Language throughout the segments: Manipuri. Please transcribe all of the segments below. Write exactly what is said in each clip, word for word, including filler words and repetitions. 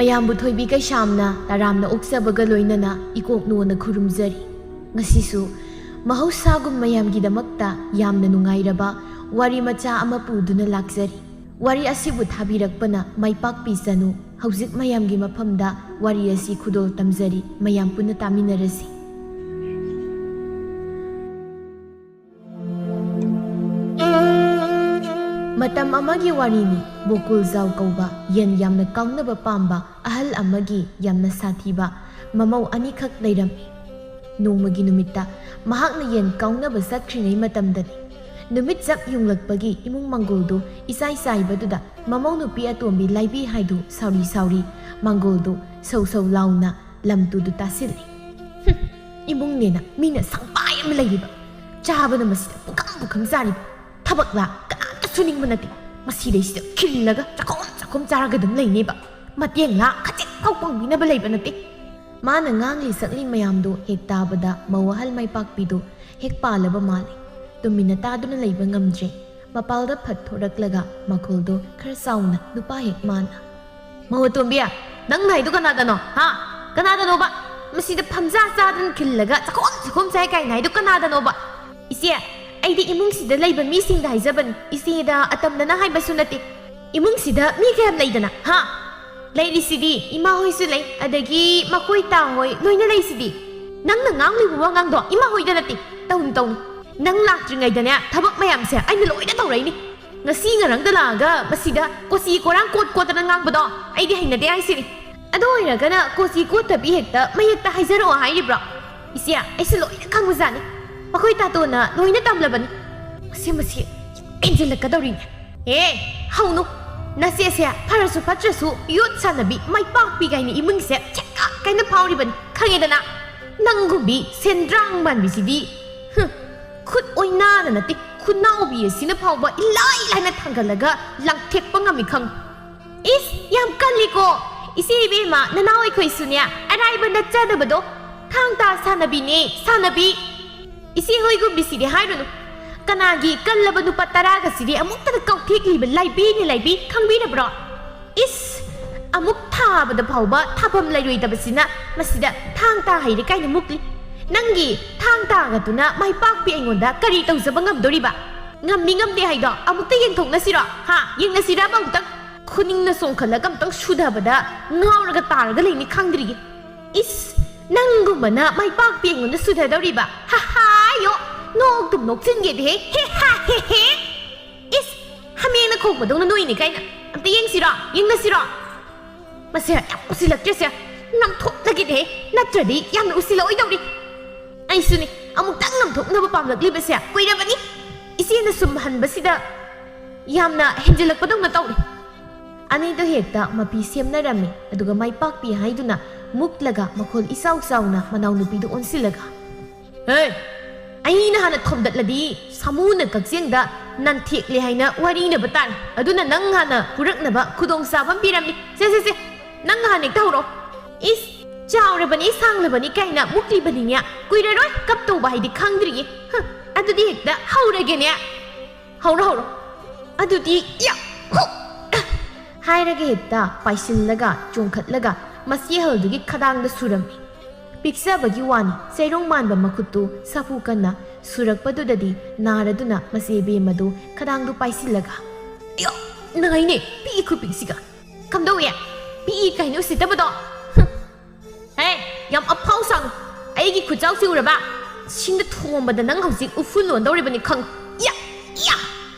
ꯃꯌꯥꯝꯕꯨ ꯊꯣꯏꯕꯤ ꯀꯩꯁꯥꯝꯅ ꯇꯔꯥꯝꯅ ꯑꯣꯛꯆꯕꯒ ꯂꯣꯏꯅꯅ ꯏꯀꯣꯛꯅꯣꯅ ꯈꯨꯔꯨꯝꯖꯔꯤ꯫ ꯉꯁꯤꯁꯨ ꯃꯍꯧꯁꯥꯒꯨꯝ ꯃꯌꯥꯝꯒꯤꯗꯃꯛꯇ ꯌꯥꯝꯅ ꯅꯨꯡꯉꯥꯏꯔꯕ ꯋꯥꯔꯤ ꯃꯆꯥ ꯑꯃ ꯄꯨꯗꯨꯅ ꯂꯥꯛꯆꯔꯤ꯫ ꯋꯥꯔꯤ ꯑꯁꯤꯕꯨ ꯊꯥꯕꯤꯔꯛꯄꯅ ꯃꯥꯏ ꯄꯥꯛꯄꯤꯁꯅꯨ꯫ ꯍꯧꯖꯤꯛ ꯃꯌꯥꯝꯒꯤ ꯃꯐꯝꯗ ꯋꯥꯔꯤ ꯑꯁꯤ ꯈꯨꯗꯣꯜ ꯇꯝꯖꯔꯤ꯫ ꯃꯌꯥꯝ ꯄꯨꯟꯅ ꯇꯥꯃꯤꯟꯅꯔꯁꯤ꯫ ꯃꯇꯝ ꯑꯃꯒꯤ ꯋꯥꯔꯤꯅꯤ꯫ ꯕꯣꯀꯨꯜꯖꯥꯎ ꯀꯧꯕ ꯌꯦꯟ ꯌꯥꯝꯅ ꯀꯥꯎꯅꯕ ꯄꯥꯝꯕ ꯑꯍꯜ ꯑꯃꯒꯤ ꯌꯥꯝꯅ ꯁꯥꯊꯤꯕ ꯃꯃꯧ ꯑꯅꯤꯈꯛ ꯂꯩꯔꯝꯃꯤ꯫ ꯅꯣꯡꯃꯒꯤ ꯅꯨꯃꯤꯠꯇ ꯃꯍꯥꯛꯅ ꯌꯦꯟ ꯀꯥꯎꯅꯕ ꯆꯠꯈ꯭ꯔꯤꯉꯩ ꯃꯇꯝꯗꯅꯤ꯫ ꯅꯨꯃꯤꯠ ꯆꯞ ꯌꯨꯡꯂꯛꯄꯒꯤ ꯏꯃꯨꯡ ꯃꯪꯒꯣꯜꯗꯨ ꯏꯆꯥꯏ ꯆꯥꯏꯕꯗꯨꯗ ꯃꯃꯧ ꯅꯨꯄꯤ ꯑꯇꯣꯝꯕꯤ ꯂꯥꯏꯕꯤ ꯍꯥꯏꯗꯨ ꯁꯥꯎꯔꯤ ꯁꯥꯎꯔꯤ ꯃꯪꯒꯣꯜꯗꯨ ꯁꯧ ꯁꯧ ꯂꯥꯎꯅ ꯂꯝꯇꯨꯗꯨ ꯇꯥꯁꯤꯜꯂꯤ꯫ "ꯍꯨꯝ, ꯏꯃꯨꯡꯅꯦꯅ ꯃꯤꯅ ꯁꯪꯄꯥꯏ ꯑꯃ ꯂꯩꯔꯤꯕ, ꯆꯥꯕꯅ ꯃꯁꯤꯗ ꯄꯨꯈꯝ ꯄꯨꯈꯝ ꯆꯥꯔꯤꯕ, ꯊꯕꯛꯂꯥ ꯀꯅꯥꯝꯇ ꯁꯨꯅꯤꯡꯕ ꯅꯠꯇꯦ, ꯃꯁꯤꯗꯩꯁꯤꯗ ꯈꯤꯜꯂꯒ ꯆꯥꯛꯈꯣꯝ ꯆꯥꯛꯈꯣꯝ ꯆꯥꯔꯒ ꯑꯗꯨꯝ ꯂꯩꯅꯦꯕ, ꯃꯇꯦꯡꯂꯥ ꯈꯖꯤꯛ ꯐꯥꯎ ꯄꯥꯡꯕꯤꯅꯕ ꯂꯩꯕ ꯅꯠꯇꯦ"꯫ ꯃꯥꯅ ꯉꯥꯡꯂꯤ ꯁꯛꯂꯤ ꯃꯌꯥꯝꯗꯨ ꯍꯦꯛ ꯇꯥꯕꯗ ꯃꯧ ꯑꯍꯜ ꯃꯥꯏ ꯄꯥꯛꯄꯤꯗꯨ ꯍꯦꯛ ꯄꯥꯜꯂꯕ ꯃꯥꯜꯂꯤ꯫ ꯇꯨꯃꯤꯟꯅ ꯇꯥꯗꯨꯅ ꯂꯩꯕ ꯉꯝꯗ꯭ꯔꯦ꯫ ꯃꯄꯥꯜꯗ ꯐꯠ ꯊꯣꯔꯛꯂꯒ ꯃꯈꯣꯜꯗꯣ ꯈꯔ ꯆꯥꯎꯅ ꯅꯨꯄꯥ ꯍꯦꯛ ꯃꯥꯅ, "ꯃꯧ ꯑꯇꯣꯝꯕꯤ, ꯅꯪ ꯅꯥꯏꯗꯣ ꯀꯅꯥꯗꯅꯣ? ꯍꯥ? ꯀꯅꯥꯗꯅꯣꯕ? ꯃꯁꯤꯗ ꯐꯝꯖꯥ ꯆꯥꯗꯅ ꯈꯤꯜꯂꯒ ꯆꯥꯛꯈꯣꯝ ꯆꯥꯛꯈꯣꯝ ꯆꯥꯏ ꯀꯥꯏꯅ ꯍꯥꯏꯗꯣ ꯀꯅꯥꯗꯅꯣꯕ?" "ꯏꯆꯦ, ꯑꯩꯗꯤ ꯏꯃꯨꯡꯁꯤꯗ ꯂꯩꯕ ꯃꯤꯁꯤꯡꯗ ꯍꯥꯏꯖꯕꯅꯤ, ꯏꯆꯦꯗ ꯑꯇꯝꯅꯅ ꯍꯥꯏꯕꯁꯨ ꯅꯠꯇꯦ꯫ ꯏꯃꯨꯡꯁꯤꯗ ꯃꯤ ꯀꯌꯥꯝ ꯂꯩꯗꯅ, ꯍꯥ? ꯂꯩꯔꯤꯁꯤꯗꯤ ꯏꯃꯥ ꯍꯣꯏꯁꯨ ꯂꯩ, ꯑꯗꯒꯤ ꯃꯈꯣꯏ ꯇꯥ ꯍꯣꯏ ꯂꯣꯏꯅ ꯂꯩꯁꯤꯗꯤ꯫ ꯅꯪꯅ ꯉꯥꯡꯂꯤꯕ ꯋꯥꯉꯥꯡꯗꯣ ꯏꯃꯥ ꯍꯣꯏꯗ ꯅꯠꯇꯦ, ꯇꯧꯅꯨ, ꯇꯧꯅꯨ꯫ ꯅꯪ ꯂꯥꯛꯇ꯭ꯔꯤꯉꯩꯗꯅꯦ ꯊꯕꯛ ꯃꯌꯥꯝꯁꯦ ꯑꯩꯅ ꯂꯣꯏꯅ ꯇꯧꯔꯛꯏꯅꯤ꯫ ꯉꯁꯤ ꯉꯔꯥꯡꯗ ꯂꯥꯛꯑꯒ ꯃꯁꯤꯗ ꯀꯣꯆꯤ ꯀꯣꯔꯥꯡ ꯀꯣꯠ ꯀꯣꯠꯇꯅ ꯉꯥꯡꯕꯗꯣ ꯑꯩꯗꯤ ꯍꯩꯅꯗꯦ ꯍꯥꯏꯁꯤꯅꯤ꯫ ꯑꯗꯨ ꯑꯣꯏꯔꯒꯅ ꯀꯣꯆꯤ ꯀꯣꯠꯇꯕꯤ ꯍꯦꯛꯇ ꯃꯌꯦꯛꯇ ꯍꯥꯏꯖꯔꯛꯑꯣ ꯍꯥꯏꯔꯤꯕ꯭ꯔꯣ? ꯏꯆꯦ, ꯑꯩꯁꯨ ꯂꯣꯏꯅ ꯈꯪꯕꯖꯥꯠꯅꯤ꯫ ꯃꯈꯣꯏ ꯇꯥꯇꯣꯟꯅ ꯂꯣꯏꯅ ꯇꯝꯂꯕꯅꯤ꯫ ꯃꯁꯤ, ꯃꯁꯤ ꯍꯦꯟꯖꯤꯜꯂꯛꯀꯗꯧꯔꯤꯅꯦ꯫ ꯑꯦ, ꯍꯧꯅꯨ꯫ ꯅꯆꯦꯁꯦ ꯐꯔꯁꯨ ꯐꯠꯇ꯭ꯔꯁꯨ ꯌꯣꯠ ꯁꯥꯟꯅꯕꯤ ꯃꯥꯏ ꯄꯥꯛꯄꯤ ꯀꯥꯏꯅ ꯏꯃꯨꯡꯁꯦ ꯁꯦꯛꯀꯥ ꯀꯥꯏꯅ ꯐꯥꯎꯔꯤꯕꯅꯤ, ꯈꯪꯉꯦꯗꯅ? ꯅꯪꯒꯨꯝꯕꯤ ꯁꯦꯟꯗ꯭ꯔꯥꯡ ꯃꯥꯟꯕꯤꯁꯤꯗꯤ, ꯍꯨꯝ, ꯈꯨꯠ ꯑꯣꯏꯅꯥꯅ ꯅꯠꯇꯦ, ꯈꯨꯅꯥꯎꯕꯤ ꯑꯁꯤꯅ ꯐꯥꯎꯕ ꯏꯂꯥꯏ ꯂꯥꯏꯅ ꯊꯥꯡꯒꯠꯂꯒ ꯂꯪꯊꯦꯛꯄ ꯉꯝꯃꯤ ꯈꯪ꯫ ꯏꯁ, ꯌꯥꯝ ꯀꯜꯂꯤꯀꯣ! ꯏꯆꯦ ꯏꯕꯦꯝꯃ, ꯅꯅꯥꯎ ꯑꯩꯈꯣꯏꯁꯨꯅꯦ ꯑꯔꯥꯏꯕ ꯅꯠꯆꯗꯕꯗꯣ꯫ ꯊꯥꯡ ꯇꯥ ꯁꯥꯟꯅꯕꯤꯅꯦ, ꯁꯥꯟꯅꯕꯤ꯫ ꯏꯆꯦ ꯍꯣꯏꯒꯨꯝꯕꯤꯁꯤꯗꯤ ꯍꯥꯏꯔꯨꯅꯨ꯫ ꯀꯅꯥꯒꯤ ꯀꯜꯂꯕ ꯅꯨꯄꯥ ꯇꯔꯥꯒꯁꯤꯗꯤ ꯑꯃꯨꯛꯇꯗ ꯀꯥꯎꯊꯦꯛꯂꯤꯕ ꯂꯥꯏꯕꯤꯅꯤ ꯂꯥꯏꯕꯤ, ꯈꯪꯕꯤꯔꯕ꯭ꯔꯣ? ꯏꯁ! ꯑꯃꯨꯛ ꯊꯥꯕꯗ ꯐꯥꯎꯕ ꯊꯥꯐꯝ ꯂꯩꯔꯣꯏꯗꯕꯁꯤꯅ ꯃꯁꯤꯗ ꯊꯥꯡ ꯇꯥ ꯍꯩꯔꯦ ꯀꯥꯏꯅ ꯃꯨꯛꯂꯤ꯫ ꯅꯪꯒꯤ ꯊꯥꯡ ꯇꯥꯒꯗꯨꯅ ꯃꯥꯏ ꯄꯥꯛꯄꯤ ꯑꯩꯉꯣꯟꯗ ꯀꯔꯤ ꯇꯧꯖꯕ ꯉꯝꯗꯣꯔꯤꯕ? ꯉꯝꯃꯤ ꯉꯝꯗꯦ ꯍꯥꯏꯗꯣ ꯑꯃꯨꯛꯇ ꯌꯦꯡꯊꯣꯛꯅꯁꯤꯔꯣ? ꯍꯥ, ꯌꯦꯡꯅꯁꯤꯔꯕ ꯑꯃꯨꯛꯇꯪ? ꯈꯨꯅꯤꯡꯅ ꯆꯣꯡꯈꯠꯂꯒ ꯑꯃꯨꯛꯇꯪ ꯁꯨꯊꯕꯗ ꯉꯥꯎꯔꯒ ꯇꯥꯔꯒ ꯂꯩꯅꯤ ꯈꯪꯗ꯭ꯔꯤꯌꯦ꯫ ꯏꯁ, ꯅꯪꯒꯨꯝꯕꯅ ꯃꯥꯏ ꯄꯥꯛꯄꯤ ꯑꯩꯉꯣꯟꯗ ꯁꯨꯊꯗꯧꯔꯤꯕ? ꯍꯥ ꯍꯥ, ꯌꯣ, ꯅꯣꯛꯇꯨꯝ ꯅꯣꯛꯆꯤꯟꯒꯦꯗꯦꯍꯦ꯫ ꯍꯦ ꯍꯥ ꯍꯦ ꯍꯦ꯫ ꯏꯁ, ꯍꯥꯃꯦꯡꯅ ꯈꯣꯡꯕꯗꯧꯅ ꯅꯣꯏꯅꯦ ꯀꯥꯏꯅ꯫ ꯑꯝꯇ ꯌꯦꯡꯁꯤꯔꯣ? ꯌꯦꯡꯅꯁꯤꯔꯣ? ꯃꯁꯦ ꯌꯥꯝ ꯎꯁꯤꯜꯂꯛꯇ꯭ꯔꯦꯁꯦ꯫ ꯅꯝꯊꯣꯛꯅꯒꯦꯗꯦꯍꯦ꯫ ꯅꯠꯇ꯭ꯔꯗꯤ ꯌꯥꯝꯅ ꯎꯁꯤꯜꯂꯛꯑꯣꯏꯗꯧꯔꯤ꯫ ꯑꯩꯁꯨꯅꯤ, ꯑꯃꯨꯛꯇꯪ ꯅꯝꯊꯣꯛꯅꯕ ꯄꯥꯝꯂꯛꯂꯤꯕꯁꯦ ꯀꯨꯏꯔꯕꯅꯤ꯫ ꯏꯆꯦꯅ ꯁꯨꯝ ꯍꯟꯕꯁꯤꯗ ꯌꯥꯝꯅ ꯍꯦꯟꯖꯤꯜꯂꯛꯄꯗꯧꯅ ꯇꯧꯔꯦ꯫ ꯑꯅꯤꯗꯣ ꯍꯦꯛꯇ ꯃꯄꯤ ꯁꯦꯝꯅꯔꯝꯃꯤ꯫ ꯑꯗꯨꯒ ꯃꯥꯏ ꯄꯥꯛꯄꯤ ꯍꯥꯏꯗꯨꯅ ꯃꯨꯛꯂꯒ ꯃꯈꯣꯜ ꯏꯆꯥꯎ ꯆꯥꯎꯅ ꯃꯅꯥꯎꯅꯨꯄꯤꯗ ꯑꯣꯟꯁꯤꯜꯂꯒ, "ꯍꯦ! ꯑꯩꯅ ꯍꯥꯟꯅ ꯊꯣꯝꯗꯠꯂꯗꯤ ꯁꯥꯃꯨꯅ ꯀꯛꯆꯦꯡꯗ ꯅꯟꯊꯦꯛꯂꯦ ꯍꯥꯏꯅ ꯋꯥꯔꯤꯅꯕ ꯇꯥꯔꯦ꯫ ꯑꯗꯨꯅ ꯅꯪ ꯍꯥꯟꯅ ꯐꯨꯔꯛꯅꯕ ꯈꯨꯗꯣꯡꯆꯥꯕ ꯑꯃ ꯄꯤꯔꯝꯃꯤ꯫ ꯁꯦ, ꯁꯦ, ꯁꯦ, ꯅꯪ ꯍꯥꯟꯅ ꯍꯦꯛꯇ ꯍꯧꯔꯛꯑꯣ꯫ ꯏꯁ, ꯆꯥꯎꯔꯕꯅꯤ, ꯁꯥꯡꯂꯕꯅꯤ ꯀꯥꯏꯅ ꯃꯨꯛꯂꯤꯕꯅꯤꯅꯦ꯫ ꯀꯨꯏꯔꯔꯣꯏ ꯀꯞꯇꯧꯕ ꯍꯥꯏꯗꯤ ꯈꯪꯗ꯭ꯔꯤꯌꯦ꯫ ꯍ, ꯑꯗꯨꯗꯤ ꯍꯦꯛꯇ ꯍꯧꯔꯒꯦꯅꯦ꯫ ꯍꯧꯔꯣ, ꯍꯧꯔꯣ꯫ ꯑꯗꯨꯗꯤ ꯌꯥ! ꯍꯨ!" ꯍꯥꯏꯔꯒ ꯍꯦꯛꯇ ꯄꯥꯏꯁꯤꯜꯂꯒ ꯆꯣꯡꯈꯠꯂꯒ ꯃꯆꯦ ꯑꯍꯜꯗꯨꯒꯤ ꯈꯗꯥꯡꯗ ꯁꯨꯔꯝꯃꯤ꯫ ꯄꯤꯛꯆꯕꯒꯤ ꯋꯥꯅꯤ, ꯆꯩꯔꯣꯡ ꯃꯥꯟꯕ ꯃꯈꯨꯠꯇꯨ ꯁꯥꯐꯨ ꯀꯟꯅ ꯁꯨꯔꯛꯄꯗꯨꯗꯗꯤ ꯅꯥꯔꯗꯨꯅ ꯃꯆꯦ ꯕꯦꯝꯃꯗꯨ ꯈꯗꯥꯡꯗꯨ ꯄꯥꯏꯁꯤꯜꯂꯒ, "ꯑꯌꯣ! ꯅꯥꯏꯅꯦ, ꯄꯤꯛꯏ ꯈꯨꯄꯤꯛꯁꯤꯒ꯫ ꯀꯝꯗꯧꯏ? ꯄꯤꯛꯏ ꯀꯥꯏꯅ ꯎꯁꯤꯠꯇꯕꯗꯣ? ꯍꯨꯝ꯫ ꯍꯦ, ꯌꯥꯝ ꯑꯐꯥꯎ ꯁꯥꯅꯨ꯫ ꯑꯩꯒꯤ ꯈꯨꯠꯆꯥꯎꯁꯤ ꯎꯔꯕ? ꯁꯤꯡꯗ ꯊꯣꯝꯕꯗ ꯅꯪ ꯍꯧꯖꯤꯛ ꯎꯐꯨꯜ ꯑꯣꯟꯗꯧꯔꯤꯕꯅꯤ ꯈꯪꯉꯨ꯫ ꯏꯌꯥ! ꯏꯌꯥ!"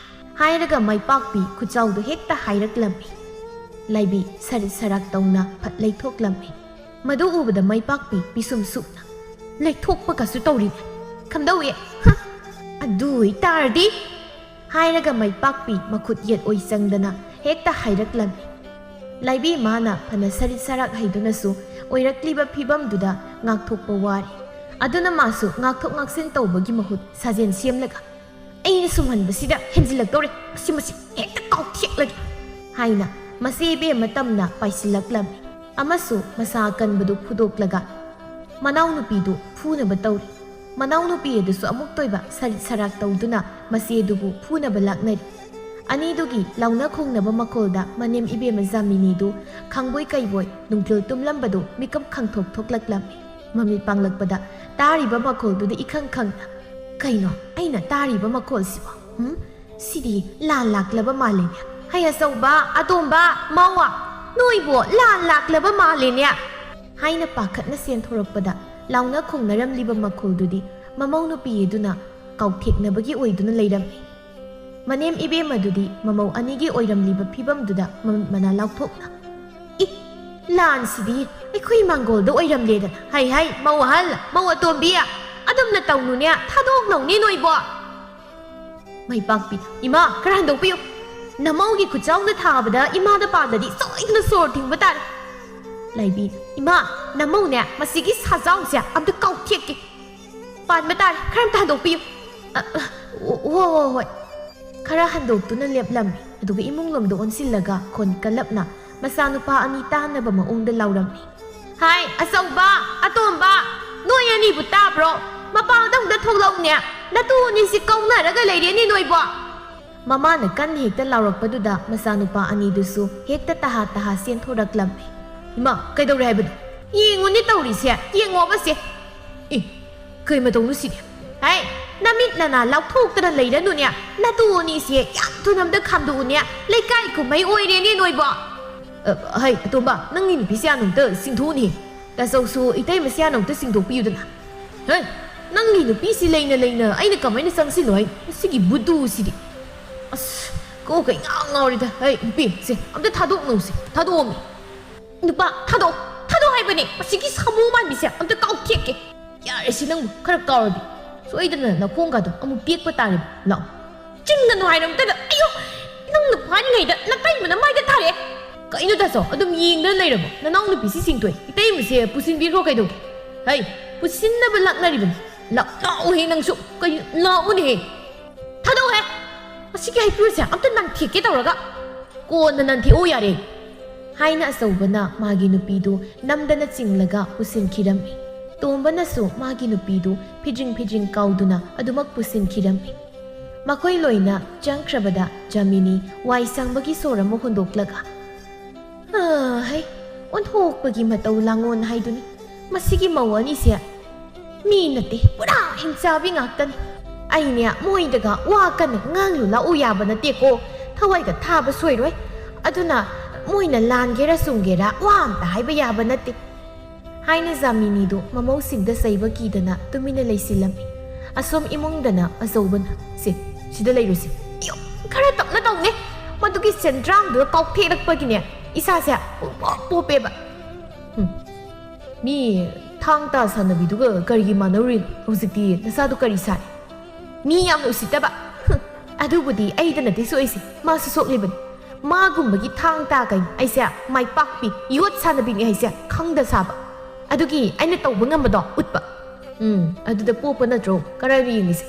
ꯍꯥꯏꯔꯒ ꯃꯥꯏꯄꯥꯛꯄꯤ ꯈꯨꯠꯆꯥꯎꯗꯨ ꯍꯦꯛꯇ ꯍꯥꯏꯔꯛꯂꯝꯃꯤ꯫ ꯂꯥꯏꯕꯤ ꯁꯔꯤꯠ ꯁꯔꯥꯛ ꯇꯧꯅ ꯐꯠ ꯂꯩꯊꯣꯛꯂꯝꯃꯤ꯫ ꯃꯗꯨ ꯎꯕꯗ ꯃꯥꯏꯄꯥꯛꯄꯤ ꯄꯤꯁꯨꯝ ꯁꯨꯛꯅ, "ꯂꯩꯊꯣꯛꯄꯒꯁꯨ ꯇꯧꯔꯤꯕ꯫ ꯀꯝꯗꯧꯏ? ꯍ! ꯑꯗꯨ ꯑꯣꯏꯇꯥꯔꯗꯤ?" ꯍꯥꯏꯔꯒ ꯃꯥꯏꯄꯥꯛꯄꯤ ꯃꯈꯨꯠ ꯌꯦꯠ ꯑꯣꯏ ꯆꯪꯗꯅ ꯍꯦꯛꯇ ꯍꯥꯏꯔꯛꯂꯝꯃꯤ꯫ ꯂꯥꯏꯕꯤ ꯃꯥꯅ ꯐꯅ ꯁꯔꯤꯠ ꯁꯔꯥꯛ ꯍꯩꯗꯨꯅꯁꯨ ꯑꯣꯏꯔꯛꯂꯤꯕ ꯐꯤꯕꯝꯗꯨꯗ ꯉꯥꯛꯊꯣꯛꯄ ꯋꯥꯔꯦ꯫ ꯑꯗꯨꯅ ꯃꯥꯁꯨ ꯉꯥꯛꯊꯣꯛ ꯉꯥꯛꯁꯤꯟ ꯇꯧꯕꯒꯤ ꯃꯍꯨꯠ ꯁꯥꯖꯦꯜ ꯁꯦꯝꯂꯒ, "ꯑꯩꯅ ꯁꯨꯝꯍꯟꯕꯁꯤꯗ ꯍꯦꯟꯖꯤꯜꯂꯛꯇꯧꯔꯦ, ꯃꯁꯤ, ꯃꯁꯤ ꯍꯦꯛꯇ ꯀꯥꯎꯊꯦꯛꯂꯒꯦ" ꯍꯥꯏꯅ ꯃꯆꯦ ꯏꯕꯦꯝꯃ ꯇꯝꯅ ꯄꯥꯏꯁꯤꯜꯂꯛꯂꯝꯃꯤ꯫ ꯑꯃꯁꯨ ꯃꯁꯥ ꯑꯀꯟꯕꯗꯨ ꯐꯨꯗꯣꯛꯂꯒ ꯃꯅꯥꯎꯅꯨꯄꯤꯗꯨ ꯐꯨꯅꯕ ꯇꯧꯔꯤ꯫ ꯃꯅꯥꯎꯅꯨꯄꯤ ꯑꯗꯨꯁꯨ ꯑꯃꯨꯛꯇꯣꯏꯕ ꯁꯔꯤꯠ ꯁꯔꯥꯛ ꯇꯧꯗꯨꯅ ꯃꯆꯦꯗꯨꯕꯨ ꯐꯨꯅꯕ ꯂꯥꯛꯅꯔꯤ꯫ ꯑꯅꯤꯗꯨꯒꯤ ꯂꯥꯎꯅ ꯈꯣꯡꯅꯕ ꯃꯈꯣꯜꯗ ꯃꯅꯦꯝ ꯏꯕꯦꯝꯃ ꯖꯥꯃꯤꯅꯤꯗꯨ ꯈꯪꯕꯣꯏ ꯀꯩꯕꯣꯏ ꯅꯨꯡꯊꯤꯜ ꯇꯨꯝꯂꯝꯕꯗꯨ ꯃꯤꯀꯞ ꯈꯪꯊꯣꯛ ꯊꯣꯛꯂꯛꯂꯝꯃꯤ꯫ ꯃꯃꯤꯠ ꯄꯥꯡꯂꯛꯄꯗ ꯇꯥꯔꯤꯕ ꯃꯈꯣꯜꯗꯨꯗꯤ ꯏꯈꯪ ꯈꯪꯅ, "ꯀꯩꯅꯣ ꯑꯩꯅ ꯇꯥꯔꯤꯕ ꯃꯈꯣꯜꯁꯤꯕꯣ? ꯎꯝ? ꯁꯤꯗꯤ ꯂꯥꯟ ꯂꯥꯛꯂꯕ ꯃꯥꯜꯂꯦꯅꯦ꯫ ꯍꯩ ꯑꯆꯧꯕ, ꯑꯇꯣꯝꯕ, ꯃꯧꯋꯥ, ꯅꯣꯏꯕꯨ ꯂꯥꯟ ꯂꯥꯛꯂꯕ ꯃꯥꯜꯂꯦꯅꯦ" ꯍꯥꯏꯅ ꯄꯥꯈꯠꯅ ꯆꯦꯟꯊꯣꯔꯛꯄꯗ ꯂꯥꯎꯅ ꯈꯣꯡꯅꯔꯝꯂꯤꯕ ꯃꯈꯣꯜꯗꯨꯗꯤ ꯃꯃꯧ ꯅꯨꯄꯤ ꯑꯗꯨꯅ ꯀꯥꯎꯊꯦꯛꯅꯕꯒꯤ ꯑꯣꯏꯗꯨꯅ ꯂꯩꯔꯝꯃꯤ꯫ ꯃꯅꯦꯝ ꯏꯕꯦꯝꯃꯗꯨꯗꯤ ꯃꯃꯧ ꯑꯅꯤꯒꯤ ꯑꯣꯏꯔꯝꯂꯤꯕ ꯐꯤꯕꯝꯗꯨꯗ ꯃꯃꯤꯠ ꯃꯅꯥ ꯂꯥꯎꯊꯣꯛꯅ, "ꯏ! ꯂꯥꯟꯁꯤꯗꯤ ꯑꯩꯈꯣꯏ ꯃꯥꯡꯒꯣꯜꯗ ꯑꯣꯏꯔꯝꯂꯦꯗꯅ꯫ ꯍꯩ ꯍꯩ, ꯃꯧ ꯑꯍꯜ, ꯃꯧ ꯑꯇꯣꯝꯕꯤ, ꯑꯗꯨꯝꯅ ꯇꯧꯅꯨꯅꯦ, ꯊꯥꯗꯣꯛꯅꯧꯅꯦ ꯅꯣꯏꯕꯣ!" ꯃꯩꯄꯥꯛꯄꯤ, "ꯏꯃꯥ, ꯈꯔ ꯍꯟꯗꯣꯛꯄꯤꯌꯨ꯫ ꯅꯃꯧꯒꯤ ꯈꯨꯠꯆꯥꯎꯅ ꯊꯥꯕꯗ ꯏꯃꯥꯗ ꯄꯥꯜꯂꯗꯤ ꯁꯣꯏꯗꯅ ꯁꯣꯔ ꯊꯤꯡꯕ ꯇꯥꯔꯦ꯫" ꯂꯥꯏꯕꯤ, "ꯏꯃꯥ, ꯅꯃꯧꯅꯦ, ꯃꯁꯤꯒꯤ ꯁꯥꯖꯥꯎꯁꯦ ꯑꯝꯇ ꯀꯥꯎꯊꯦꯛꯀꯦ꯫ ꯄꯥꯟꯕ ꯇꯥꯔꯦ, ꯈꯔ ꯑꯝꯇ ꯍꯟꯗꯣꯛꯄꯤꯌꯨ꯫" "ꯑ, ꯑ, ꯑꯣ, ꯍꯣ, ꯍꯣꯏ, ꯍꯣꯏ꯫" ꯈꯔ ꯍꯟꯗꯣꯛꯇꯨꯅ ꯂꯦꯞꯂꯝꯃꯤ, ꯑꯗꯨꯒ ꯏꯃꯨꯡ ꯂꯣꯝꯗ ꯑꯣꯟꯁꯤꯜꯂꯒ ꯈꯣꯟ ꯀꯜꯂꯞꯅ ꯃꯆꯥꯅꯨꯄꯥ ꯑꯅꯤ ꯇꯥꯅꯕ ꯃꯑꯣꯡꯗ ꯂꯥꯎꯔꯝꯃꯤ, "ꯍꯥꯏ, ꯑꯆꯧꯕ, ꯑꯇꯣꯝꯕ, ꯅꯣꯏ ꯑꯅꯤꯕꯨ ꯇꯥꯕ꯭ꯔꯣ? ꯃꯄꯥꯟꯗ ꯑꯝꯇ ꯊꯣꯛꯂꯛꯎꯅꯦ꯫ ꯅꯇꯨ ꯑꯅꯤꯁꯤ ꯀꯧꯅꯔꯒ ꯂꯩꯔꯦꯅꯦ ꯅꯣꯏꯕꯣ!" ꯃꯃꯥꯅ ꯀꯟꯅ ꯍꯦꯛꯇ ꯂꯥꯎꯔꯛꯄꯗꯨꯗ ꯃꯆꯥꯅꯨꯄꯥ ꯑꯅꯤꯗꯨꯁꯨ ꯍꯦꯛꯇ ꯇꯍꯥ ꯇꯍꯥ ꯆꯦꯟꯊꯣꯔꯛꯂꯝꯃꯤ꯫ "ꯏꯃꯥ, ꯀꯩꯗꯧꯔꯦ ꯍꯥꯏꯕꯅꯣ? ꯌꯦꯡꯉꯨꯅꯦ ꯇꯧꯔꯤꯁꯦ, ꯌꯦꯡꯉꯣꯕꯁꯦ꯫ ꯑꯦ, ꯀꯩ ꯃꯇꯧꯅꯣ ꯁꯤꯗꯤ?" "ꯍꯥꯏ, ꯅꯃꯤꯠ ꯅꯅꯥ ꯂꯥꯎꯊꯣꯛꯇꯅ ꯂꯩꯔꯅꯨꯅꯦ꯫ ꯅꯇꯨ ꯑꯅꯤꯁꯦ ꯌꯥꯝ ꯊꯨꯅ ꯑꯝꯇ ꯈꯥꯝꯗꯣꯛꯎꯅꯦ꯫ ꯂꯩꯀꯥꯏ ꯀꯨꯝꯍꯩ ꯑꯣꯏꯔꯦꯅꯦ ꯅꯣꯏꯕꯣ!" "ꯑ, ꯍꯩ, ꯑꯇꯣꯝꯕ, ꯅꯪꯒꯤ ꯅꯨꯄꯤꯁꯦ ꯍꯥꯟꯅ ꯑꯝꯇ ꯆꯤꯡꯊꯣꯛꯎꯅꯦ꯫ ꯇꯥꯆꯧꯁꯨ ꯏꯇꯩꯃꯁꯦ ꯍꯥꯟꯅ ꯑꯝꯇ ꯆꯤꯡꯊꯣꯛꯄꯤꯌꯨꯗꯅ꯫" "ꯍꯩ, ꯅꯪꯒꯤ ꯅꯨꯄꯤꯁꯤ ꯂꯩꯅ ꯂꯩꯅ ꯑꯩꯅ ꯀꯃꯥꯏꯅ ꯆꯪꯁꯤꯜꯂꯣ ꯍꯥꯏꯅꯣ? ꯃꯁꯤꯒꯤ ꯕꯨꯗꯨꯁꯤꯗꯤ꯫ ꯑꯁ, ꯀꯣꯛꯀ ꯏꯉꯥꯎ ꯉꯥꯎꯔꯦꯗ꯫ ꯍꯩ, ꯅꯨꯄꯤ, ꯁꯦ, ꯑꯝꯇ ꯊꯥꯗꯣꯛꯅꯧꯁꯦ, ꯊꯥꯗꯣꯛꯑꯝꯃꯤ꯫ ꯅꯨꯄꯥ, ꯊꯥꯗꯣꯛ, ꯊꯥꯗꯣꯛ ꯍꯥꯏꯕꯅꯦ꯫ ꯃꯁꯤꯒꯤ ꯁꯥꯃꯨ ꯃꯥꯟꯕꯤꯁꯦ ꯑꯝꯇ ꯀꯥꯎꯊꯦꯛꯀꯦ꯫ ꯌꯥꯔꯦꯁꯦ ꯅꯪꯕꯨ, ꯈꯔ ꯀꯥꯎꯔꯗꯤ꯫ ꯁꯣꯏꯗꯅ ꯅꯈꯣꯡꯒꯥꯗꯣ ꯑꯃꯨꯛ ꯇꯦꯛꯄ ꯇꯥꯔꯦ꯫ ꯂꯥꯛꯑꯣ꯫" "ꯆꯤꯡꯒꯅꯨ ꯍꯥꯏꯔꯝꯇꯗ꯫ ꯑꯌꯣ, ꯅꯪꯅ ꯐꯥꯔꯤꯉꯩꯗ ꯅꯇꯩꯃꯅ ꯃꯥꯏꯗ ꯊꯥꯔꯛꯑꯦ꯫" "ꯀꯩꯅꯣ ꯇꯥꯆꯧ, ꯑꯗꯨꯝ ꯌꯦꯡꯗꯅ ꯂꯩꯔꯕꯣ? ꯅꯅꯥꯎ ꯅꯨꯄꯤꯁꯤ ꯆꯤꯡꯊꯣꯛꯑꯦ꯫ ꯏꯇꯩꯃꯁꯦ ꯄꯨꯁꯤꯟꯕꯤꯈ꯭ꯔꯣ ꯀꯩꯗꯧꯒꯦ?" "ꯍꯩ, ꯄꯨꯁꯤꯟꯅꯕ ꯂꯥꯛꯅꯔꯤꯕꯅꯤ꯫ ꯂꯥꯛ-, ꯂꯥꯛꯑꯣꯍꯦ ꯅꯪꯁꯨ꯫ ꯀꯩꯅꯣ, ꯂꯥꯛꯑꯣꯅꯦꯍꯦ꯫ ꯊꯥꯗꯣꯛꯑꯣꯍꯦ꯫ ꯃꯁꯤꯒꯤ ꯍꯩꯀ꯭ꯔꯨꯁꯦ ꯑꯝꯇ ꯅꯥꯟꯊꯦꯛꯀꯦ ꯇꯧꯔꯒ꯫" "ꯀꯣꯟꯅ ꯅꯥꯟꯊꯦꯛꯑꯣ ꯌꯥꯔꯦ꯫" ꯍꯥꯏꯅ ꯑꯆꯧꯕꯅ ꯃꯥꯒꯤ ꯅꯨꯄꯤꯗꯨ ꯅꯝꯗꯅ ꯆꯤꯡꯂꯒ ꯄꯨꯁꯤꯟꯈꯤꯔꯝꯃꯤ꯫ ꯇꯣꯝꯕꯅꯁꯨ ꯃꯥꯒꯤ ꯅꯨꯄꯤꯗꯨ ꯐꯤꯗ꯭ꯔꯤꯡ ꯐꯤꯗ꯭ꯔꯤꯡ ꯀꯥꯎꯗꯨꯅ ꯑꯗꯨꯃꯛ ꯄꯨꯁꯤꯟꯈꯤꯔꯝꯃꯤ꯫ ꯃꯈꯣꯏ ꯂꯣꯏꯅ ꯆꯪꯈ꯭ꯔꯕꯗ ꯖꯥꯃꯤꯅꯤ ꯋꯥꯏ ꯁꯪꯕꯒꯤ ꯁꯣꯔ ꯑꯃ ꯍꯣꯟꯗꯣꯛꯂꯒ, "ꯑ, ꯍꯩ, ꯑꯣꯟꯊꯣꯛꯄꯒꯤ ꯃꯇꯧ ꯂꯥꯡꯉꯣꯟ ꯍꯥꯏꯗꯨꯅꯤ ꯃꯁꯤꯒꯤ ꯃꯧ ꯑꯅꯤꯁꯦ꯫ ꯃꯤ ꯅꯠꯇꯦ, ꯄꯨꯔꯥ ꯍꯤꯡꯆꯥꯕꯤ ꯉꯥꯛꯇꯅꯤ꯫ ꯑꯩꯅꯦ ꯃꯣꯏꯗꯒ ꯋꯥ ꯀꯟꯅ ꯉꯥꯡꯂꯨ ꯂꯥꯛꯎ ꯌꯥꯕ ꯅꯠꯇꯦꯀꯣ, ꯊꯋꯥꯏꯒ ꯊꯥꯕ ꯁꯣꯏꯔꯣꯏ꯫ ꯑꯗꯨꯅ ꯃꯣꯏꯅ ꯂꯥꯟꯒꯦꯔꯥ ꯆꯨꯝꯒꯦꯔꯥ ꯋꯥ ꯑꯝꯇ ꯍꯥꯏꯕ ꯌꯥꯕ ꯅꯠꯇꯦ" ꯍꯥꯏꯅ ꯖꯥꯃꯤꯅꯤꯗꯨ ꯃꯃꯧꯁꯤꯡꯗ ꯆꯩꯕ ꯀꯤꯗꯅ ꯇꯨꯃꯤꯟꯅ ꯂꯩꯁꯤꯜꯂꯝꯃꯤ꯫ ꯑꯁꯣꯝ ꯏꯃꯨꯡꯗꯅ ꯑꯆꯧꯕꯅ, "ꯁꯦ, ꯁꯤꯗ ꯂꯩꯔꯨꯁꯤ꯫ ꯏꯌꯣ, ꯈꯔ ꯇꯞꯅ ꯇꯧꯅꯦ꯫ ꯃꯗꯨꯒꯤ ꯁꯦꯟꯗ꯭ꯔꯥꯡꯗꯨ ꯀꯥꯎꯊꯦꯛꯂꯛꯄꯒꯤꯅꯦ ꯏꯁꯥꯁꯦ ꯄꯨꯡꯄꯣꯞ ꯄꯣꯞꯄꯦꯕ꯫ ꯍꯨꯝ, ꯃꯤ ꯊꯥꯡ ꯇꯥ ꯁꯥꯟꯅꯕꯤꯗꯨꯒ ꯀꯔꯤꯒꯤ ꯃꯥꯟꯅꯔꯨꯔꯤꯅꯣ? ꯍꯧꯖꯤꯛꯇꯤ ꯅꯁꯥꯗꯨ ꯀꯔꯤ ꯁꯥꯔꯦ? ꯃꯤ ꯌꯥꯝꯅ ꯎꯁꯤꯠꯇꯕ꯫ ꯍꯨꯝ, ꯑꯗꯨꯕꯨꯗꯤ ꯑꯩꯗ ꯅꯠꯇꯦ ꯁꯣꯛꯏꯁꯦ, ꯃꯥꯁꯨ ꯁꯣꯛꯂꯤꯕꯅꯤ꯫ ꯃꯥꯒꯨꯝꯕꯒꯤ ꯊꯥꯡ ꯇꯥ ꯀꯩꯅꯣ ꯑꯩꯁꯦ ꯃꯥꯏ ꯄꯥꯛꯄꯤ ꯌꯣꯠ ꯁꯥꯟꯅꯕꯤꯅꯤ ꯍꯥꯏꯁꯦ ꯈꯪꯗ ꯁꯥꯕ꯫ ꯑꯗꯨꯒꯤ ꯑꯩꯅ ꯇꯧꯕ ꯉꯝꯕꯗꯣ ꯎꯠꯄ꯫ ꯎꯝ, ꯑꯗꯨꯗ ꯄꯣꯞꯄ ꯅꯠꯇ꯭ꯔꯣ ꯀꯔꯥꯏꯅꯣ ꯌꯦꯡꯉꯤꯁꯦ?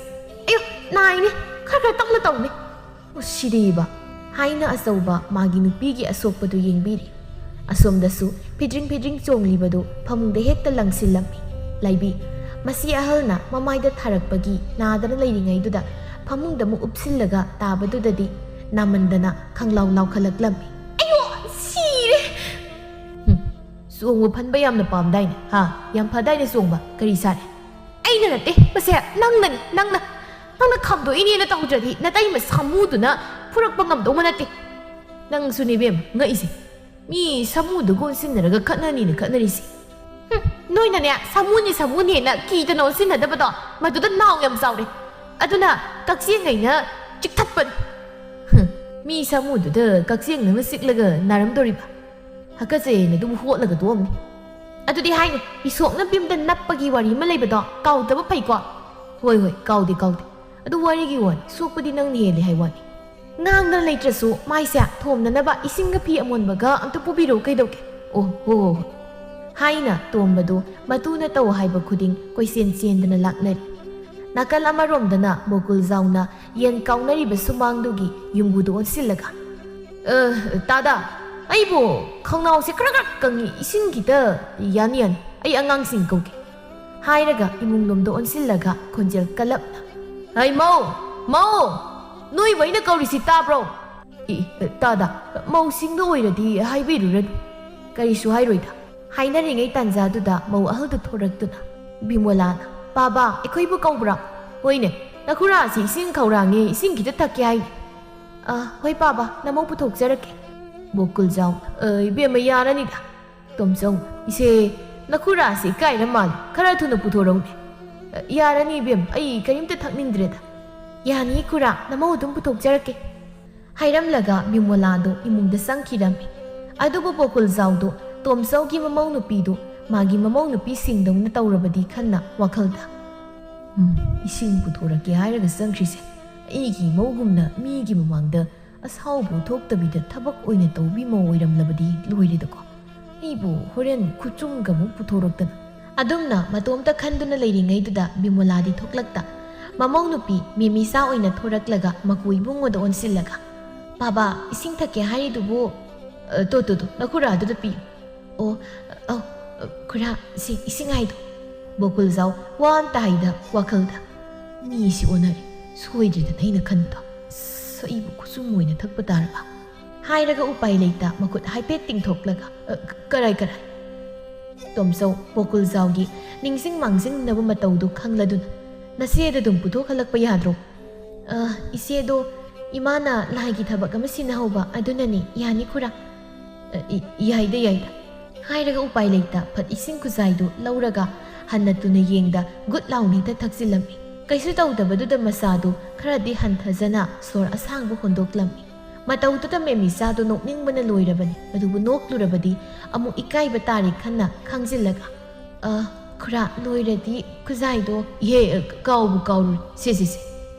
ꯑꯌꯣ, ꯅꯥꯏꯅꯦ, ꯈꯔ ꯈꯔ ꯇꯞꯅ ꯇꯧꯅꯦ꯫ "ꯑꯣ, ꯁꯤꯗꯤꯕ" ꯍꯥꯏꯅ ꯑꯆꯧꯕ ꯃꯥꯒꯤ ꯅꯨꯄꯤꯒꯤ ꯑꯁꯣꯛꯄꯗꯨ ꯌꯦꯡꯕꯤꯔꯤ꯫ ꯑꯁꯣꯝꯗꯁꯨ ꯐꯤꯗ꯭ꯔꯤꯡ ꯐꯤꯗ꯭ꯔꯤꯡ ꯆꯣꯡꯂꯤꯕꯗꯨ ꯐꯃꯨꯡꯗ ꯍꯦꯛꯇ ꯂꯪꯁꯤꯜꯂꯝꯃꯤ꯫ ꯂꯥꯏꯕꯤ, ꯃꯁꯤ ꯑꯍꯜꯅ ꯃꯃꯥꯏꯗ ꯊꯥꯔꯛꯄꯒꯤ ꯅꯥꯗꯅ ꯂꯩꯔꯤꯉꯩꯗꯨꯗ ꯐꯃꯨꯡꯗ ꯑꯃꯨꯛ ꯎꯞꯁꯤꯜꯂꯒ ꯇꯥꯕꯗꯨꯗꯗꯤ ꯅꯥꯃꯟꯗꯅ ꯈꯪꯂꯥꯎ ꯂꯥꯎꯈꯠꯂꯛꯂꯝꯃꯤ꯫ "ꯑꯌꯣ, ꯁꯤꯔꯦ!" ꯍꯨꯝ, ꯆꯣꯡꯕ ꯐꯟꯕ ꯌꯥꯝꯅ ꯄꯥꯝꯗꯥꯏꯅꯦ, ꯍꯥ? ꯌꯥꯝ ꯐꯗꯥꯏꯅꯦ ꯆꯣꯡꯕ, ꯀꯔꯤ ꯁꯥꯔꯦ? "ꯑꯩꯅ ꯅꯠꯇꯦ, ꯃꯁꯦ ꯅꯪꯅꯅꯤ, ꯅꯪꯅ꯫ ꯅꯪꯅ ꯈꯥꯝꯗꯣꯛꯏꯅꯦꯅ ꯇꯧꯗ꯭ꯔꯗꯤ ꯅꯇꯩꯃ ꯁꯥꯃꯨꯗꯨꯅ ꯐꯨꯔꯛꯄ ꯉꯝꯗꯧꯕ ꯅꯠꯇꯦ꯫ ꯅꯪꯁꯨꯅꯦ ꯏꯕꯦꯝꯃ ꯉꯛꯏꯁꯦ꯫ ꯃꯤ ꯁꯥꯃꯨꯗꯨꯒ ꯑꯣꯟꯁꯤꯟꯅꯔꯒ ꯈꯠꯅꯅꯤꯅ ꯈꯠꯅꯔꯤꯁꯦ꯫ ꯍꯨꯝ, ꯅꯣꯏꯅꯅꯦ ꯁꯥꯃꯨꯅꯤ ꯁꯥꯃꯨꯅꯦꯅ ꯀꯤꯗꯅ ꯑꯣꯟꯁꯤꯟꯅꯗꯕꯗꯣ, ꯃꯗꯨꯗ ꯅꯥꯎ ꯌꯥꯝ ꯆꯥꯎꯔꯦ꯫ ꯑꯗꯨꯅ ꯀꯛꯆꯦꯡꯉꯩꯅ ꯆꯤꯛꯊꯠꯄꯅꯤ꯫ ꯍꯨꯝ, ꯃꯤ ꯁꯥꯃꯨꯗꯨꯗ ꯀꯛꯆꯦꯡꯅ ꯑꯃ ꯆꯤꯛꯂꯒ ꯅꯥꯔꯝꯗꯣꯔꯤꯕ? ꯍꯥꯀꯠꯆꯩꯅ ꯑꯗꯨꯝ ꯍꯣꯠꯂꯒ ꯇꯣꯛꯑꯝꯅꯤ꯫ ꯑꯗꯨꯗꯤ ꯍꯥꯏꯅꯤ, ꯏꯁꯣꯛꯅ ꯕꯤꯝꯗ ꯅꯞꯄꯒꯤ ꯋꯥꯔꯤ ꯑꯃ ꯂꯩꯕꯗꯣ ꯀꯥꯎꯗꯕ ꯐꯩꯀꯣ?" "ꯍꯣꯏ, ꯍꯣꯏ, ꯀꯥꯎꯗꯦ, ꯀꯥꯎꯗꯦ꯫ ꯑꯗꯨ ꯋꯥꯔꯤꯒꯤ ꯋꯥꯅꯤ, ꯁꯣꯛꯄꯗꯤ ꯅꯪꯅ ꯍꯦꯜꯂꯤ ꯍꯥꯏ ꯋꯥꯅꯤ꯫ ꯉꯥꯡꯗꯅ ꯂꯩꯇ꯭ꯔꯁꯨ ꯃꯥꯏꯁꯦ ꯊꯣꯝꯅꯅꯕ ꯏꯁꯤꯡꯒ ꯐꯤ ꯑꯃꯣꯟꯕꯒ ꯑꯝꯇ ꯄꯨꯕꯤꯔꯛꯎ ꯀꯩꯗꯧꯒꯦ?" "ꯑꯣ, ꯍꯣ, ꯍꯣ, ꯍꯣ" ꯍꯥꯏꯅ ꯇꯣꯝꯕꯗꯨ ꯃꯇꯨꯅ ꯇꯧ ꯍꯥꯏꯕ ꯈꯨꯗꯤꯡ ꯀꯣꯏꯆꯦꯟ ꯆꯦꯟꯗꯅ ꯂꯥꯛꯅꯔꯤ꯫ ꯅꯥꯀꯜ ꯑꯃꯔꯣꯝꯗꯅ ꯕꯣꯀꯨꯜ ꯖꯥꯎꯅ ꯌꯦꯟ ꯀꯥꯎꯅꯔꯤꯕ ꯁꯨꯃꯥꯡꯗꯨꯒꯤ ꯌꯨꯝꯕꯨꯗꯨ ꯑꯣꯟꯁꯤꯜꯂꯒ, "ꯑ, ꯇꯥꯗ, ꯑꯩꯕꯨ ꯈꯧꯅꯥꯎꯁꯦ ꯈꯔ ꯈꯔ ꯀꯪꯉꯤ, ꯏꯁꯤꯡ ꯈꯤꯇ ꯌꯥꯅꯤ ꯌꯥꯅꯤ, ꯑꯩ ꯑꯉꯥꯡꯁꯤꯡ ꯀꯧꯒꯦ" ꯍꯥꯏꯔꯒ ꯏꯃꯨꯡꯂꯣꯝꯗ ꯑꯣꯟꯁꯤꯜꯂꯒ ꯈꯣꯟꯖꯦꯜ ꯀꯜꯂꯞꯅ, "ꯍꯩ ꯃꯧ, "ꯃꯧ! ꯅꯣꯏꯕꯨ ꯑꯩꯅ ꯀꯧꯔꯤꯁꯤ ꯇꯥꯕ꯭ꯔꯣ?" "ꯏ, ꯇꯥꯗ, ꯃꯧꯁꯤꯡꯗ ꯑꯣꯏꯔꯗꯤ ꯍꯥꯏꯕꯤꯔꯨꯔꯅꯨ, ꯀꯔꯤꯁꯨ ꯍꯥꯏꯔꯣꯏꯗ"꯫ ꯍꯥꯏꯅꯔꯤꯉꯩ ꯇꯥꯟꯖꯥꯗꯨꯗ ꯃꯧ ꯑꯍꯜꯗꯨ ꯊꯣꯔꯛꯇꯨꯅ, ꯕꯤꯃꯣꯂꯥꯅ, "ꯄꯥꯕ, ꯑꯩꯈꯣꯏꯕꯨ ꯀꯧꯕ꯭ꯔꯥ?" "ꯍꯣꯏꯅꯦ, ꯅꯈꯨꯔꯥꯁꯤ ꯏꯁꯤꯡ ꯈꯧꯔꯥꯡꯉꯦ, ꯏꯁꯤꯡ ꯈꯤꯇ ꯊꯛꯀꯦ ꯍꯥꯏꯅꯦ"꯫ "ꯑ, ꯍꯣꯏ ꯄꯥꯕ, ꯅꯃꯧ ꯄꯨꯊꯣꯛꯆꯔꯛꯀꯦ"꯫ ꯕꯣꯀꯨꯜꯖꯥꯎ, "ꯑ, ꯏꯕꯦꯝꯃ, ꯌꯥꯔꯅꯤꯗ"꯫ ꯇꯣꯝꯆꯧ, "ꯏꯆꯦ, ꯅꯈꯨꯔꯥꯁꯤ ꯏꯀꯥꯏꯔ ꯃꯥꯜꯂꯦ, ꯈꯔ ꯊꯨꯅ ꯄꯨꯊꯣꯔꯛꯎꯅꯦ"꯫ "ꯑ, ꯌꯥꯔꯅꯤ ꯏꯕꯦꯝ, ꯑꯩ ꯀꯔꯤꯝꯇ ꯊꯛꯅꯤꯡꯗ꯭ꯔꯦꯗ"꯫ "ꯌꯥꯅꯤ ꯈꯨꯔꯥ, ꯅꯃꯧ ꯑꯗꯨꯝ ꯄꯨꯊꯣꯛꯆꯔꯛꯀꯦ"꯫ ꯍꯥꯏꯔꯝꯂꯒ ꯕꯤꯃꯣꯂꯥꯗꯨ ꯏꯃꯨꯡꯗ ꯆꯪꯈꯤꯔꯝꯃꯤ꯫ ꯑꯗꯨꯕꯨ ꯕꯣꯀꯨꯜꯖꯥꯎꯗꯨ ꯇꯣꯝꯆꯧꯒꯤ ꯃꯃꯧ ꯅꯨꯄꯤꯗꯨ ꯃꯥꯒꯤ ꯃꯃꯧ ꯅꯨꯄꯤꯁꯤꯡꯗꯧꯅ ꯇꯧꯔꯕꯗꯤ ꯈꯟꯅ ꯋꯥꯈꯜꯗ, "ꯎꯝ, ꯏꯁꯤꯡ ꯄꯨꯊꯣꯔꯛꯀꯦ ꯍꯥꯏꯔꯒ ꯆꯪꯈ꯭ꯔꯤꯁꯦ, ꯑꯩꯒꯤ ꯃꯧꯒꯨꯝꯅ ꯃꯤꯒꯤ ꯃꯃꯥꯡꯗ ꯑꯁꯥꯎꯕ ꯊꯣꯛꯇꯕꯤꯗ ꯊꯕꯛ ꯑꯣꯏꯅ ꯇꯧꯕꯤ ꯃꯧ ꯑꯣꯏꯔꯝꯂꯕꯗꯤ ꯂꯣꯏꯔꯦꯗꯀꯣ꯫ ꯑꯩꯕꯨ ꯍꯣꯔꯦꯟ ꯈꯨꯆꯨꯝꯒ ꯑꯃꯨꯛ ꯄꯨꯊꯣꯔꯛꯇꯅ"꯫ ꯑꯗꯨꯝꯅ ꯃꯇꯣꯝꯇ ꯈꯟꯗꯨꯅ ꯂꯩꯔꯤꯉꯩꯗꯨꯗ ꯕꯤꯃꯣꯂꯥꯗꯤ ꯊꯣꯛꯂꯛꯇ, ꯃꯃꯧ ꯅꯨꯄꯤ ꯃꯦꯃꯤꯁꯥ ꯑꯣꯏꯅ ꯊꯣꯔꯛꯂꯒ ꯃꯀꯨ ꯏꯕꯨꯡꯉꯣꯗ ꯑꯣꯟꯁꯤꯜꯂꯒ, "ꯄꯥꯕ, ꯏꯁꯤꯡ ꯊꯛꯀꯦ ꯍꯥꯏꯔꯤꯗꯨꯕꯨ, ꯑ, ꯇꯣ, ꯇꯣ, ꯇꯣ, ꯅꯈꯨꯔꯥꯗꯨꯗ ꯄꯤꯌꯨ"꯫ "ꯑꯣ, ꯑꯧ, ꯈꯨꯔꯥ, ꯁꯤ ꯏꯁꯤꯡ ꯍꯥꯏꯗꯣ"꯫ ꯕꯣꯀꯨꯜꯖꯥꯎ ꯋꯥ ꯑꯝꯇ ꯍꯥꯏꯗ ꯋꯥꯈꯜꯗ, "ꯃꯤꯁꯤ ꯑꯣꯟꯅꯔꯦ, ꯁꯣꯏꯗ꯭ꯔꯦꯗꯅ ꯑꯩꯅ ꯈꯟꯕꯗꯣ꯫ ꯑꯁ, ꯑꯩꯕꯨ ꯈꯨꯁꯨꯝ ꯑꯣꯏꯅ ꯊꯛꯄ ꯇꯥꯔꯕ"꯫ ꯍꯥꯏꯔꯒ ꯎꯄꯥꯏ ꯂꯩꯇ ꯃꯈꯨꯠ ꯍꯥꯏꯐꯦꯠ ꯇꯤꯡꯊꯣꯛꯂꯒ, "ꯑ, ꯀ-, ꯀꯔꯥꯏ, ꯀꯔꯥꯏ?" ꯇꯣꯝꯆꯧ ꯕꯣꯀꯨꯜꯖꯥꯎꯒꯤ ꯅꯤꯡꯁꯤꯡ ꯃꯥꯡꯖꯤꯡꯅꯕ ꯃꯇꯧꯗꯨ ꯈꯪꯂꯗꯨꯅ, "ꯅꯆꯦꯗ ꯑꯗꯨꯝ ꯄꯨꯊꯣꯛꯍꯜꯂꯛꯄ ꯌꯥꯗ꯭ꯔꯣ?" "ꯑ, ꯏꯆꯦꯗꯣ ꯏꯃꯥꯅ ꯂꯥꯏꯒꯤ ꯊꯕꯛ ꯑꯃ ꯁꯤꯟꯅꯍꯧꯕ, ꯑꯗꯨꯅꯅꯦ, ꯌꯥꯅꯤ ꯈꯨꯔꯥ"꯫ "ꯑ, ꯏ-, ꯌꯥꯏꯗ, ꯌꯥꯏꯗ"꯫ ꯍꯥꯏꯔꯒ ꯎꯄꯥꯏ ꯂꯩꯇ ꯐꯠ ꯏꯁꯤꯡ ꯈꯨꯖꯥꯏꯗꯨ ꯂꯧꯔꯒ ꯍꯟꯅ ꯇꯨꯅ ꯌꯦꯡꯗ ꯒꯨꯠ ꯂꯥꯎꯅ ꯍꯦꯛꯇ ꯊꯛꯆꯤꯜꯂꯝꯃꯤ꯫ ꯀꯩꯁꯨ ꯇꯧꯗꯕꯗꯨꯗ ꯃꯁꯥꯗꯨ ꯈꯔꯗꯤ ꯍꯟꯊꯖꯅ ꯁꯣꯔ ꯑꯁꯥꯡꯕ ꯍꯣꯟꯗꯣꯛꯂꯝꯃꯤ꯫ ꯃꯇꯧꯗꯨꯗ ꯃꯦꯃꯤꯆꯥꯗꯨ ꯅꯣꯛꯅꯤꯡꯕꯅ ꯂꯣꯏꯔꯕꯅꯤ꯫ ꯑꯗꯨꯕꯨ ꯅꯣꯛꯂꯨꯔꯕꯗꯤ ꯑꯃꯨꯛ ꯏꯀꯥꯏꯕ ꯇꯥꯔꯦ ꯈꯟꯅ ꯈꯥꯡꯖꯤꯜꯂꯒ, "ꯑ, ꯈꯨꯔꯥ, ꯂꯣꯏꯔꯗꯤ ꯈꯨꯖꯥꯏꯗꯣ"꯫ "ꯏꯍꯦ, ꯑ, ꯀꯥꯎꯕꯨ ꯀꯥꯎꯔꯨꯔꯦ꯫ ꯁꯦ, ꯁꯦ, ꯁꯦ"꯫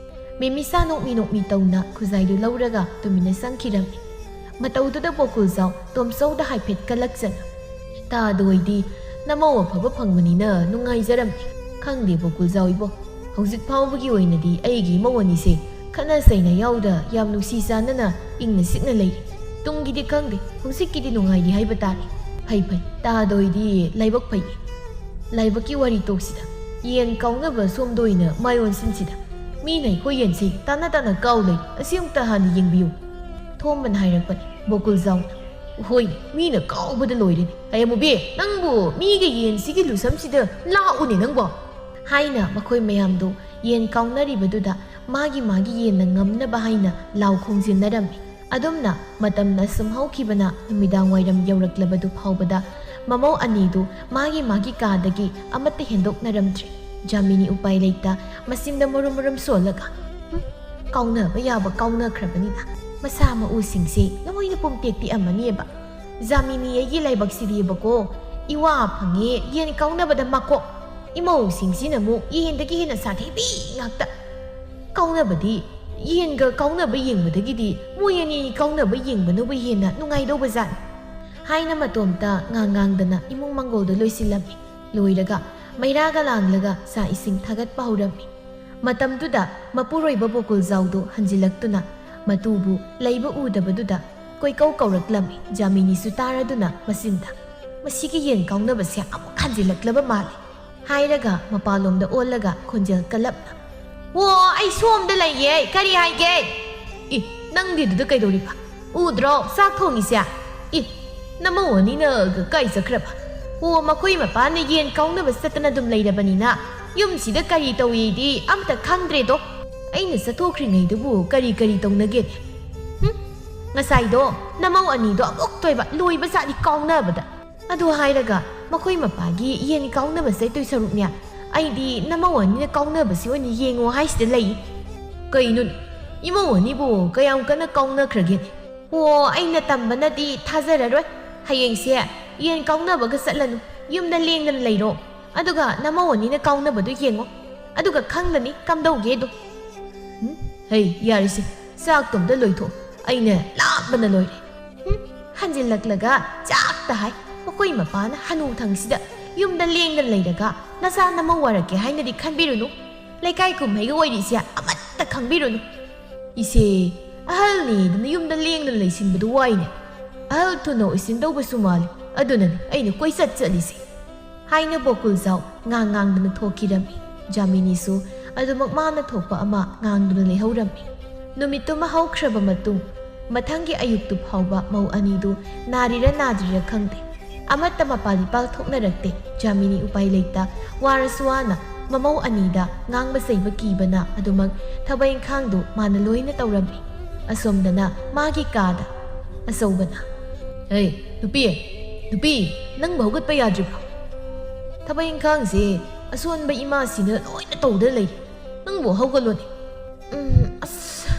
ꯃꯦꯃꯤꯆꯥ ꯅꯣꯛꯃꯤ ꯅꯣꯛꯃꯤ ꯇꯧꯅ ꯈꯨꯖꯥꯏꯗꯨ ꯂꯧꯔꯒ ꯇꯨꯃꯤꯟꯅ ꯆꯪꯈꯤꯔꯝꯃꯤ꯫ ꯃꯇꯧꯗꯨꯗ ꯕꯣꯀꯨꯜꯖꯥꯎ ꯇꯣꯝꯆꯧꯗ ꯍꯥꯏꯐꯦꯠ ꯀꯜꯂꯛꯆꯅ, "ꯇꯥꯗ ꯑꯣꯏꯗꯤ ꯅꯃꯧ ꯑꯐꯕ ꯐꯪꯕꯅꯤꯅ ꯅꯨꯡꯉꯥꯏꯖꯔꯝꯅꯤ꯫ ꯈꯪꯗꯦ ꯕꯣꯀꯨꯜꯖꯥꯎ ꯏꯕꯣ, ꯍꯧꯖꯤꯛ ꯐꯥꯎꯕꯒꯤ ꯑꯣꯏꯅꯗꯤ ꯑꯩꯒꯤ ꯏꯃꯧ ꯑꯅꯤꯁꯦ ꯈꯠꯅ ꯆꯩꯅ ꯌꯥꯎꯗ ꯌꯥꯝ ꯅꯨꯡꯁꯤ ꯆꯥꯟꯅꯅ ꯏꯪꯅ ꯆꯤꯛꯅ ꯂꯩꯔꯤ꯫ ꯇꯨꯡꯒꯤꯗꯤ ꯈꯪꯗꯦ, ꯍꯧꯖꯤꯛꯀꯤꯗꯤ ꯅꯨꯡꯉꯥꯏꯔꯤ ꯍꯥꯏꯕ ꯇꯥꯔꯦ"꯫ "ꯐꯩ, ꯐꯩ, ꯇꯥꯗ ꯑꯣꯏꯗꯤ ꯂꯥꯏꯕꯛ ꯐꯩ꯫ ꯂꯥꯏꯕꯛꯀꯤ ꯋꯥꯔꯤ ꯇꯣꯛꯁꯤꯗ, ꯌꯦꯟ ꯀꯥꯎꯅꯕ ꯁꯣꯝꯗ ꯑꯣꯏꯅ ꯃꯥꯏ ꯑꯣꯟꯁꯤꯟꯁꯤꯗ"꯫ ꯃꯤꯅ ꯑꯩꯈꯣꯏ ꯌꯦꯟꯁꯤ ꯇꯥꯅ ꯇꯥꯅ ꯀꯥꯎ ꯂꯩ꯫ ꯑꯁꯤ ꯑꯃꯨꯛꯇ ꯍꯥꯟꯅ ꯌꯦꯡꯕꯤꯌꯨ꯫ ꯊꯣꯝꯕꯅ ꯍꯥꯏꯔꯛꯄꯅꯤ꯫ ꯕꯣꯀꯨꯜꯖꯥꯎꯅ, "ꯍꯣꯏ, ꯃꯤꯅ ꯀꯥꯎꯕꯗ ꯂꯣꯏꯔꯦꯅꯦ꯫ ꯍꯌꯥꯃꯨꯕꯤ, ꯅꯪꯕꯨ ꯃꯤꯒꯤ ꯌꯦꯟꯁꯤꯒꯤ ꯂꯨꯁꯝꯁꯤꯗ ꯂꯥꯛꯎꯅꯦ ꯅꯪꯕꯣ!" ꯍꯥꯏꯅ ꯃꯈꯣꯏ ꯃꯌꯥꯝꯗꯨ ꯌꯦꯟ ꯀꯥꯎꯅꯔꯤꯕꯗꯨꯗ ꯃꯥꯒꯤ ꯃꯥꯒꯤ ꯌꯦꯟꯅ ꯉꯝꯅꯕ ꯍꯥꯏꯅ ꯂꯥꯎ ꯈꯣꯡꯖꯤꯟꯅꯔꯝꯃꯤ꯫ ꯑꯗꯨꯝꯅ ꯃꯇꯝꯅ ꯁꯨꯝ ꯍꯧꯈꯤꯕꯅ ꯅꯨꯃꯤꯗꯥꯡ ꯋꯥꯏꯔꯝ ꯌꯧꯔꯛꯂꯕꯗꯨ ꯐꯥꯎꯕꯗ ꯃꯃꯧ ꯑꯅꯤꯗꯨ ꯃꯥꯒꯤ ꯃꯥꯒꯤ ꯀꯥꯗꯒꯤ ꯑꯃꯠꯇ ꯍꯦꯟꯗꯣꯛꯅꯔꯝꯗ꯭ꯔꯦ꯫ ꯖꯥꯃꯤꯅꯤ ꯎꯄꯥꯏ ꯂꯩꯇ ꯃꯆꯤꯟꯗ ꯃꯔꯨꯝ ꯃꯔꯨꯝ ꯁꯣꯜꯂꯒ, "ꯍꯨꯝ, ꯀꯥꯎꯅꯕ ꯌꯥꯕ ꯀꯥꯎꯅꯈ꯭ꯔꯕꯅꯤꯅ ꯃꯁꯥ ꯃꯎꯁꯤꯡꯁꯦ ꯂꯣꯏꯅ ꯄꯨꯝꯇꯦꯛ ꯇꯦꯛꯑꯝꯃꯅꯤꯕ꯫ ꯖꯥꯃꯤꯅꯤ ꯑꯩꯒꯤ ꯂꯥꯏꯕꯛꯁꯤꯗꯤꯕꯀꯣ, ꯏꯋꯥ ꯐꯪꯉꯦ ꯌꯦꯟ ꯀꯥꯎꯅꯕꯗ ꯃꯀꯣꯛ꯫ ꯏꯃꯧꯁꯤꯡꯁꯤꯅ ꯑꯃꯨꯛ ꯌꯦꯟꯗꯒꯤ ꯍꯦꯟꯅ ꯁꯥꯊꯤꯕꯤ ꯉꯥꯛꯇ꯫ ꯀꯥꯎꯅꯕꯗꯤ, ꯌꯦꯟꯒ ꯀꯥꯎꯅꯕ ꯌꯦꯡꯕꯗꯒꯤꯗꯤ ꯃꯣꯏ ꯑꯅꯤ ꯀꯥꯎꯅꯕ ꯌꯦꯡꯕꯅꯕꯨ ꯍꯦꯟꯅ ꯅꯨꯡꯉꯥꯏꯗꯧꯕ ꯖꯥꯠꯅꯤ" ꯍꯥꯏꯅ ꯃꯇꯣꯝꯇ ꯉꯥꯡ ꯉꯥꯡꯗꯅ ꯏꯃꯨꯡ ꯃꯪꯒꯣꯜꯗꯨ ꯂꯣꯏꯁꯤꯜꯂꯝꯃꯤ꯫ ꯂꯣꯏꯔꯒ ꯃꯩꯔꯥꯒ ꯂꯥꯡꯂꯒ ꯆꯥꯛ ꯏꯁꯤꯡ ꯊꯥꯒꯠꯄ ꯍꯧꯔꯝꯃꯤ꯫ ꯃꯇꯝꯗꯨꯗ ꯃꯄꯨꯔꯣꯏꯕ ꯕꯣꯀꯨꯜꯖꯥꯎꯗꯨ ꯍꯟꯖꯤꯜꯂꯛꯇꯨꯅ ꯃꯇꯨꯕꯨ ꯂꯩꯕ ꯎꯗꯕꯗꯨꯗ ꯀꯣꯏꯀꯧ ꯀꯧꯔꯛꯂꯝꯃꯤ꯫ ꯖꯥꯃꯤꯅꯤꯁꯨ ꯇꯥꯔꯗꯨꯅ ꯃꯆꯤꯟꯗ, "ꯃꯁꯤꯒꯤ ꯌꯦꯟ ꯀꯥꯎꯅꯕꯁꯦ ꯑꯃꯨꯛ ꯍꯟꯖꯤꯜꯂꯛꯂꯕ ꯃꯥꯜꯂꯤ" ꯍꯥꯏꯔꯒ ꯃꯄꯥꯟꯂꯣꯝꯗ ꯑꯣꯜꯂꯒ ꯈꯣꯟꯖꯦꯜ ꯀꯜꯂꯞꯅ, "ꯑꯣ, ꯑꯩ ꯁꯣꯝꯗ ꯂꯩꯌꯦ, ꯀꯔꯤ ꯍꯥꯏꯒꯦ?" "ꯏ, ꯅꯪꯗꯤ ꯑꯗꯨꯗ ꯀꯩꯗꯧꯔꯤꯕ? ꯎꯗ꯭ꯔꯣ ꯆꯥꯛ ꯊꯣꯡꯉꯤꯁꯦ? ꯏ, ꯅꯃꯧ ꯑꯅꯤꯅ ꯀꯥꯏ ꯆꯠꯈ꯭ꯔꯕ? ꯑꯣ, ꯃꯈꯣꯏ ꯃꯄꯥꯅ ꯌꯦꯟ ꯀꯥꯎꯅꯕ ꯆꯠꯇꯅ ꯑꯗꯨꯝ ꯂꯩꯔꯕꯅꯤꯅ ꯌꯨꯝꯁꯤꯗ ꯀꯔꯤ ꯇꯧꯏꯗꯤ ꯑꯝꯇ ꯈꯪꯗ꯭ꯔꯦꯗꯣ꯫ ꯑꯩꯅ ꯆꯠꯊꯣꯛꯈ꯭ꯔꯤꯉꯩꯗꯕꯨ ꯀꯔꯤ ꯀꯔꯤ ꯇꯧꯅꯒꯦꯅꯦ? ꯍꯨꯝ? ꯉꯁꯥꯏꯗꯣ ꯅꯃꯧ ꯑꯅꯤꯗꯣ ꯑꯃꯨꯛꯇꯣꯏꯕ ꯂꯣꯏꯕ ꯖꯥꯠꯅꯤ ꯀꯥꯎꯅꯕꯗ꯫ ꯑꯗꯨ ꯍꯥꯏꯔꯒ ꯃꯈꯣꯏ ꯃꯄꯥꯒꯤ ꯌꯦꯟ ꯀꯥꯎꯅꯕ ꯆꯠꯇꯣꯏ ꯁꯔꯨꯛꯅꯦ, ꯑꯩꯗꯤ ꯅꯃꯧ ꯑꯅꯤꯅ ꯀꯥꯎꯅꯕꯁꯤ ꯑꯣꯏꯅ ꯌꯦꯡꯉꯣ ꯍꯥꯏꯁꯤꯗ ꯂꯩ꯫ ꯀꯩꯅꯣꯅꯦ? ꯏꯃꯧ ꯑꯅꯤꯕꯨ ꯀꯌꯥꯝ ꯀꯟꯅ ꯀꯥꯎꯅꯈ꯭ꯔꯒꯦꯅꯦ? ꯑꯣ, ꯑꯩꯅ ꯇꯝꯕꯅꯗꯤ ꯊꯥꯖꯔꯔꯣꯏ꯫ ꯍꯌꯦꯡꯁꯦ ꯌꯦꯟ ꯀꯥꯎꯅꯕꯒ ꯆꯠꯂꯅꯨ, ꯌꯨꯝꯗ ꯂꯦꯡꯗꯅ ꯂꯩꯔꯣ꯫ ꯑꯗꯨꯒ ꯅꯃꯧ ꯑꯅꯤꯅ ꯀꯥꯎꯅꯕꯗꯨ ꯌꯦꯡꯉꯣ, ꯑꯗꯨꯒ ꯈꯪꯒꯅꯤ ꯀꯝꯗꯧꯒꯦꯗꯣ꯫ ꯎꯝ, ꯍꯩ, ꯌꯥꯔꯦꯁꯦ, ꯆꯥꯛꯇꯣ ꯑꯝꯇ ꯂꯣꯏꯊꯣꯛ, ꯑꯩꯅ ꯂꯥꯝꯕꯅ ꯂꯣꯏꯔꯦ꯫ ꯎꯝ, ꯍꯟꯖꯤꯜꯂꯛꯂꯒ ꯆꯥꯛꯇ ꯍꯥꯏ, ꯃꯈꯣꯏ ꯃꯄꯥꯅ ꯍꯅꯨꯊꯪꯁꯤꯗ ꯌꯨꯝꯗ ꯂꯦꯡꯗꯅ ꯂꯩꯔꯒ ꯅꯆꯥ ꯅꯃꯧ ꯋꯥꯔꯛꯀꯦ ꯍꯥꯏꯅꯗꯤ ꯈꯟꯕꯤꯔꯨꯅꯨ꯫ ꯂꯩꯀꯥꯏ ꯀꯨꯝꯍꯩꯒ ꯑꯣꯏꯔꯤꯁꯦ ꯑꯃꯠꯇ ꯈꯪꯕꯤꯔꯨꯅꯨ꯫ ꯏꯆꯦ, ꯑꯍꯜꯅꯦꯗꯅ ꯌꯨꯝꯗ ꯂꯦꯡꯗꯅ ꯂꯩꯁꯤꯟꯕꯗꯨ ꯋꯥꯏꯅꯦ꯫ ꯑꯍꯜ ꯊꯨꯅ ꯑꯣꯏꯁꯤꯟꯗꯧꯕꯁꯨ ꯃꯥꯜꯂꯤ, ꯑꯗꯨꯅꯅꯤ ꯑꯩꯅ ꯀꯣꯏꯆꯠ ꯆꯠꯂꯤꯁꯦ꯫ ꯍꯥꯏꯅ ꯕꯣꯀꯨꯜꯖꯥꯎ ꯉꯥꯡ ꯉꯥꯡꯗꯅ ꯊꯣꯛꯈꯤꯔꯝꯃꯤ꯫ ꯖꯥꯃꯤꯅꯤꯁꯨ ꯑꯗꯨꯃꯛ ꯃꯥꯅ ꯊꯣꯛꯄ ꯑꯃ ꯉꯥꯡꯗꯨꯅ ꯂꯩꯍꯧꯔꯝꯃꯤ꯫ ꯅꯨꯃꯤꯠꯇꯨꯃ ꯍꯧꯈ꯭ꯔꯕ ꯃꯇꯨꯡ, ꯃꯊꯪꯒꯤ ꯑꯌꯨꯛꯇꯨ ꯐꯥꯎꯕ ꯃꯧ ꯑꯅꯤꯗꯨ ꯅꯥꯔꯤꯔ ꯅꯥꯗ꯭ꯔꯤꯔ ꯈꯪꯗꯦ, ꯑꯃꯠꯇ ꯃꯄꯥꯜ ꯏꯄꯥꯜ ꯊꯣꯛꯅꯔꯛꯇꯦ꯫ ꯖꯥꯃꯤꯅꯤ ꯎꯄꯥꯏ ꯂꯩꯇ, ꯋꯥꯔꯁꯨ ꯋꯥꯅ ꯃꯃꯧ ꯑꯅꯤꯗ ꯉꯥꯡꯕ ꯆꯩꯕ ꯀꯤꯕꯅ ꯑꯗꯨꯃꯛ ꯊꯕꯛ ꯏꯪꯈꯥꯡꯗꯨ ꯃꯥꯅ ꯂꯣꯏꯅ ꯇꯧꯔꯝꯃꯤ꯫ ꯑꯁꯣꯝꯗꯅ ꯃꯥꯒꯤ ꯀꯥꯗ ꯑꯆꯧꯕꯅ, "ꯍꯦ, ꯅꯨꯄꯤ, ꯅꯨꯄꯤ, ꯅꯪꯕꯨ ꯍꯧꯒꯠꯄ ꯌꯥꯗ꯭ꯔꯤꯕ꯭ꯔꯣ? ꯊꯕꯛ ꯏꯪꯈꯥꯡꯁꯦ ꯑꯁꯣꯟꯕ ꯏꯃꯥꯁꯤꯅ ꯂꯣꯏꯅ ꯇꯧꯗꯅ ꯂꯩꯔꯤ꯫ ꯅꯪꯕꯨ ꯍꯧꯒꯠꯂꯣꯅꯦ꯫" "ꯎꯝ, ꯑꯁ,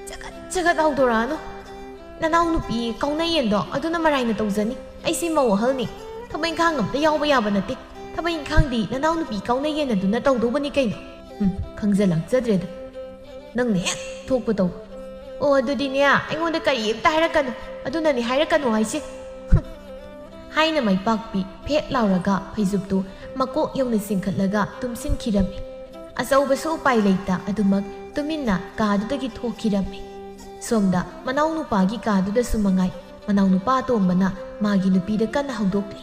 ꯆꯒꯠ ꯆꯒꯠ ꯍꯧꯗꯣꯔꯛꯑꯅꯨ꯫ ꯅꯅꯥꯎ ꯅꯨꯄꯤ ꯀꯥꯎꯅ ꯌꯦꯟꯗꯣ ꯑꯗꯨꯅ ꯃꯔꯥꯏꯅ ꯇꯧꯖꯅꯤ꯫ ꯑꯩꯁꯤ ꯃꯧ ꯑꯍꯜꯅꯤ꯫ ꯊꯕꯛ ꯏꯪꯈꯥꯡ ꯑꯝꯇ ꯌꯥꯎꯕ ꯌꯥꯕ ꯅꯠꯇꯦ꯫ ꯊꯕꯛ ꯏꯪꯈꯥꯡꯗꯤ ꯅꯅꯥꯎ ꯅꯨꯄꯤ ꯀꯥꯎꯅ ꯌꯦꯟ ꯑꯗꯨꯅ ꯇꯧꯗꯧꯕꯅꯤ ꯀꯩꯅꯣ꯫" "ꯎꯝ, ꯈꯪꯖ ꯂꯥꯛꯆꯗ꯭ꯔꯦꯗ꯫ ꯅꯪꯅ ꯍꯦꯛ ꯊꯣꯛꯄ ꯇꯧ꯫" "ꯑꯣ, ꯑꯗꯨꯗꯤꯅꯦ, ꯑꯩꯉꯣꯟꯗ ꯀꯔꯤꯝꯇ ꯍꯥꯏꯔꯛꯀꯅꯨ꯫ ꯑꯗꯨꯅꯅꯦ ꯍꯥꯏꯔꯛꯀꯅꯨ ꯍꯥꯏꯁꯦ꯫" ꯍꯥꯏꯅ ꯃꯥꯏꯄꯥꯛꯄꯤ ꯐꯦꯠ ꯂꯥꯎꯔꯒ ꯐꯩꯖꯨꯞꯇꯨ ꯃꯀꯣꯛ ꯌꯧꯅ ꯆꯤꯡꯈꯠꯂꯒ ꯇꯨꯝꯁꯤꯟꯈꯤꯔꯝꯃꯤ꯫ ꯑꯆꯧꯕꯁꯨ ꯎꯄꯥꯏ ꯂꯩꯇ ꯑꯗꯨꯃꯛ ꯇꯨꯃꯤꯟꯅ ꯀꯥꯗꯨꯗꯒꯤ ꯊꯣꯛꯈꯤꯔꯝꯃꯤ꯫ ꯁꯣꯝꯗ ꯃꯅꯥꯎꯅꯨꯄꯥꯒꯤ ꯀꯥꯗꯨꯗꯁꯨ ꯃꯉꯥꯏ, ꯃꯅꯥꯎꯅꯨꯄꯥ ꯑꯇꯣꯝꯕꯅ ꯃꯥꯒꯤ ꯅꯨꯄꯤꯗ ꯀꯟꯅ ꯍꯧꯗꯣꯛꯂꯤ꯫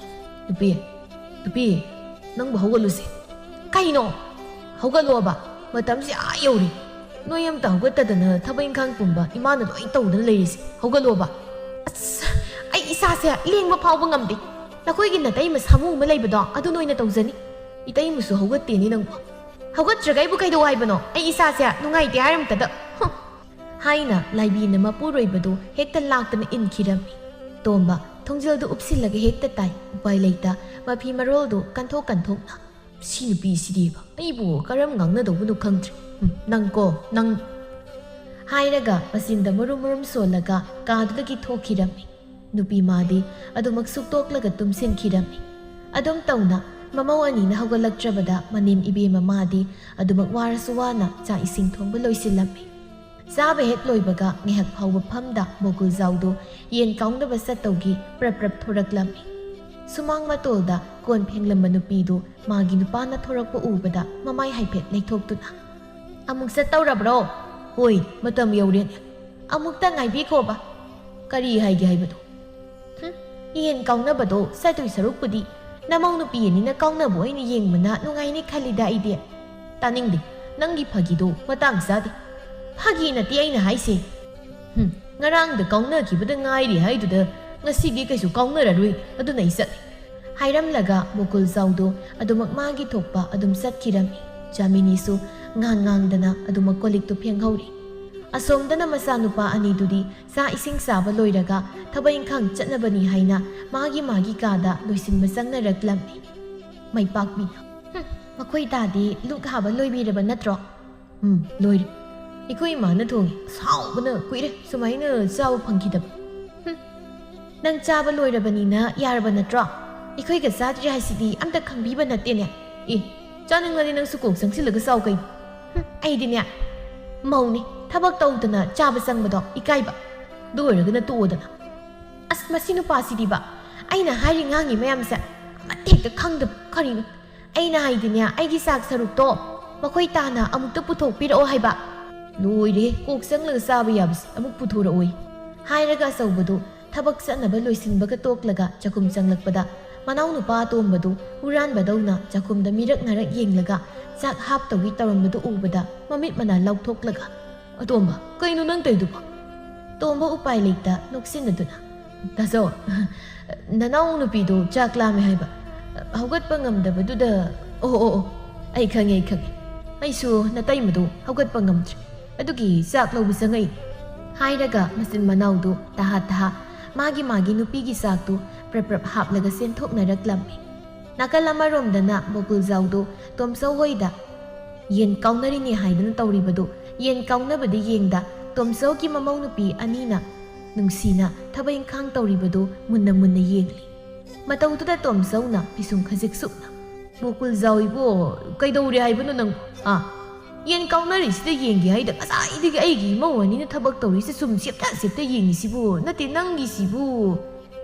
"ꯅꯨꯄꯤ, ꯅꯨꯄꯤ, ꯅꯪꯕꯨ ꯍꯧꯒꯠꯂꯨꯁꯦ꯫" "ꯀꯩꯅꯣ? ꯍꯧꯒꯠꯂꯣꯕ? ꯃꯇꯝꯁꯤ ꯑꯥ ꯌꯧꯔꯦ꯫ ꯅꯣꯏ ꯑꯝꯇ ꯍꯧꯒꯠꯇꯗꯅ ꯊꯕꯛ ꯏꯪꯈꯥꯡ ꯄꯨꯝꯕ ꯏꯃꯥꯅ ꯂꯣꯏ ꯇꯧꯗꯅ ꯂꯩꯔꯤꯁꯦ꯫ ꯍꯧꯒꯠꯂꯣꯕ꯫" "ꯑꯁ, ꯑꯩ ꯏꯁꯥꯁꯦ ꯂꯦꯡꯕ ꯐꯥꯎꯕ ꯉꯝꯗꯦ꯫ ꯅꯈꯣꯏꯒꯤ ꯅꯇꯩꯃ ꯁꯥꯃꯨ ꯑꯃ ꯂꯩꯕꯗꯣ ꯑꯗꯨꯅ ꯑꯣꯏꯅ ꯇꯧꯖꯅꯤ꯫" "ꯏꯇꯩꯃꯁꯨ ꯍꯧꯒꯠꯇꯦꯅꯦ ꯅꯪꯕꯨ꯫ ꯍꯧꯒꯠꯇ꯭ꯔꯒ ꯑꯩꯕꯨ ꯀꯩꯗꯧ ꯍꯥꯏꯕꯅꯣ? ꯑꯩ ꯏꯁꯥꯁꯦ ꯅꯨꯡꯉꯥꯏꯇꯦ ꯍꯥꯏꯔꯝꯇꯗ꯫" ꯍꯨꯝ꯫ ꯍꯥꯏꯅ ꯂꯥꯏꯕꯤꯅ ꯃꯄꯨꯔꯣꯏꯕꯗꯨ ꯍꯦꯛꯇ ꯂꯥꯛꯇꯅ ꯏꯟꯈꯤꯔꯝꯃꯤ꯫ ꯇꯣꯝꯕ ꯊꯣꯡꯖꯤꯜꯗꯨ ꯎꯞꯁꯤꯜꯂꯒ ꯍꯦꯛꯇ ꯇꯥꯏ꯫ ꯎꯄꯥꯏ ꯂꯩꯇ ꯃꯐꯤ ꯃꯔꯣꯜꯗꯨ ꯀꯟꯊꯣꯛ ꯀꯟꯊꯣꯛꯅ, "ꯁꯤ ꯅꯨꯄꯤꯁꯤꯗꯤꯕ, ꯑꯩꯕꯨ ꯀꯔꯝ ꯉꯥꯡꯅꯗꯧꯕꯅꯣ ꯈꯪꯗ꯭ꯔꯦ꯫ ꯎꯝ, ꯅꯪꯀꯣ, ꯅꯪ꯫" ꯍꯥꯏꯔꯒ ꯃꯆꯤꯟꯗ ꯃꯔꯨꯝ ꯃꯔꯨꯝ ꯁꯣꯜꯂꯒ ꯀꯥꯗꯨꯗꯒꯤ ꯊꯣꯛꯈꯤꯔꯝꯃꯤ꯫ ꯅꯨꯄꯤ ꯃꯥꯗꯤ ꯑꯗꯨꯃꯛ ꯁꯨꯛꯇꯣꯛꯂꯒ ꯇꯨꯝꯁꯤꯟꯈꯤꯔꯝꯃꯤ꯫ ꯑꯗꯨꯝ ꯇꯧꯅ ꯃꯃꯧ ꯑꯅꯤꯅ ꯍꯧꯒꯠꯂꯛꯇ꯭ꯔꯕꯗ ꯃꯅꯦꯝ ꯏꯕꯦꯝꯃ ꯃꯥꯗꯤ ꯑꯗꯨꯃꯛ ꯋꯥꯔꯁꯨ ꯋꯥꯅ ꯆꯥꯛ ꯏꯁꯤꯡ ꯊꯣꯡꯕ ꯂꯣꯏꯁꯤꯜꯂꯝꯃꯤ꯫ ꯆꯥꯕ ꯍꯦꯛ ꯂꯣꯏꯕꯒ ꯉꯥꯏꯍꯥꯛ ꯐꯥꯎꯕ ꯐꯝꯗ ꯕꯣꯀꯨꯜꯖꯥꯎꯗꯨ ꯌꯦꯟ ꯀꯥꯎꯅꯕ ꯆꯠꯇꯧꯒꯤ ꯄ꯭ꯔꯞ ꯄ꯭ꯔꯞ ꯊꯣꯔꯛꯂꯝꯃꯤ꯫ ꯁꯨꯃꯥꯡ ꯃꯇꯣꯜꯗ ꯀꯣꯟ ꯐꯦꯡꯂꯝꯕ ꯅꯨꯄꯤꯗꯨ ꯃꯥꯒꯤ ꯅꯨꯄꯥꯅ ꯊꯣꯔꯛꯄ ꯎꯕꯗ ꯃꯃꯥꯏ ꯍꯥꯏꯐꯦꯠ ꯂꯩꯊꯣꯛꯇꯨꯅ, "ꯑꯃꯨꯛ ꯆꯠꯇꯧꯔꯕ꯭ꯔꯣ?" "ꯍꯣꯏ, ꯃꯇꯝ ꯌꯧꯔꯦꯅꯦ꯫ ꯑꯃꯨꯛꯇ ꯉꯥꯏꯕꯤꯈꯣꯕ꯫" "ꯀꯔꯤ ꯍꯥꯏꯒꯦ ꯍꯥꯏꯕꯅꯣ?" "ꯍꯨꯝ, ꯌꯦꯟ ꯀꯥꯎꯅꯕꯗꯣ ꯆꯠꯇꯣꯏ ꯁꯔꯨꯛꯄꯨꯗꯤ ꯅꯃꯧ ꯅꯨꯄꯤ ꯑꯅꯤꯅ ꯀꯥꯎꯅꯕ ꯑꯣꯏꯅ ꯌꯦꯡꯕꯅ ꯅꯨꯡꯉꯥꯏꯅꯤ ꯈꯜꯂꯤꯗ ꯑꯩꯗꯤ꯫" "ꯇꯥꯅꯤꯡꯗꯦ꯫ ꯅꯪꯒꯤ ꯐꯥꯒꯤꯗꯣ ꯃꯇꯥꯡ ꯆꯥꯗꯦ꯫ ꯐꯥꯒꯤ ꯅꯠꯇꯦ ꯑꯩꯅ ꯍꯥꯏꯁꯦ꯫ ꯍꯨꯝ, ꯉꯔꯥꯡꯗ ꯀꯥꯎꯅꯈꯤꯕꯗ ꯉꯥꯏꯔꯤ ꯍꯥꯏꯗꯨꯗ ꯉꯁꯤꯗꯤ ꯀꯩꯁꯨ ꯀꯥꯎꯅꯔꯔꯣꯏ, ꯑꯗꯨꯅ ꯑꯩ ꯆꯠꯂꯦ꯫ ꯍꯥꯏꯔꯝꯂꯒ ꯃꯨꯀꯨꯜꯖꯥꯎꯗꯣ ꯑꯗꯨꯃꯛ ꯃꯥꯒꯤ ꯊꯣꯛꯄ ꯑꯗꯨꯝ ꯆꯠꯈꯤꯔꯝꯃꯤ꯫ ꯖꯥꯃꯤꯅꯤꯁꯨ ꯉꯥꯡ ꯉꯥꯡꯗꯅ ꯑꯗꯨꯃꯛ ꯀꯣꯜꯂꯤꯛꯇꯨ ꯐꯦꯡꯍꯧꯔꯤ꯫ ꯑꯁꯣꯝꯗꯅ ꯃꯆꯥꯅꯨꯄꯥ ꯑꯅꯤꯗꯨꯗꯤ ꯆꯥꯛ ꯏꯁꯤꯡ ꯆꯥꯕ ꯂꯣꯏꯔꯒ ꯊꯕꯛ ꯏꯪꯈꯥꯡ ꯆꯠꯅꯕꯅꯤ ꯍꯥꯏꯅ ꯃꯥꯒꯤ ꯃꯥꯒꯤ ꯀꯥꯗ ꯂꯣꯏꯁꯤꯟꯕ ꯆꯪꯅꯔꯛꯂꯝꯃꯤ꯫ ꯃꯩꯄꯥꯛꯄꯤꯅ, "ꯍꯨꯝ, ꯃꯈꯣꯏ ꯇꯥꯗꯤ ꯂꯨꯛ ꯍꯥꯕ ꯂꯣꯏꯕꯤꯔꯕ ꯅꯠꯇ꯭ꯔꯣ?" "ꯎꯝ, ꯂꯣꯏꯔꯦ꯫ ꯑꯩꯈꯣꯏ ꯏꯃꯥꯅ ꯊꯣꯡꯉꯤ꯫ ꯍꯥꯎꯕꯅ ꯀꯨꯏꯔꯦ ꯁꯨꯃꯥꯏꯅ ꯆꯥꯕ ꯐꯪꯈꯤꯗꯕ꯫" "ꯍꯨꯝ, ꯅꯪ ꯆꯥꯕ ꯂꯣꯏꯔꯕꯅꯤꯅ ꯌꯥꯔꯕ ꯅꯠꯇ꯭ꯔꯣ? ꯑꯩꯈꯣꯏꯒ ꯆꯥꯗ꯭ꯔꯤ ꯍꯥꯏꯁꯤꯗꯤ ꯑꯝꯇ ꯈꯪꯕꯤꯕ ꯅꯠꯇꯦꯅꯦ꯫ ꯑꯦ, ꯆꯥꯅꯤꯡꯉꯗꯤ ꯅꯪꯁꯨ ꯀꯣꯛ ꯆꯪꯁꯤꯜꯂꯒ ꯆꯥꯎ ꯀꯩꯅꯣ꯫ ꯍꯨꯝ, ꯑꯩꯗꯤꯅꯦ, ꯃꯧꯅꯤ, ꯊꯕꯛ ꯇꯧꯗꯅ ꯆꯥꯕ ꯆꯪꯕꯗꯣ ꯏꯀꯥꯏꯕ꯫ ꯑꯗꯨ ꯑꯣꯏꯔꯒꯅ ꯇꯣꯛꯑꯣꯗꯅ꯫" ꯑꯁ, ꯃꯁꯤ ꯅꯨꯄꯥꯁꯤꯗꯤꯕ, ꯑꯩꯅ ꯍꯥꯏꯔꯤ ꯉꯥꯡꯉꯤ ꯃꯌꯥꯝꯁꯦ ꯑꯃꯠꯇ ꯍꯦꯛꯇ ꯈꯪꯗꯕ꯫ ꯀꯔꯤꯅꯣ? ꯑꯩꯅ ꯍꯥꯏꯗꯤꯅꯦ, ꯑꯩꯒꯤ ꯆꯥꯛ ꯁꯔꯨꯛꯇꯣ ꯃꯈꯣꯏ ꯇꯥꯅ ꯑꯃꯨꯛꯇ ꯄꯨꯊꯣꯛꯄꯤꯔꯛꯑꯣ ꯍꯥꯏꯕ꯫ "ꯂꯣꯏꯔꯦ, ꯀꯣꯛ ꯆꯪꯂꯒ ꯆꯥꯕ ꯌꯥꯕꯁꯤ ꯑꯃꯨꯛ ꯄꯨꯊꯣꯔꯛꯑꯣꯏ꯫" ꯍꯥꯏꯔꯒ ꯑꯆꯧꯕꯗꯨ ꯊꯕꯛ ꯆꯠꯅꯕ ꯂꯣꯏꯁꯤꯟꯕꯒ ꯇꯣꯛꯂꯒ ꯆꯥꯛꯈꯨꯝ ꯆꯪꯂꯛꯄꯗ ꯃꯅꯥꯎꯅꯨꯄꯥ ꯑꯇꯣꯝꯕꯗꯨ ꯍꯨꯔꯥꯟꯕꯗꯧꯅ ꯆꯥꯛꯈꯨꯝꯗ ꯃꯤꯔꯛ ꯅꯥꯔꯛ ꯌꯦꯡꯂꯒ ꯆꯥꯛ ꯍꯥꯞꯇꯧꯒꯤ ꯇꯧꯔꯝꯕꯗꯨ ꯎꯕꯗ ꯃꯃꯤꯠ ꯃꯅꯥ ꯂꯥꯎꯊꯣꯛꯂꯒ, "ꯑꯇꯣꯝꯕ, ꯀꯩꯅꯣ ꯅꯪ ꯇꯧꯏꯗꯨꯕꯣ?" ꯇꯣꯝꯕ ꯎꯄꯥꯏ ꯂꯩꯇ ꯅꯣꯛꯁꯤꯟꯅꯗꯨꯅ, "ꯇꯥꯖꯧ, ꯅꯅꯥꯎ ꯅꯨꯄꯤꯗꯣ ꯆꯥꯛ ꯂꯥꯝꯃꯦ ꯍꯥꯏꯕ, ꯍꯧꯒꯠꯄ ꯉꯝꯗꯕꯗꯨꯗ꯫" "ꯑꯣ, ꯑꯣ, ꯑꯣ, ꯑꯩ ꯈꯪꯉꯦ, ꯑꯩ ꯈꯪꯉꯦ꯫ ꯑꯩꯁꯨ ꯅꯇꯩꯃꯗꯣ ꯍꯧꯒꯠꯄ ꯉꯝꯗ꯭ꯔꯦ, ꯑꯗꯨꯒꯤ ꯆꯥꯛ ꯂꯧꯕ ꯆꯪꯉꯛꯏ꯫" ꯍꯥꯏꯔꯒ ꯃꯆꯤꯟ ꯃꯅꯥꯎꯗꯨ ꯇꯍꯥ ꯇꯍꯥ ꯃꯥꯒꯤ ꯃꯥꯒꯤ ꯅꯨꯄꯤꯒꯤ ꯆꯥꯛꯇꯨ ꯄ꯭ꯔꯞ ꯄ꯭ꯔꯞ ꯍꯥꯞꯂꯒ ꯆꯦꯟꯊꯣꯛꯅꯔꯛꯂꯝꯃꯤ꯫ ꯅꯥꯀꯜ ꯑꯃꯔꯣꯝꯗꯅ ꯃꯣꯀꯨꯜꯖꯥꯎꯗꯨ ꯇꯣꯝꯆꯧ ꯍꯣꯏꯗ ꯌꯦꯟ ꯀꯥꯎꯅꯔꯤꯅꯤ ꯍꯥꯏꯗꯨꯅ ꯇꯧꯔꯤꯕꯗꯨ ꯌꯦꯟ ꯀꯥꯎꯅꯕꯗꯤ ꯌꯦꯡꯗ ꯇꯣꯝꯆꯧꯒꯤ ꯃꯃꯧ ꯅꯨꯄꯤ ꯑꯅꯤꯅ ꯅꯨꯡꯁꯤꯅ ꯊꯕꯛ ꯏꯪꯈꯥꯡ ꯇꯧꯔꯤꯕꯗꯨ ꯃꯨꯟꯅ ꯃꯨꯟꯅ ꯌꯦꯡꯂꯤ꯫ ꯃꯇꯧꯗꯨꯗ ꯇꯣꯝꯆꯧꯅ ꯄꯤꯁꯨꯝ ꯈꯖꯤꯛ ꯁꯨꯛꯅ, "ꯃꯣꯀꯨꯜꯖꯥꯎ ꯏꯕꯣ, ꯀꯩꯗꯧꯔꯦ ꯍꯥꯏꯕꯅꯣ ꯅꯪ? ꯑꯥ, ꯌꯦꯟ ꯀꯥꯎꯅꯔꯤꯁꯤꯗ ꯌꯦꯡꯒꯦ ꯍꯥꯏꯗ ꯉꯁꯥꯏꯗꯒꯤ ꯑꯩꯒꯤ ꯏꯃꯧ ꯑꯅꯤꯅ ꯊꯕꯛ ꯇꯧꯔꯤꯁꯦ ꯁꯨꯝ ꯁꯦꯞꯇ ꯁꯦꯞꯇ ꯌꯦꯡꯉꯤꯁꯤꯕꯨ? ꯅꯠꯇꯦ, ꯅꯪꯒꯤꯁꯤꯕꯨ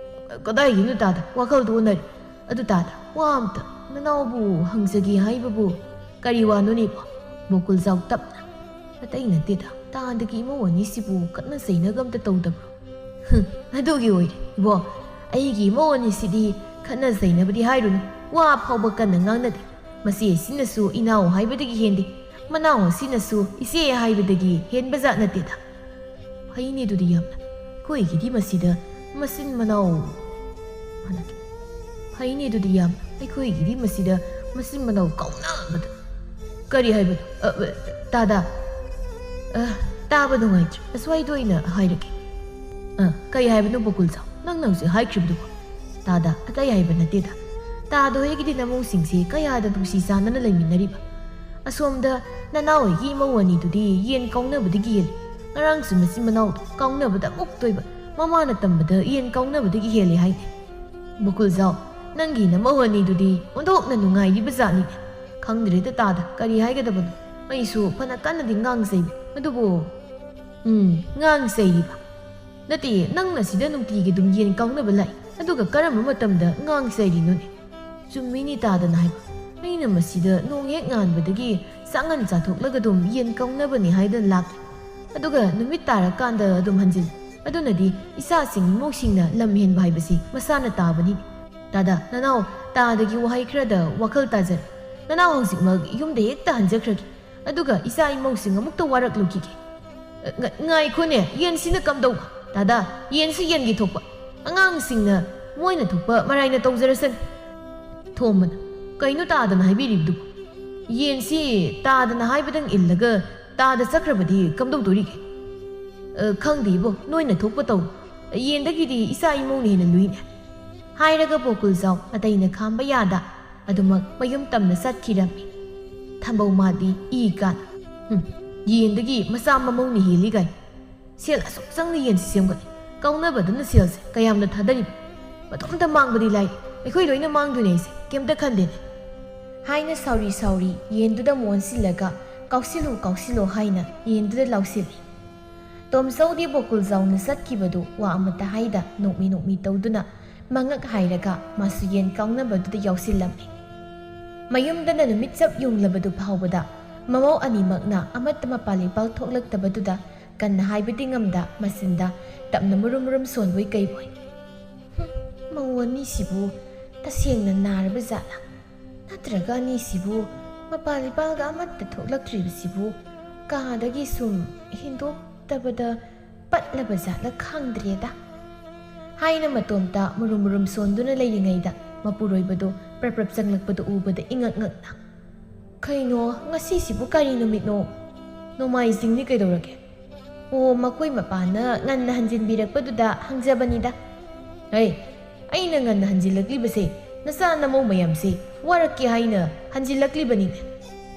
ꯀꯗꯥꯏꯒꯤꯅꯣ ꯇꯥꯗ? ꯋꯥꯈꯜꯗꯣ ꯑꯣꯟꯅꯔꯦ꯫ ꯑꯗꯨ ꯇꯥꯗ, ꯋꯥ ꯑꯝꯇ ꯅꯅꯥꯎꯕꯨ ꯍꯪꯖꯒꯦ ꯍꯥꯏꯕꯕꯨ ꯀꯔꯤ ꯋꯥꯅꯣꯅꯦꯕꯣ?" ꯃꯣꯀꯨꯜꯖꯥꯎ ꯇꯞꯅ, "ꯑꯇꯩ ꯅꯠꯇꯦꯗ, ꯇꯥꯗꯒꯤ ꯏꯃꯧ ꯑꯅꯤꯁꯤꯕꯨ ꯈꯠꯅ ꯆꯩꯅꯒ ꯑꯝꯇ ꯇꯧꯗꯕ꯭ꯔꯣ?" "ꯍꯨꯝ, ꯑꯗꯨꯒꯤ ꯑꯣꯏꯔꯦ ꯏꯕꯣ꯫ ꯑꯩꯒꯤ ꯏꯃꯧ ꯑꯅꯤꯁꯤꯗꯤ ꯈꯠꯅ ꯆꯩꯅꯕꯗꯤ ꯍꯥꯏꯔꯨꯅꯨ, ꯋꯥ ꯐꯥꯎꯕ ꯀꯟꯅ ꯉꯥꯡꯅꯗꯦ꯫ ꯃꯆꯦꯁꯤꯅꯁꯨ ꯏꯅꯥꯎ ꯍꯥꯏꯕꯗꯒꯤ ꯍꯦꯟꯗꯦ꯫ ꯃꯅꯥꯎ ꯑꯁꯤꯅꯁꯨ ꯏꯆꯦ ꯍꯥꯏꯕꯗꯒꯤ ꯍꯦꯟꯕ ꯖꯥꯠ ꯅꯠꯇꯦꯗ꯫ ꯐꯩꯅꯦ ꯑꯗꯨꯗꯤ ꯌꯥꯝꯅ꯫ ꯑꯩꯈꯣꯏꯒꯤꯗꯤ ꯃꯁꯤꯗ ꯃꯆꯤꯟ ꯃꯅꯥꯎ꯫ ꯍꯟꯗꯛ ꯐꯩꯅꯦ ꯑꯗꯨꯗꯤ ꯌꯥꯝꯅ꯫ ꯑꯩꯈꯣꯏꯒꯤꯗꯤ ꯃꯁꯤꯗ ꯃꯆꯤꯟ ꯃꯅꯥꯎ ꯀꯥꯎꯅꯕꯗ꯫ ꯀꯔꯤ ꯍꯥꯏꯕꯅꯣ? ꯑ, ꯑ, ꯇꯥꯗꯥ꯫ ꯑ, ꯇꯥꯕ ꯅꯨꯡꯉꯥꯏꯇ꯭ꯔꯦ꯫ ꯑꯁ꯭ꯋꯥꯏꯗ ꯑꯣꯏꯅ ꯍꯥꯏꯔꯒꯦ꯫ ꯑ, ꯀꯩ ꯍꯥꯏꯕꯅꯣ ꯕꯣꯀꯨꯜꯖꯥꯎ? ꯅꯪꯅ ꯍꯧꯖꯤꯛ ꯍꯥꯏꯈ꯭ꯔꯤꯕꯗꯨꯕꯣ? ꯇꯥꯗꯥ, ꯑꯇꯩ ꯍꯥꯏꯕ ꯅꯠꯇꯦꯗ꯫ ꯇꯥꯗ ꯍꯣꯏꯒꯤꯗꯤ ꯅꯃꯧꯁꯤꯡꯁꯦ ꯀꯌꯥꯗ ꯅꯨꯡꯁꯤ ꯆꯥꯟꯅꯅ ꯂꯩꯃꯤꯟꯅꯔꯤꯕ꯫ ꯑꯁꯣꯝꯗ ꯅꯅꯥꯎ ꯍꯣꯏꯒꯤ ꯏꯃꯧ ꯑꯅꯤꯗꯨꯗꯤ ꯌꯦꯟ ꯀꯥꯎꯅꯕꯗꯒꯤ ꯍꯦꯜꯂꯤ꯫ ꯉꯔꯥꯡꯁꯨ ꯃꯆꯤꯟ ꯃꯅꯥꯎꯗꯣ ꯀꯥꯎꯅꯕꯗ ꯑꯃꯨꯛ ꯇꯣꯏꯕ꯫ ꯃꯃꯥꯅ ꯇꯝꯕꯗ ꯌꯦꯟ ꯀꯥꯎꯅꯕꯗꯒꯤ ꯍꯦꯜꯂꯤ ꯍꯥꯏꯅꯦ꯫ ꯕꯣꯀꯨꯜꯖꯥꯎ, ꯅꯪꯒꯤ ꯅꯃꯧ ꯑꯅꯤꯗꯨꯗꯤ ꯑꯣꯟꯊꯣꯛꯅ ꯅꯨꯡꯉꯥꯏꯔꯤꯕ ꯖꯥꯠꯅꯤꯅꯦ꯫ ꯈꯪꯗ꯭ꯔꯦꯗ ꯇꯥꯗ, ꯀꯔꯤ ꯍꯥꯏꯒꯗꯕꯅꯣ? ꯑꯩꯁꯨ ꯐꯅ ꯀꯟꯅꯗꯤ ꯉꯥꯡꯖꯩꯕ꯫ ꯑꯗꯨꯕꯨ, ꯎꯝ, ꯉꯥꯡꯖꯩꯔꯤꯕ꯫ ꯅꯠꯇꯦ, ꯅꯪꯅ ꯁꯤꯗ ꯅꯨꯡꯇꯤꯒꯤ ꯑꯗꯨꯝ ꯌꯦꯟ ꯀꯥꯎꯅꯕ ꯂꯥꯛꯏ꯫ ꯑꯗꯨꯒ ꯀꯔꯝꯕ ꯃꯇꯝꯗ ꯉꯥꯡꯖꯩꯔꯤꯅꯣꯅꯦ? ꯆꯨꯝꯃꯤꯅꯤ ꯇꯥꯗꯅ ꯍꯥꯏꯕ꯫ ꯑꯩꯅ ꯃꯁꯤꯗ ꯅꯣꯡ ꯍꯦꯛ ꯉꯥꯟꯕꯗꯒꯤ ꯆꯥꯛꯉꯟ ꯆꯥꯊꯣꯛꯂꯒ ꯑꯗꯨꯝ ꯌꯦꯟ ꯀꯥꯎꯅꯕꯅꯤ ꯍꯥꯏꯗꯅ ꯂꯥꯛꯂꯦ꯫ ꯑꯗꯨꯒ ꯅꯨꯃꯤꯠ ꯇꯥꯔꯀꯥꯟꯗ ꯑꯗꯨꯝ ꯍꯟꯖꯤꯜꯂꯤ꯫ ꯑꯗꯨꯅꯗꯤ ꯏꯆꯥꯁꯤꯡ ꯏꯃꯧꯁꯤꯡꯅ ꯂꯝ ꯍꯦꯟꯕ ꯍꯥꯏꯕꯁꯤ ꯃꯁꯥꯅ ꯇꯥꯕꯅꯤ꯫ ꯇꯥꯗ, ꯅꯅꯥꯎ ꯇꯥꯗꯒꯤ ꯋꯥꯍꯩ ꯈꯔꯗ ꯋꯥꯈꯜ ꯇꯥꯖꯔꯦ꯫ ꯅꯅꯥꯎ ꯍꯧꯖꯤꯛꯃꯛ ꯌꯨꯝꯗ ꯍꯦꯛꯇ ꯍꯟꯖꯈ꯭ꯔꯒꯦ꯫ ꯑꯗꯨꯒ ꯏꯆꯥ ꯏꯃꯧꯁꯤꯡ ꯑꯃꯨꯛꯇ ꯋꯥꯔꯛꯂꯨꯈꯤꯒꯦ꯫ ꯉ-, ꯉꯥꯏꯈꯣꯅꯦ, ꯌꯦꯟꯁꯤꯅ ꯀꯝꯗꯧꯕ? ꯇꯥꯗ, ꯌꯦꯟꯁꯨ ꯌꯦꯟꯒꯤ ꯊꯣꯛꯄ꯫ ꯑꯉꯥꯡꯁꯤꯡꯅ ꯃꯣꯏꯅ ꯊꯣꯛꯄ ꯃꯔꯥꯏꯅ ꯇꯧꯖꯔꯁꯅꯨ꯫ ꯊꯣꯝꯕꯅ, ꯀꯩꯅꯣ ꯇꯥꯗꯅ ꯍꯥꯏꯕꯤꯔꯤꯕꯗꯨꯕꯨ? ꯌꯦꯟꯁꯤ ꯇꯥꯗꯅ ꯍꯥꯏꯕꯗꯪ ꯏꯜꯂꯒ ꯇꯥꯗ ꯆꯠꯈ꯭ꯔꯕꯗꯤ ꯀꯝꯗꯧꯗꯣꯔꯤꯒꯦ? ꯑ, ꯈꯪꯗꯦ ꯏꯕꯣ, ꯅꯣꯏꯅ ꯊꯣꯛꯄ ꯇꯧ꯫ ꯌꯦꯟꯗꯒꯤꯗꯤ ꯏꯆꯥ ꯏꯃꯧꯅ ꯍꯦꯟꯅ ꯂꯨꯏꯅꯦ꯫ ꯍꯥꯏꯔꯒ ꯕꯣꯀꯨꯜꯖꯥꯎ ꯑꯇꯩꯅ ꯈꯥꯝꯕ ꯌꯥꯗ ꯑꯗꯨꯃꯛ ꯃꯌꯨꯝ ꯇꯝꯅ ꯆꯠꯈꯤꯔꯝꯃꯤ꯫ ꯊꯝꯕꯧ ꯃꯥꯗꯤ ꯏ ꯀꯥꯟ, "ꯍꯨꯝ, ꯌꯦꯟꯗꯒꯤ ꯃꯆꯥ ꯃꯃꯧꯅ ꯍꯦꯜꯂꯤ ꯀꯥꯏ꯫ ꯁꯦꯜ ꯑꯁꯨꯛ ꯆꯪꯅ ꯌꯦꯟꯁꯤ ꯁꯦꯝꯒꯠꯂꯤ꯫ ꯀꯥꯎꯅꯕꯗꯨꯅ ꯁꯦꯜꯁꯦ ꯀꯌꯥꯝꯅ ꯊꯥꯗꯔꯤꯕ? ꯃꯇꯣꯝꯇ ꯃꯥꯡꯕꯗꯤ ꯂꯥꯏꯔꯤ꯫ ꯑꯩꯈꯣꯏ ꯂꯣꯏꯅ ꯃꯥꯡꯗꯣꯏꯅꯦ ꯑꯩꯁꯦ꯫ ꯀꯩꯝꯇ ꯈꯟꯗꯦꯅꯦ"꯫ ꯍꯥꯏꯅ ꯁꯥꯎꯔꯤ ꯁꯥꯎꯔꯤ ꯌꯦꯟꯗꯨꯗ ꯃꯣꯟꯁꯤꯜꯂꯒ, "ꯀꯥꯎꯁꯤꯜꯂꯨ, ꯀꯥꯎꯁꯤꯜꯂꯨ" ꯍꯥꯏꯅ ꯌꯦꯟꯗꯨꯗ ꯂꯥꯎꯁꯤꯜꯂꯤ꯫ ꯇꯣꯝꯆꯧꯗꯤ ꯕꯣꯀꯨꯜꯖꯥꯎꯅ ꯆꯠꯈꯤꯕꯗꯨ ꯋꯥ ꯑꯃꯠꯇ ꯍꯥꯏꯗ ꯅꯣꯛꯃꯤ ꯅꯣꯛꯃꯤ ꯇꯧꯗꯨꯅ ꯃꯉꯛ ꯍꯥꯏꯔꯒ ꯃꯥꯁꯨ ꯌꯦꯟ ꯀꯥꯎꯅꯕꯗꯨꯗ ꯌꯥꯎꯁꯤꯜꯂꯝꯃꯤ꯫ ꯃꯌꯨꯝꯗꯅ ꯅꯨꯃꯤꯠ ꯆꯞ ꯌꯨꯡꯂꯕꯗꯨ ꯐꯥꯎꯕꯗ ꯃꯃꯧ ꯑꯅꯤꯃꯛꯅ ꯑꯃꯠꯇ ꯃꯄꯥꯜ ꯏꯄꯥꯜ ꯊꯣꯛꯂꯛꯇꯕꯗꯨꯗ ꯀꯟꯅ ꯍꯥꯏꯕꯗꯤ ꯉꯝꯗ ꯃꯆꯤꯟꯗ ꯇꯞꯅ ꯃꯨꯔꯨꯝ ꯃꯨꯔꯨꯝ ꯁꯣꯟꯕꯣꯏ ꯀꯩꯕꯣꯏ, "ꯍꯨꯝ, ꯃꯧ ꯑꯅꯤꯁꯤꯕꯨ ꯇꯁꯦꯡꯅ ꯅꯥꯔꯕ ꯖꯥꯠꯂꯥ? ꯅꯠꯇ꯭ꯔꯒ ꯑꯅꯤꯁꯤꯕꯨ ꯃꯄꯥꯜ ꯏꯄꯥꯜꯒ ꯑꯃꯠꯇ ꯊꯣꯛꯂꯛꯇ꯭ꯔꯤꯕꯁꯤꯕꯨ ꯀꯥꯗꯒꯤ ꯁꯨꯝ ꯍꯦꯟꯗꯣꯛꯇꯕꯗ ꯄꯠꯂꯕ ꯖꯥꯠꯂ ꯈꯪꯗ꯭ꯔꯦꯗ" ꯍꯥꯏꯅ ꯃꯇꯣꯝꯇ ꯃꯨꯔꯨꯝ ꯃꯨꯔꯨꯝ ꯁꯣꯟꯗꯨꯅ ꯂꯩꯔꯤꯉꯩꯗ ꯃꯄꯨꯔꯣꯏꯕꯗꯨ ꯄ꯭ꯔꯞ ꯄ꯭ꯔꯞ ꯆꯪꯂꯛꯄꯗꯨ ꯎꯕꯗ ꯏꯉꯛ ꯉꯛꯅ, "ꯀꯩꯅꯣ, ꯉꯁꯤꯁꯤꯕꯨ ꯀꯔꯤ ꯅꯨꯃꯤꯠꯅꯣ?" "ꯅꯣꯡꯃꯥꯏꯖꯤꯡꯅꯤ, ꯀꯩꯗꯧꯔꯒꯦ?" "ꯑꯣ, ꯃꯈꯣꯏ ꯃꯄꯥꯅ ꯉꯟꯅ ꯍꯟꯖꯤꯟꯕꯤꯔꯛꯄꯗꯨꯗ ꯍꯪꯖꯕꯅꯤꯗ꯫" "ꯍꯩ, ꯑꯩꯅ ꯉꯟꯅ ꯍꯟꯖꯤꯜꯂꯛꯂꯤꯕꯁꯦ ꯅꯆꯥ ꯅꯃꯧ ꯃꯌꯥꯝꯁꯦ ꯋꯥꯔꯛꯀꯦ ꯍꯥꯏꯅ ꯍꯟꯖꯤꯜꯂꯛꯂꯤꯕꯅꯤꯅꯦ"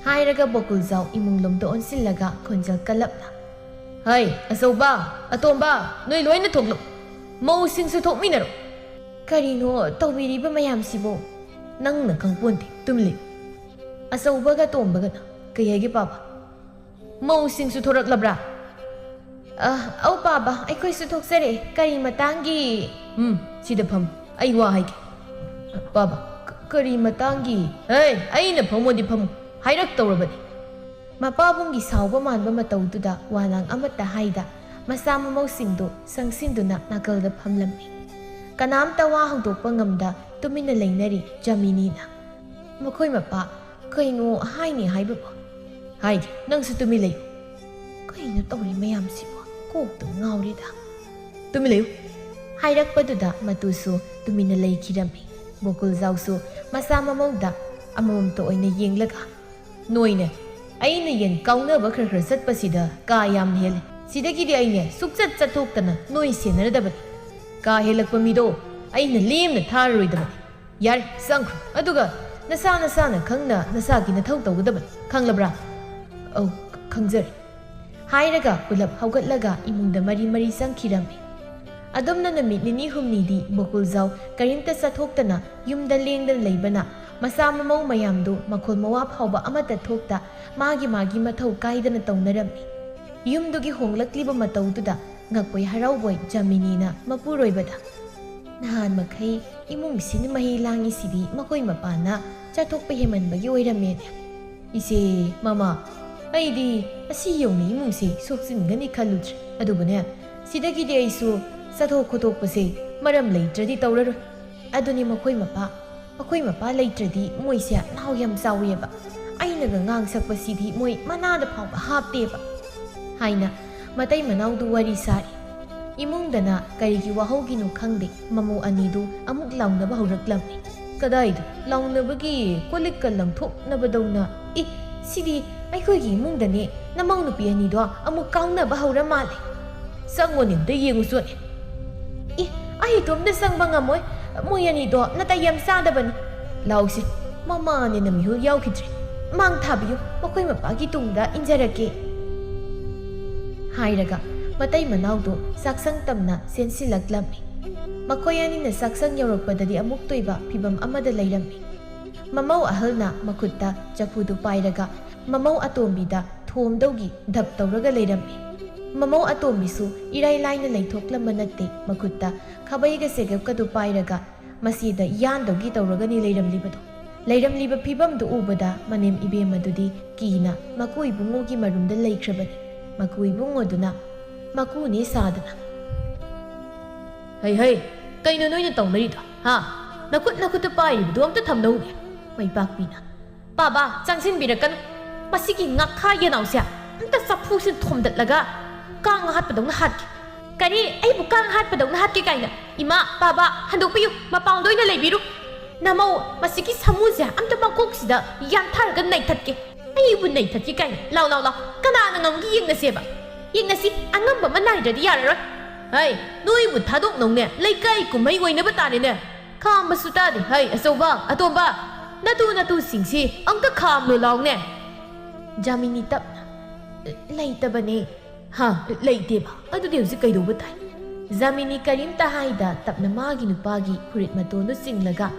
ꯍꯥꯏꯔꯒ ꯕꯣꯀꯨꯜꯖꯥꯎ ꯏꯃꯨꯡꯂꯣꯝꯗ ꯑꯣꯟꯁꯤꯜꯂꯒ ꯈꯣꯟꯖꯦꯜ ꯀꯜꯂꯞꯅ, "ꯍꯩ, ꯑꯆꯧꯕ, ꯑꯇꯣꯝꯕ, ꯅꯣꯏ ꯂꯣꯏꯅ ꯊꯣꯛꯂꯛꯎ꯫ ꯃꯧꯁꯤꯡꯁꯨ ꯊꯣꯛꯃꯤꯟꯅꯔꯣ꯫" "ꯀꯔꯤꯅꯣ ꯇꯧꯕꯤꯔꯤꯕ ꯃꯌꯥꯝꯁꯤꯕꯨ?" "ꯅꯪꯅ ꯈꯪꯄꯣꯟꯇꯦ, ꯇꯨꯃꯤꯟ ꯂꯩꯌꯨ꯫" ꯑꯆꯧꯕꯒ ꯑꯇꯣꯝꯕꯒꯅ, "ꯀꯩ ꯍꯥꯏꯒꯦ ꯄꯥꯕ? ꯃꯧꯁꯤꯡꯁꯨ ꯊꯣꯔꯛꯂꯕ꯭ꯔꯥ?" "ꯑ, ꯑꯧ ꯄꯥꯕ, ꯑꯩꯈꯣꯏꯁꯨ ꯊꯣꯛꯆꯔꯦ꯫ ꯀꯔꯤ ꯃꯇꯥꯡꯒꯤ?" "ꯎꯝ, ꯁꯤꯗ ꯐꯝ, ꯑꯩ ꯋꯥ ꯍꯥꯏꯒꯦ꯫" "ꯄꯥꯕ, ꯀ-, ꯀꯔꯤ ꯃꯇꯥꯡꯒꯤ?" "ꯍꯦ, ꯑꯩꯅ ꯐꯝꯃꯣꯗꯤ ꯐꯝꯃꯨ ꯍꯥꯏꯔꯛꯇꯧꯔꯕꯅꯤ꯫" ꯃꯄꯥꯕꯨꯡꯒꯤ ꯁꯥꯎꯕ ꯃꯥꯟꯕ ꯃꯇꯧꯗꯨꯗ ꯋꯥꯉꯥꯡ ꯑꯃꯠꯇ ꯍꯥꯏꯗ ꯃꯆꯥ ꯃꯃꯧꯁꯤꯡꯗꯨ ꯆꯪꯁꯤꯟꯗꯨꯅ ꯅꯥꯀꯜꯗ ꯐꯝꯂꯝꯃꯤ꯫ ꯀꯅꯥꯝꯇ ꯋꯥ ꯍꯧꯗꯣꯛꯄ ꯉꯝꯗ ꯇꯨꯃꯤꯟꯅ ꯂꯩꯅꯔꯤ ꯖꯃꯤꯅꯤꯅ꯫ "ꯃꯈꯣꯏ ꯃꯄꯥ, ꯀꯩꯅꯣ ꯍꯥꯏꯅꯤ ꯍꯥꯏꯕꯕꯨ?" "ꯍꯥꯏꯒꯦ, ꯅꯪꯁꯨ ꯇꯨꯃꯤꯟ ꯂꯩꯌꯨ꯫" "ꯀꯩꯅꯣ ꯇꯧꯔꯤ ꯃꯌꯥꯝꯁꯤꯕꯨ? ꯀꯣꯛꯇ ꯉꯥꯎꯔꯦꯗ꯫" "ꯇꯨꯃꯤꯟ ꯂꯩꯌꯨ" ꯍꯥꯏꯔꯛꯄꯗꯨꯗ ꯃꯇꯨꯁꯨ ꯇꯨꯃꯤꯟꯅ ꯂꯩꯈꯤꯔꯝꯃꯤ꯫ ꯕꯣꯀꯨꯜꯖꯥꯎꯁꯨ ꯃꯆꯥ ꯃꯃꯧꯗ ꯑꯃꯃꯝꯇ ꯑꯣꯏꯅ ꯌꯦꯡꯂꯒ, "ꯅꯣꯏꯅꯦ, ꯑꯩꯅ ꯌꯦꯟ ꯀꯥꯎꯅꯕ ꯈꯔ ꯈꯔ ꯆꯠꯄꯁꯤꯗ ꯀꯥ ꯌꯥꯝ ꯍꯦꯜꯂꯦ꯫ ꯁꯤꯗꯒꯤꯗꯤ ꯑꯩꯅꯦ ꯁꯨꯛꯆꯠ ꯆꯠꯊꯣꯛꯇꯅ ꯅꯣꯏ ꯁꯦꯟꯅꯔꯗꯕꯅꯤ꯫ ꯀꯥ ꯍꯦꯜꯂꯛꯄ ꯃꯤꯗꯣ ꯑꯩꯅ ꯂꯦꯝꯅ ꯊꯥꯔꯔꯣꯏꯗꯕꯅꯤ꯫ ꯌꯥꯔꯦ, ꯆꯪꯈ꯭ꯔꯣ꯫ ꯑꯗꯨꯒ ꯅꯁꯥ ꯅꯁꯥꯅ ꯈꯪꯅ ꯅꯁꯥꯒꯤ ꯅꯊꯧ ꯇꯧꯒꯗꯕꯅꯤ꯫ ꯈꯪꯂꯕ꯭ꯔꯥ?" "ꯑꯧ, ꯈ-, ꯈꯪꯖꯔꯦ" ꯍꯥꯏꯔꯒ ꯄꯨꯂꯞ ꯍꯧꯒꯠꯂꯒ ꯏꯃꯨꯡꯗ ꯃꯔꯤ ꯃꯔꯤ ꯆꯪꯈꯤꯔꯝꯃꯤ꯫ ꯑꯗꯨꯝꯅ ꯅꯨꯃꯤꯠ ꯅꯤꯅꯤ ꯍꯨꯝꯅꯤꯗꯤ ꯕꯣꯀꯨꯜꯖꯥꯎ ꯀꯔꯤꯝꯇ ꯆꯠꯊꯣꯛꯇꯅ ꯌꯨꯝꯗ ꯂꯦꯡꯗꯅ ꯂꯩꯕꯅ ꯃꯆꯥ ꯃꯃꯧ ꯃꯌꯥꯝꯗꯨ ꯃꯈꯣꯜ ꯃꯋꯥ ꯐꯥꯎꯕ ꯑꯃꯠꯇ ꯊꯣꯛꯇ ꯃꯥꯒꯤ ꯃꯥꯒꯤ ꯃꯊꯧ ꯀꯥꯏꯗꯅ ꯇꯧꯅꯔꯝꯃꯤ꯫ ꯌꯨꯝꯗꯨꯒꯤ ꯍꯣꯡꯂꯛꯂꯤꯕ ꯃꯇꯧꯗꯨꯗ ꯉꯛꯄꯣꯏ ꯍꯔꯥꯎꯕꯣꯏ ꯖꯃꯤꯅꯤꯅ ꯃꯄꯨꯔꯣꯏꯕꯗ, "ꯅꯍꯥꯟ ꯃꯈꯩ ꯏꯃꯨꯡꯁꯤꯅ ꯃꯍꯩ ꯂꯥꯡꯉꯤꯁꯤꯗꯤ ꯃꯈꯣꯏ ꯃꯄꯥꯅ ꯆꯠꯊꯣꯛꯄ ꯍꯦꯟꯃꯟꯕꯒꯤ ꯑꯣꯏꯔꯝꯃꯦꯅꯦ꯫" "ꯏꯆꯦ, ꯃꯃꯥ, ꯑꯩꯗꯤ ꯑꯁꯤ ꯌꯧꯅ ꯏꯃꯨꯡꯁꯦ ꯁꯣꯛꯆꯤꯟꯒꯅꯤ ꯈꯜꯂꯨꯗ꯭ꯔꯦ꯫ ꯑꯗꯨꯕꯨꯅꯦ, ꯁꯤꯗꯒꯤꯗꯤ ꯑꯩꯁꯨ ꯆꯠꯊꯣꯛ ꯈꯣꯠꯇꯣꯛꯄꯁꯦ ꯃꯔꯝ ꯂꯩꯇ꯭ꯔꯗꯤ ꯇꯧꯔꯔꯣꯏ꯫ ꯑꯗꯨꯅꯤ ꯃꯈꯣꯏ ꯃꯄꯥ, ꯃꯈꯣꯏ ꯃꯄꯥ ꯂꯩꯇ꯭ꯔꯗꯤ ꯃꯣꯏꯁꯦ ꯅꯥꯎ ꯌꯥꯝ ꯆꯥꯎꯋꯦꯕ꯫ ꯑꯩꯅꯒ ꯉꯥꯡ ꯁꯛꯄꯁꯤꯗꯤ ꯃꯣꯏ ꯃꯅꯥꯗ ꯐꯥꯎꯕ ꯍꯥꯞꯇꯦꯕ" ꯍꯥꯏꯅ ꯃꯇꯩ ꯃꯅꯥꯎꯗꯨ ꯋꯥꯔꯤ ꯁꯥꯔꯤ꯫ ꯏꯃꯨꯡꯗꯅ ꯀꯔꯤꯒꯤ ꯋꯥꯍꯧꯒꯤꯅꯣ ꯈꯪꯗꯦ, ꯃꯃꯧ ꯑꯅꯤꯗꯨ ꯑꯃꯨꯛ ꯂꯥꯎꯅꯕ ꯍꯧꯔꯛꯂꯝꯃꯤ꯫ "ꯀꯗꯥꯏꯗ ꯂꯥꯎꯅꯕꯒꯤ? ꯀꯣꯜ ꯂꯤꯛꯀ ꯂꯪꯊꯣꯛꯅꯕꯗꯧꯅ꯫ ꯏ, ꯁꯤꯗꯤ ꯑꯩꯈꯣꯏꯒꯤ ꯏꯃꯨꯡꯗꯅꯦ ꯅꯃꯧ ꯅꯨꯄꯤ ꯑꯅꯤꯗꯣ ꯑꯃꯨꯛ ꯀꯥꯎꯅꯕ ꯍꯧꯔ ꯃꯥꯜꯂꯦ꯫ ꯆꯪꯉꯣꯅꯦ, ꯑꯝꯇ ꯌꯦꯡꯉꯨꯆꯣꯅꯦ꯫" "ꯏ, ꯑꯩ ꯏꯇꯣꯝꯇ ꯆꯪꯕ ꯉꯝꯃꯣꯏ꯫ ꯃꯣꯏ ꯑꯅꯤꯗꯣ ꯅꯥꯇꯩ ꯌꯥꯝ ꯆꯥꯗꯕꯅꯤ꯫ ꯂꯥꯎꯁꯤ, ꯃꯃꯥꯅꯦꯅ ꯃꯤꯍꯨꯜ ꯌꯥꯎꯈꯤꯗ꯭ꯔꯦ꯫ ꯃꯥꯡ ꯊꯥꯕꯤꯌꯨ, ꯃꯈꯣꯏ ꯃꯄꯥꯒꯤ ꯇꯨꯡꯗ ꯏꯟꯖꯔꯛꯀꯦ" ꯍꯥꯏꯔꯒ ꯃꯇꯩ ꯃꯅꯥꯎꯗꯨ ꯆꯥꯛꯁꯪ ꯇꯝꯅ ꯆꯦꯟꯁꯤꯜꯂꯛꯂꯝꯃꯤ꯫ ꯃꯈꯣꯏ ꯑꯅꯤꯅ ꯆꯥꯛꯁꯪ ꯌꯧꯔꯛꯄꯗꯗꯤ ꯑꯃꯨꯛꯇꯣꯏꯕ ꯐꯤꯚꯝ ꯑꯃꯗ ꯂꯩꯔꯝꯃꯤ꯫ ꯃꯃꯧ ꯑꯍꯜꯅ ꯃꯈꯨꯠꯇ ꯆꯐꯨꯗꯨ ꯄꯥꯏꯔꯒ ꯃꯃꯧ ꯑꯇꯣꯝꯕꯤꯗ ꯊꯣꯝꯗꯧꯒꯤ ꯙꯞ ꯇꯧꯔꯒ ꯂꯩꯔꯝꯃꯤ꯫ ꯃꯃꯧ ꯑꯇꯣꯝꯕꯤꯁꯨ ꯏꯔꯥꯏ ꯂꯥꯏꯅ ꯂꯩꯊꯣꯛꯂꯝꯕ ꯅꯠꯇꯦ, ꯃꯈꯨꯠꯇ ꯈꯥꯕꯩꯒ ꯆꯦꯒꯞꯀꯗꯨ ꯄꯥꯏꯔꯒ ꯃꯁꯤꯗ ꯌꯥꯟꯗꯧꯒꯤ ꯇꯧꯔꯒꯅꯤ ꯂꯩꯔꯝꯂꯤꯕꯗꯣ꯫ ꯂꯩꯔꯝꯂꯤꯕ ꯐꯤꯚꯝꯗꯨ ꯎꯕꯗ ꯃꯅꯦꯝ ꯏꯕꯦꯝꯃꯗꯨꯗꯤ ꯀꯤꯅ ꯃꯀꯨ ꯏꯕꯨꯡꯉꯣꯒꯤ ꯃꯔꯨꯝꯗ ꯂꯩꯈ꯭ꯔꯕꯅꯤ꯫ ꯃꯀꯨ ꯏꯕꯨꯡꯉꯣꯗꯨꯅ ꯃꯀꯨꯅꯦ ꯁꯥꯗꯅ, "ꯍꯩ ꯍꯩ, ꯀꯩꯅꯣ ꯅꯣꯏꯅ ꯇꯧꯅꯔꯤꯗꯣ, ꯍꯥ? ꯅꯈꯨꯠ ꯅꯈꯨꯠꯇ ꯄꯥꯏꯔꯤꯕꯗꯣ ꯑꯝꯇ ꯊꯝꯅꯧꯅꯦ꯫" ꯃꯩꯄꯥꯛꯄꯤꯅ, "ꯄꯥꯕ, ꯆꯪꯁꯤꯟꯕꯤꯔꯛꯀꯅꯨ꯫ ꯃꯁꯤꯒꯤ ꯉꯥꯈꯥ ꯌꯦꯅꯥꯎꯁꯦ ꯑꯝꯇ ꯆꯐꯨꯁꯤꯅ ꯊꯣꯝꯗꯠꯂꯒ ꯀꯥꯡ ꯍꯥꯠꯄꯗꯧꯅ ꯍꯥꯠꯀꯦ꯫" "ꯀꯔꯤ? ꯑꯩꯕꯨ ꯀꯥꯡ ꯍꯥꯠꯄꯗꯧꯅ ꯍꯥꯠꯀꯦ ꯀꯥꯏꯅ? ꯏꯃꯥ, ꯄꯥꯕ, ꯍꯟꯗꯣꯛꯄꯤꯌꯨ, ꯃꯄꯥꯟꯗ ꯑꯣꯏꯅ ꯂꯩꯕꯤꯔꯨ꯫ ꯅꯃꯧ ꯃꯁꯤꯒꯤ ꯁꯥꯃꯨꯁꯦ ꯑꯝꯇ ꯃꯀꯣꯛꯁꯤꯗ ꯌꯥꯟꯊꯔꯒ ꯅꯩꯊꯠꯀꯦ꯫" "ꯑꯩꯕꯨ ꯅꯩꯊꯠꯀꯦ ꯀꯥꯏꯅ? ꯂꯥꯎ, ꯂꯥꯎ, ꯂꯥꯎ, ꯀꯅꯥꯅ ꯉꯝꯒꯦ ꯌꯦꯡꯅꯁꯦꯕ꯫ ꯌꯦꯡꯅꯁꯤ, ꯑꯉꯝꯕ ꯑꯃ ꯅꯥꯏꯗ꯭ꯔꯗꯤ ꯌꯥꯔꯔꯣꯏ꯫" "ꯍꯩ, ꯅꯣꯏꯕꯨ ꯊꯥꯗꯣꯛꯅꯧꯅꯦ, ꯂꯩꯀꯥꯏ ꯀꯨꯝꯍꯩ ꯑꯣꯏꯅꯕ ꯇꯥꯔꯦꯅꯦ꯫ ꯈꯥꯝꯕꯁꯨ ꯇꯥꯗꯦ꯫ ꯍꯩ, ꯑꯆꯧꯕ, ꯑꯇꯣꯝꯕ, ꯅꯇꯨ ꯅꯇꯨꯁꯤꯡꯁꯤ ꯑꯝꯇ ꯈꯥꯝꯂꯣ ꯂꯥꯎꯅꯦ꯫" ꯖꯥꯃꯤꯅꯤ ꯇꯞꯅ, "ꯂꯩꯇꯕꯅꯦ꯫" "ꯍꯥ, ꯂꯩꯇꯦꯕ? ꯑꯗꯨꯗꯤ ꯍꯧꯖꯤꯛ ꯀꯩꯗꯧꯕ ꯇꯥꯏ?" ꯖꯥꯃꯤꯅꯤ ꯀꯔꯤꯝꯇ ꯍꯥꯏꯗ ꯇꯞꯅ ꯃꯥꯒꯤ ꯅꯨꯄꯥꯒꯤ ꯐꯨꯔꯤꯠ ꯃꯇꯣꯟꯗꯨ ꯆꯤꯡꯂꯒ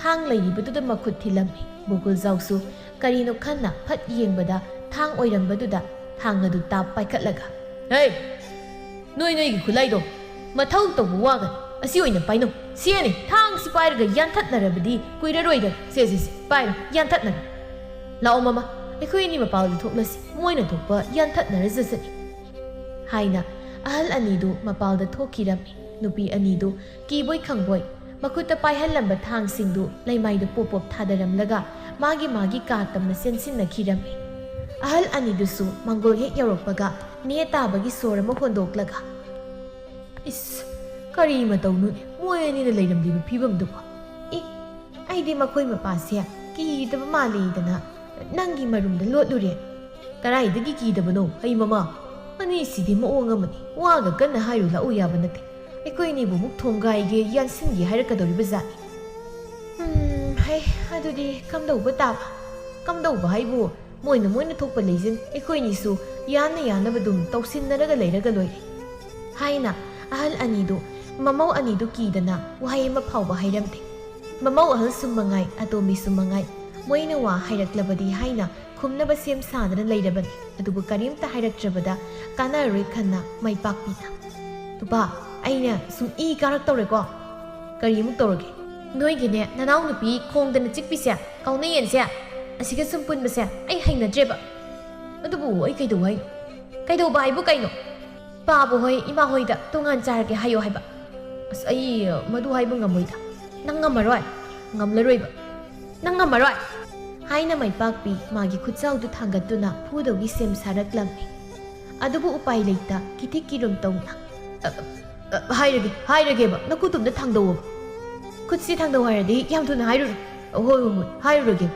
ꯊꯥꯡ ꯂꯩꯔꯤꯕꯗꯨꯗ ꯃꯈꯨꯠ ꯊꯤꯜꯂꯝꯃꯤ꯫ ꯕꯣꯀꯨꯜꯖꯥꯎꯁꯨ ꯀꯔꯤꯅꯣ ꯈꯟꯅ ꯐꯠ ꯌꯦꯡꯕꯗ ꯊꯥꯡ ꯑꯣꯏꯔꯝꯕꯗꯨꯗ ꯊꯥꯡ ꯑꯗꯨ ꯇꯥꯞ ꯄꯥꯏꯈꯠꯂꯒ, "ꯍꯦ! ꯅꯣꯏ ꯅꯣꯏꯒꯤ ꯈꯨꯠꯂꯥꯏꯗꯣ ꯃꯊꯧ ꯇꯧꯕ ꯋꯥꯒꯅꯤ꯫ ꯑꯁꯤ ꯑꯣꯏꯅ ꯄꯥꯏꯅꯧ꯫ ꯁꯤꯅꯤ, ꯊꯥꯡꯁꯤ ꯄꯥꯏꯔꯒ ꯌꯥꯟꯊꯠꯅꯔꯕꯗꯤ ꯀꯨꯏꯔꯔꯣꯏꯗ꯫ ꯁꯦ, ꯁꯦ, ꯁꯦ, ꯄꯥꯏꯔꯣ, ꯌꯥꯟꯊꯠꯅꯔꯣ꯫ ꯂꯥꯛꯑꯣ ꯃꯃꯥ, ꯑꯩꯈꯣꯏ ꯑꯅꯤ ꯃꯄꯥꯜꯗ ꯊꯣꯛꯂꯁꯤ꯫ ꯃꯣꯏꯅ ꯊꯣꯛꯄ ꯌꯥꯟꯊꯠꯅꯔꯖꯁꯅꯤ" ꯍꯥꯏꯅ ꯑꯍꯜ ꯑꯅꯤꯗꯨ ꯃꯄꯥꯜꯗ ꯊꯣꯛꯈꯤꯔꯝꯃꯤ꯫ ꯅꯨꯄꯤ ꯑꯅꯤꯗꯨ ꯀꯤꯕꯣꯏ ꯈꯪꯕꯣꯏ ꯃꯈꯨꯠꯇ ꯄꯥꯏꯍꯜꯂꯝꯕ ꯊꯥꯡꯁꯤꯡꯗꯨ ꯂꯩꯃꯥꯏꯗ ꯄꯣꯞ ꯄꯣꯞ ꯊꯥꯗꯔꯝꯂꯒ ꯃꯥꯒꯤ ꯃꯥꯒꯤ ꯀꯥ ꯇꯝꯅ ꯆꯦꯟꯁꯤꯟꯅꯈꯤꯔꯝꯃꯤ꯫ ꯑꯍꯜ ꯑꯅꯤꯗꯨꯁꯨ ꯃꯪꯒꯣꯜ ꯍꯦꯛ ꯌꯧꯔꯛꯄꯒ ꯅꯦ ꯇꯥꯕꯒꯤ ꯁꯣꯔ ꯑꯃ ꯍꯣꯟꯗꯣꯛꯂꯒ, "ꯏꯁ, ꯀꯔꯤ ꯃꯇꯧꯅꯣꯅꯦ ꯃꯣꯏ ꯑꯅꯤꯅ ꯂꯩꯔꯝꯂꯤꯕ ꯐꯤꯕꯝꯗꯨꯕꯨ? ꯑꯦ, ꯑꯩꯗꯤ ꯃꯈꯣꯏ ꯃꯄꯥꯁꯦ ꯀꯤꯗꯕ ꯃꯥꯜꯂꯤꯗꯅ ꯅꯪꯒꯤ ꯃꯔꯨꯝꯗ ꯂꯣꯠꯂꯨꯔꯦ꯫ ꯀꯗꯥꯏꯗꯒꯤ ꯀꯤꯗꯕꯅꯣ, ꯍꯩ ꯃꯃꯥ? ꯑꯅꯤꯁꯤꯗꯤ ꯃꯑꯣꯡ ꯑꯃꯅꯤ, ꯋꯥꯒ ꯀꯟꯅ ꯍꯥꯏꯔꯨ ꯂꯥꯛꯎ ꯌꯥꯕ ꯅꯠꯇꯦ꯫ ꯑꯩꯈꯣꯏ ꯑꯅꯤꯕꯨ ꯑꯃꯨꯛ ꯊꯣꯡꯒꯥꯏꯒꯦ, ꯌꯥꯟꯁꯤꯟꯒꯦ ꯍꯥꯏꯔꯛꯀꯗꯧꯔꯤꯕ ꯖꯥꯠꯅꯤ꯫ ꯎꯝ, ꯍꯩ, ꯑꯗꯨꯗꯤ ꯀꯝꯗꯧꯕ ꯇꯥꯕ?" "ꯀꯝꯗꯧꯕ ꯍꯥꯏꯕꯨ, ꯃꯣꯏꯅ ꯃꯣꯏꯅ ꯊꯣꯛꯄ ꯂꯩꯖꯤꯟ, ꯑꯩꯈꯣꯏꯅꯤꯁꯨ ꯌꯥꯅ ꯌꯥꯅꯕ ꯑꯗꯨꯝ ꯇꯧꯁꯤꯟꯅꯔꯒ ꯂꯩꯔꯒ ꯂꯣꯏꯔꯦ," ꯍꯥꯏꯅ ꯑꯍꯜ ꯑꯅꯤꯗꯨ, ꯃꯃꯧ ꯑꯅꯤꯗꯨ ꯀꯤꯗꯅ ꯋꯥꯍꯩ ꯑꯃ ꯐꯥꯎꯕ ꯍꯥꯏꯔꯝꯗꯦ꯫ ꯃꯃꯧ ꯑꯍꯜꯁꯨ ꯃꯉꯥꯏ, ꯑꯇꯣꯝꯕꯤꯁꯨ ꯃꯉꯥꯏ, ꯃꯣꯏꯅ ꯋꯥ ꯍꯥꯏꯔꯛꯂꯕꯗꯤ ꯍꯥꯏꯅ ꯈꯨꯝꯅꯕ ꯁꯦꯝ ꯁꯥꯗꯅ ꯂꯩꯔꯕꯅꯤ꯫ ꯑꯗꯨꯕꯨ ꯀꯔꯤꯝꯇ ꯍꯥꯏꯔꯛꯇ꯭ꯔꯕꯗ ꯀꯥꯟꯅꯔꯔꯣꯏ ꯈꯟꯅ ꯃꯥꯏ ꯄꯥꯛꯄꯤꯅ, "ꯅꯨꯄꯥ, ꯑꯩꯅ ꯁꯨꯝ ꯏ ꯀꯥꯔꯛꯇꯧꯔꯦꯀꯣ꯫" "ꯀꯔꯤꯃꯨꯛ ꯇꯧꯔꯒꯦ?" "ꯅꯣꯏꯒꯤꯅꯦ, ꯅꯅꯥꯎ ꯅꯨꯄꯤ ꯈꯣꯡꯗꯅ ꯆꯤꯛꯄꯤꯁꯦ, ꯀꯥꯎꯅ ꯌꯦꯟꯁꯦ, ꯑꯁꯤꯒ ꯁꯨꯝ ꯄꯨꯟꯕꯁꯦ ꯑꯩ ꯍꯩꯅꯗ꯭ꯔꯦꯕ꯫" "ꯑꯗꯨꯕꯨ ꯑꯩ ꯀꯩꯗꯧ ꯍꯥꯏꯅꯣ?" "ꯀꯩꯗꯧꯕ ꯍꯥꯏꯕꯨ ꯀꯩꯅꯣ? ꯄꯥꯕ ꯍꯣꯏ, ꯏꯃꯥ ꯍꯣꯏꯗ ꯇꯣꯉꯥꯟ ꯆꯥꯔꯒꯦ ꯍꯥꯏꯌꯣ ꯍꯥꯏꯕ꯫" "ꯑꯁ, ꯑꯩ ꯃꯗꯨ ꯍꯥꯏꯕ ꯉꯝꯃꯣꯏꯗ꯫" "ꯅꯪ ꯉꯝꯃꯔꯣꯏ?" "ꯉꯝꯂꯔꯣꯏꯕ꯫" "ꯅꯪ ꯉꯝꯃꯔꯣꯏ?" ꯍꯥꯏꯅ ꯃꯥꯏꯄꯥꯛꯄꯤ ꯃꯥꯒꯤ ꯈꯨꯠꯆꯥꯎꯗꯨ ꯊꯥꯡꯒꯠꯇꯨꯅ ꯐꯨꯗꯧꯒꯤ ꯁꯦꯝ ꯁꯥꯔꯛꯂꯝꯃꯤ꯫ ꯑꯗꯨꯕꯨ ꯎꯄꯥꯏ ꯂꯩꯇ ꯈꯤꯊꯤꯛ ꯀꯤꯔꯨꯝ ꯇꯧꯅ, "ꯑ, ꯑ, ꯍꯥꯏꯔꯒꯦ, ꯍꯥꯏꯔꯒꯦꯕ, ꯅꯈꯨꯠꯇꯨꯝꯗ ꯊꯥꯡꯗꯧꯑꯣꯕ꯫" "ꯈꯨꯠꯁꯤ ꯊꯥꯡꯗꯧ ꯍꯥꯏꯔꯗꯤ ꯌꯥꯝ ꯊꯨꯅ ꯍꯥꯏꯔꯨꯔꯣ꯫" "ꯍꯣꯏ, ꯍꯣꯏ, ꯍꯣꯏ, ꯍꯥꯏꯔꯨꯔꯒꯦ꯫"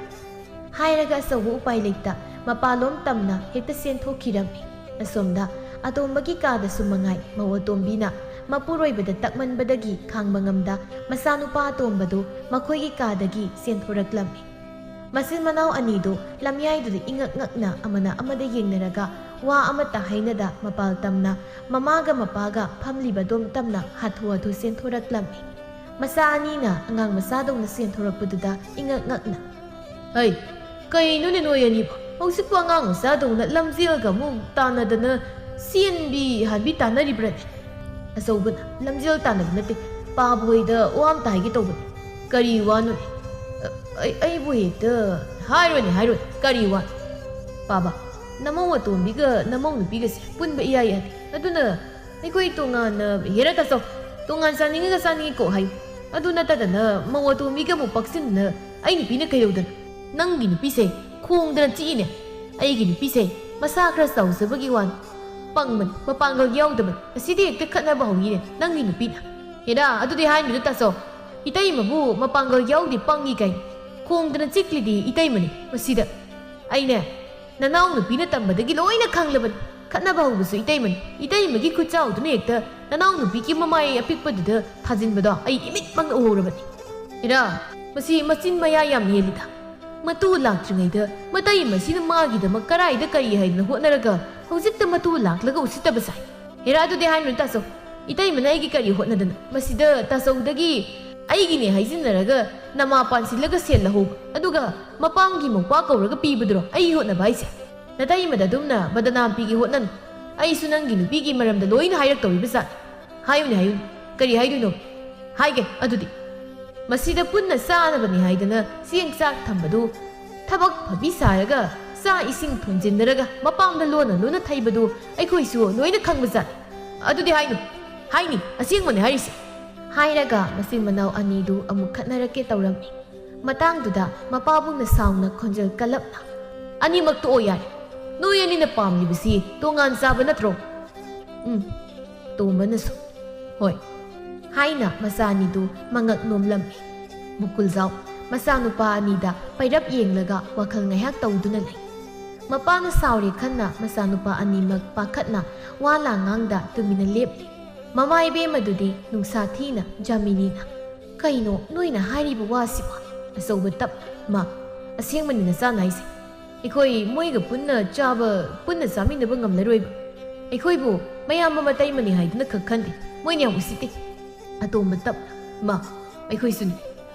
ꯍꯥꯏꯔꯒ ꯑꯆꯧꯕ ꯎꯄꯥꯏ ꯂꯩꯇ ꯃꯄꯥꯂꯣꯝ ꯇꯝꯅ ꯍꯦꯛꯇ ꯆꯦꯟꯊꯣꯛꯈꯤꯔꯝꯃꯤ꯫ ꯑꯁꯣꯝꯗ ꯑꯇꯣꯝꯕꯒꯤ ꯀꯥꯗꯁꯨ ꯃꯉꯥꯏ ꯃꯧ ꯑꯇꯣꯝꯕꯤꯅ ꯃꯄꯨꯔꯣꯏꯕꯗ ꯇꯛꯃꯟꯕꯗꯒꯤ ꯈꯥꯡꯕ ꯉꯝꯗ ꯃꯆꯥꯅꯨꯄꯥ ꯑꯇꯣꯝꯕꯗꯨ ꯃꯈꯣꯏꯒꯤ ꯀꯥꯗꯒꯤ ꯆꯦꯟꯊꯣꯔꯛꯂꯝꯃꯤ꯫ ꯃꯆꯤꯟ ꯃꯅꯥꯎ ꯑꯅꯤꯗꯨ ꯂꯝꯌꯥꯏꯗꯨꯗ ꯏꯉꯛ ꯉꯛꯅ ꯑꯃꯅ ꯑꯃꯗ ꯌꯦꯡꯅꯔꯒ ꯋꯥ ꯑꯃꯠꯇ ꯍꯥꯏꯅꯗ ꯃꯄꯥꯜ ꯇꯝꯅ ꯃꯃꯥꯒ ꯃꯄꯥꯒ ꯐꯝꯂꯤꯕꯗꯣꯝ ꯇꯝꯅ ꯍꯥꯊꯨ ꯍꯥꯊꯨ ꯆꯦꯟꯊꯣꯔꯛꯂꯝꯃꯤ꯫ ꯃꯆꯥ ꯑꯅꯤꯅ ꯑꯉꯥꯡ ꯃꯆꯥꯗꯧꯅ ꯆꯦꯟꯊꯣꯔꯛꯄꯗꯨꯗ ꯏꯉꯛ ꯉꯛꯅ, "ꯍꯩ, ꯀꯩꯅꯣꯅꯦ ꯅꯣꯏ ꯑꯅꯤꯕꯣ? ꯍꯧꯖꯤꯛꯄꯨ ꯑꯉꯥꯡ ꯃꯆꯥꯗꯧꯅ ꯂꯝꯖꯦꯜꯒ ꯑꯃꯨꯛ ꯇꯥꯟꯅꯗꯅ ꯆꯦꯟꯕꯤ ꯍꯥꯟꯕꯤ ꯇꯥꯟꯅꯔꯤꯕ꯭ꯔꯅꯦ?" ꯑꯆꯧꯕꯅ, "ꯂꯝꯖꯦꯜ ꯇꯥꯟꯅꯕ ꯅꯠꯇꯦ, ꯄꯥꯕ ꯍꯣꯏꯗ ꯋꯥ ꯑꯝꯇ ꯍꯥꯏꯒꯦ ꯇꯧꯕꯅꯤ꯫" "ꯀꯔꯤ ꯋꯥꯅꯣꯅꯦ?" "ꯑ, ꯑꯩ, ꯑꯩꯕꯨ ꯍꯦꯛꯇ ꯍꯥꯏꯔꯣꯅꯦ, ꯍꯥꯏꯔꯣꯅꯦ, ꯀꯔꯤ ꯋꯥꯅꯣ?" "ꯄꯥꯕ, ꯅꯃꯧ ꯑꯇꯣꯝꯕꯤꯒ ꯅꯃꯧ ꯅꯨꯄꯤꯒꯁꯦ ꯄꯨꯟꯕ ꯏꯌꯥ ꯌꯥꯗꯦ꯫ ꯑꯗꯨꯅ ꯑꯩꯈꯣꯏ ꯇꯣꯉꯥꯟꯅ ꯍꯦꯔꯥ ꯇꯥꯆꯧ, ꯇꯣꯉꯥꯟ ꯆꯥꯅꯤꯡꯉꯒ ꯆꯥꯅꯤꯡꯉꯤ ꯀꯣꯛ ꯍꯥꯏꯌꯨ꯫ ꯑꯗꯨ ꯅꯠꯇꯗꯅ ꯃꯧ ꯑꯇꯣꯝꯕꯤꯒ ꯑꯃꯨꯛ ꯄꯛꯁꯤꯟꯗꯅ ꯑꯩ ꯅꯨꯄꯤꯅ ꯀꯩꯗꯧꯗꯅ?" "ꯅꯪꯒꯤ ꯅꯨꯄꯤꯁꯦ ꯈꯣꯡꯗꯅ ꯆꯤꯛꯏꯅꯦ꯫ ꯑꯩꯒꯤ ꯅꯨꯄꯤꯁꯦ ꯃꯁꯥ ꯈꯔ ꯆꯥꯎꯖꯕꯒꯤ ꯋꯥꯅꯤ꯫ ꯄꯪꯕꯅꯤ, ꯃꯄꯥꯡꯒꯜ ꯌꯥꯎꯗꯕꯅꯤ꯫ ꯑꯁꯤꯗꯤ ꯍꯦꯛꯇ ꯈꯠꯅꯕ ꯍꯧꯏꯅꯦ ꯅꯪꯒꯤ ꯅꯨꯄꯤꯅ꯫ ꯍꯦꯔꯥ, ꯑꯗꯨꯗꯤ ꯍꯥꯏꯅꯨꯗ ꯇꯥꯆꯧ꯫ ꯏꯇꯩꯃꯕꯨ ꯃꯄꯥꯡꯒꯜ ꯌꯥꯎꯗꯦ, ꯄꯪꯉꯤ ꯀꯥꯏꯅ꯫ ꯈꯣꯡꯗꯅ ꯆꯤꯛꯂꯤꯗꯤ ꯏꯇꯩꯃꯅꯤ ꯃꯁꯤꯗ꯫ ꯑꯩꯅꯦ ꯅꯅꯥꯎ ꯅꯨꯄꯤꯅ ꯇꯝꯕꯗꯒꯤ ꯂꯣꯏꯅ ꯈꯪꯂꯕꯅꯤ꯫ ꯈꯠꯅꯕ ꯍꯧꯕꯁꯨ ꯏꯇꯩꯃꯅꯤ꯫ ꯏꯇꯩꯃꯒꯤ ꯈꯨꯠꯆꯥꯎꯗꯨꯅ ꯍꯦꯛꯇ ꯅꯅꯥꯎ ꯅꯨꯄꯤꯒꯤ ꯃꯃꯥꯏ ꯑꯄꯤꯛꯄꯗꯨꯗ ꯊꯥꯖꯤꯟꯕꯗꯣ ꯑꯩ ꯏꯃꯤꯠꯃꯛꯅ ꯎꯍꯧꯔꯕꯅꯤ꯫ ꯏꯔꯥ, ꯃꯁꯤ ꯃꯆꯤꯟ ꯃꯌꯥ ꯌꯥꯝ ꯍꯦꯜꯂꯤꯗ꯫ ꯃꯇꯨ ꯂꯥꯛꯇ꯭ꯔꯤꯉꯩꯗ ꯃꯇꯩ ꯃꯁꯤꯅ ꯃꯥꯒꯤꯗꯃꯛ ꯀꯔꯥꯏꯗ ꯀꯔꯤ ꯍꯥꯏꯗꯅ ꯍꯣꯠꯅꯔꯒ ꯍꯧꯖꯤꯛꯇ ꯃꯇꯨ ꯂꯥꯛꯂꯒ ꯎꯁꯤꯠꯇꯕ ꯁꯥꯏ꯫ ꯍꯦꯔꯥ, ꯑꯗꯨꯗꯤ ꯍꯥꯏꯅꯨ ꯇꯥꯆꯧ꯫ ꯏꯇꯩꯃꯅ ꯑꯩꯒꯤ ꯀꯔꯤ ꯍꯣꯠꯅꯗꯅ? ꯃꯁꯤꯗ ꯇꯥꯆꯧꯗꯒꯤ ꯑꯩꯒꯤꯅꯦ ꯍꯥꯏꯖꯤꯟꯅꯔꯒ ꯅꯃꯥ ꯄꯥꯟꯁꯤꯜꯂꯒ ꯁꯦꯜ ꯂꯧꯍꯧꯕ, ꯑꯗꯨꯒ ꯃꯄꯥꯝꯒꯤ ꯃꯧꯄ꯭ꯋꯥ ꯀꯧꯔꯒ ꯄꯤꯕꯗꯨꯔꯣ ꯑꯩ ꯍꯣꯠꯅꯕ ꯍꯥꯏꯁꯦ? ꯅꯇꯩꯃꯗ ꯑꯗꯨꯝꯅ ꯕꯗꯅꯥꯝ ꯄꯤꯒꯦ ꯍꯣꯠꯅꯅꯨ꯫ ꯑꯩꯁꯨ ꯅꯪꯒꯤ ꯅꯨꯄꯤꯒꯤ ꯃꯔꯝꯗ ꯂꯣꯏꯅ ꯍꯥꯏꯔꯛꯇꯧꯔꯤꯕ ꯖꯥꯠꯅꯤ꯫ ꯍꯥꯏꯌꯨꯅꯦ, ꯍꯥꯏꯌꯨꯅꯦ꯫ ꯀꯔꯤ ꯍꯥꯏꯗꯣꯏꯅꯣ? ꯍꯥꯏꯒꯦ ꯑꯗꯨꯗꯤ꯫ ꯃꯁꯤꯗ ꯄꯨꯟꯅ ꯆꯥꯅꯕꯅꯤ ꯍꯥꯏꯗꯅ ꯆꯦꯡ ꯆꯥꯛ ꯊꯝꯕꯗꯨ ꯊꯕꯛ ꯐꯕꯤ ꯁꯥꯔꯒ ꯆꯥꯛ ꯏꯁꯤꯡ ꯊꯣꯡꯖꯤꯟꯅꯔꯒ ꯃꯄꯥꯝꯗ ꯂꯣꯟꯅ ꯂꯣꯟꯅ ꯊꯩꯕꯗꯨ ꯑꯩꯈꯣꯏꯁꯨ ꯂꯣꯏꯅ ꯈꯪꯕ ꯖꯥꯠꯅꯤ꯫ ꯑꯗꯨꯗꯤ ꯍꯥꯏꯅꯨ, ꯍꯥꯏꯅꯤ, ꯑꯁꯦꯡꯕꯅꯤ ꯍꯥꯏꯔꯤꯁꯦ꯫ ꯍꯥꯏꯔꯒ ꯃꯆꯤꯟ ꯃꯅꯥꯎ ꯑꯅꯤꯗꯨ ꯑꯃꯨꯛ ꯈꯠꯅꯔꯛꯀꯦ ꯇꯧꯔꯝꯃꯤ꯫ ꯃꯇꯥꯡꯗꯨꯗ ꯃꯄꯥꯕꯨꯡꯅ ꯁꯥꯎꯅ ꯈꯣꯟꯖꯦꯜ ꯀꯜꯂꯞꯅ, "ꯑꯅꯤꯃꯛ ꯇꯣꯛꯑꯣ ꯌꯥꯔꯦ꯫ ꯅꯣꯏ ꯑꯅꯤꯅ ꯄꯥꯝꯂꯤꯕꯁꯤ ꯇꯣꯉꯥꯟ ꯆꯥꯕ ꯅꯠꯇ꯭ꯔꯣ?" "ꯎꯝ," ꯇꯣꯝꯕꯅꯁꯨ, "ꯍꯣꯏ," ꯍꯥꯏꯅ ꯃꯆꯥ ꯑꯅꯤꯗꯨ ꯃꯉꯛ ꯅꯣꯝꯂꯝꯃꯤ꯫ ꯕꯨꯀꯨꯜꯖꯥꯎ ꯃꯆꯥꯅꯨꯄꯥ ꯑꯅꯤꯗ ꯄꯩꯔꯞ ꯌꯦꯡꯂꯒ ꯋꯥꯈꯜ ꯉꯥꯏꯍꯥꯛ ꯇꯧꯗꯨꯅ ꯂꯩ꯫ ꯃꯄꯥꯅ ꯁꯥꯎꯔꯦ ꯈꯟꯅ ꯃꯆꯥꯅꯨꯄꯥ ꯑꯅꯤꯃꯛ ꯄꯥꯈꯠꯅ ꯋꯥ ꯂꯥꯡ ꯉꯥꯡꯗ ꯇꯨꯃꯤꯟꯅ ꯂꯦꯞꯂꯤ꯫ ꯃꯃꯥ ꯏꯕꯦꯝꯃꯗꯨꯗꯤ ꯅꯨꯡꯁꯥ ꯊꯤꯅ ꯖꯥꯃꯤꯅꯤꯅ, "ꯀꯩꯅꯣ ꯅꯣꯏꯅ ꯍꯥꯏꯔꯤꯕ ꯋꯥꯁꯤꯕꯣ?" ꯑꯆꯧꯕ ꯇꯞ, "ꯃꯥ, ꯑꯁꯦꯡꯕꯅꯤ ꯅꯆꯥꯅ ꯍꯥꯏꯁꯦ꯫ ꯑꯩꯈꯣꯏ ꯃꯣꯏꯒ ꯄꯨꯟꯅ ꯆꯥꯕ, ꯄꯨꯟꯅ ꯆꯥꯃꯤꯟꯅꯕ ꯉꯝꯂꯔꯣꯏꯕ꯫ ꯑꯩꯈꯣꯏꯕꯨ ꯃꯌꯥꯝꯕ ꯃꯇꯩꯃꯅꯤ ꯍꯥꯏꯗꯨꯅ ꯈꯛ ꯈꯟꯗꯦ꯫ ꯃꯣꯏꯅ ꯌꯥꯝ ꯎꯁꯤꯠꯇꯦ꯫" ꯑꯇꯣꯝꯕ ꯇꯞ, "ꯃꯥ, ꯑꯩꯈꯣꯏꯁꯨꯅꯤ꯫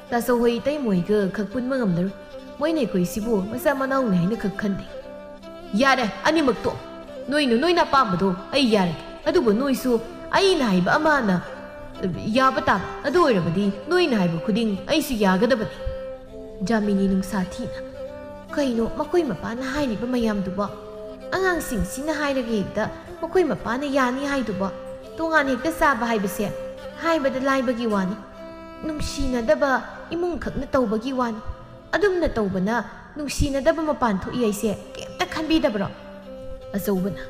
ꯇꯥꯆꯧ ꯍꯣꯏ ꯏꯇꯩꯃ ꯍꯣꯏꯒ ꯈꯛ ꯄꯨꯟꯕ ꯉꯝꯂꯔꯣꯏ꯫ ꯃꯣꯏꯅ ꯑꯩꯈꯣꯏ ꯁꯤꯕꯨ ꯃꯆꯥ ꯃꯅꯥꯎꯅꯤ ꯍꯥꯏꯅ ꯈꯛ ꯈꯟꯗꯦ꯫" "ꯌꯥꯔꯦ, ꯑꯅꯤꯃꯛ ꯇꯣꯛ꯫ ꯅꯣꯏꯅ ꯅꯣꯏꯅ ꯑꯄꯥꯝꯕꯗꯣ ꯑꯩ ꯌꯥꯔꯒꯦ꯫ ꯑꯗꯨꯕꯨ ꯅꯣꯏꯁꯨ ꯑꯩꯅ ꯍꯥꯏꯕ ꯑꯃꯅ ꯌꯥꯕ ꯇꯥꯕ꯫ ꯑꯗꯨ ꯑꯣꯏꯔꯕꯗꯤ ꯅꯣꯏꯅ ꯍꯥꯏꯕ ꯈꯨꯗꯤꯡ ꯑꯩꯁꯨ ꯌꯥꯒꯗꯕꯅꯤ꯫" ꯖꯥꯃꯤꯅꯤ ꯅꯨꯡꯁꯥ ꯊꯤꯅ, "ꯀꯩꯅꯣ ꯃꯈꯣꯏ ꯃꯄꯥꯅ ꯍꯥꯏꯔꯤꯕ ꯃꯌꯥꯝꯗꯨꯕꯣ? ꯑꯉꯥꯡꯁꯤꯡꯁꯤꯅ ꯍꯥꯏꯔꯒ ꯍꯦꯛꯇ ꯃꯈꯣꯏ ꯃꯄꯥꯅ ꯌꯥꯅꯤ ꯍꯥꯏꯗꯨꯕꯣ? ꯇꯣꯉꯥꯟ ꯍꯦꯛꯇ ꯆꯥꯕ ꯍꯥꯏꯕꯁꯦ ꯍꯥꯏꯕꯗ ꯂꯥꯏꯕꯒꯤ ꯋꯥꯅꯤ꯫ ꯅꯨꯡꯁꯤꯅꯗꯕ ꯏꯃꯨꯡꯈꯛꯅ ꯇꯧꯕꯒꯤ ꯋꯥꯅꯤ꯫ ꯑꯗꯨꯝꯅ ꯇꯧꯕꯅ ꯅꯨꯡꯁꯤꯅꯗꯕ ꯃꯄꯥꯟ ꯊꯣꯛꯏ ꯍꯥꯏꯁꯦ ꯀꯩꯝꯇ ꯈꯟꯕꯤꯗꯕ꯭ꯔꯣ? ꯑꯆꯧꯕꯅ,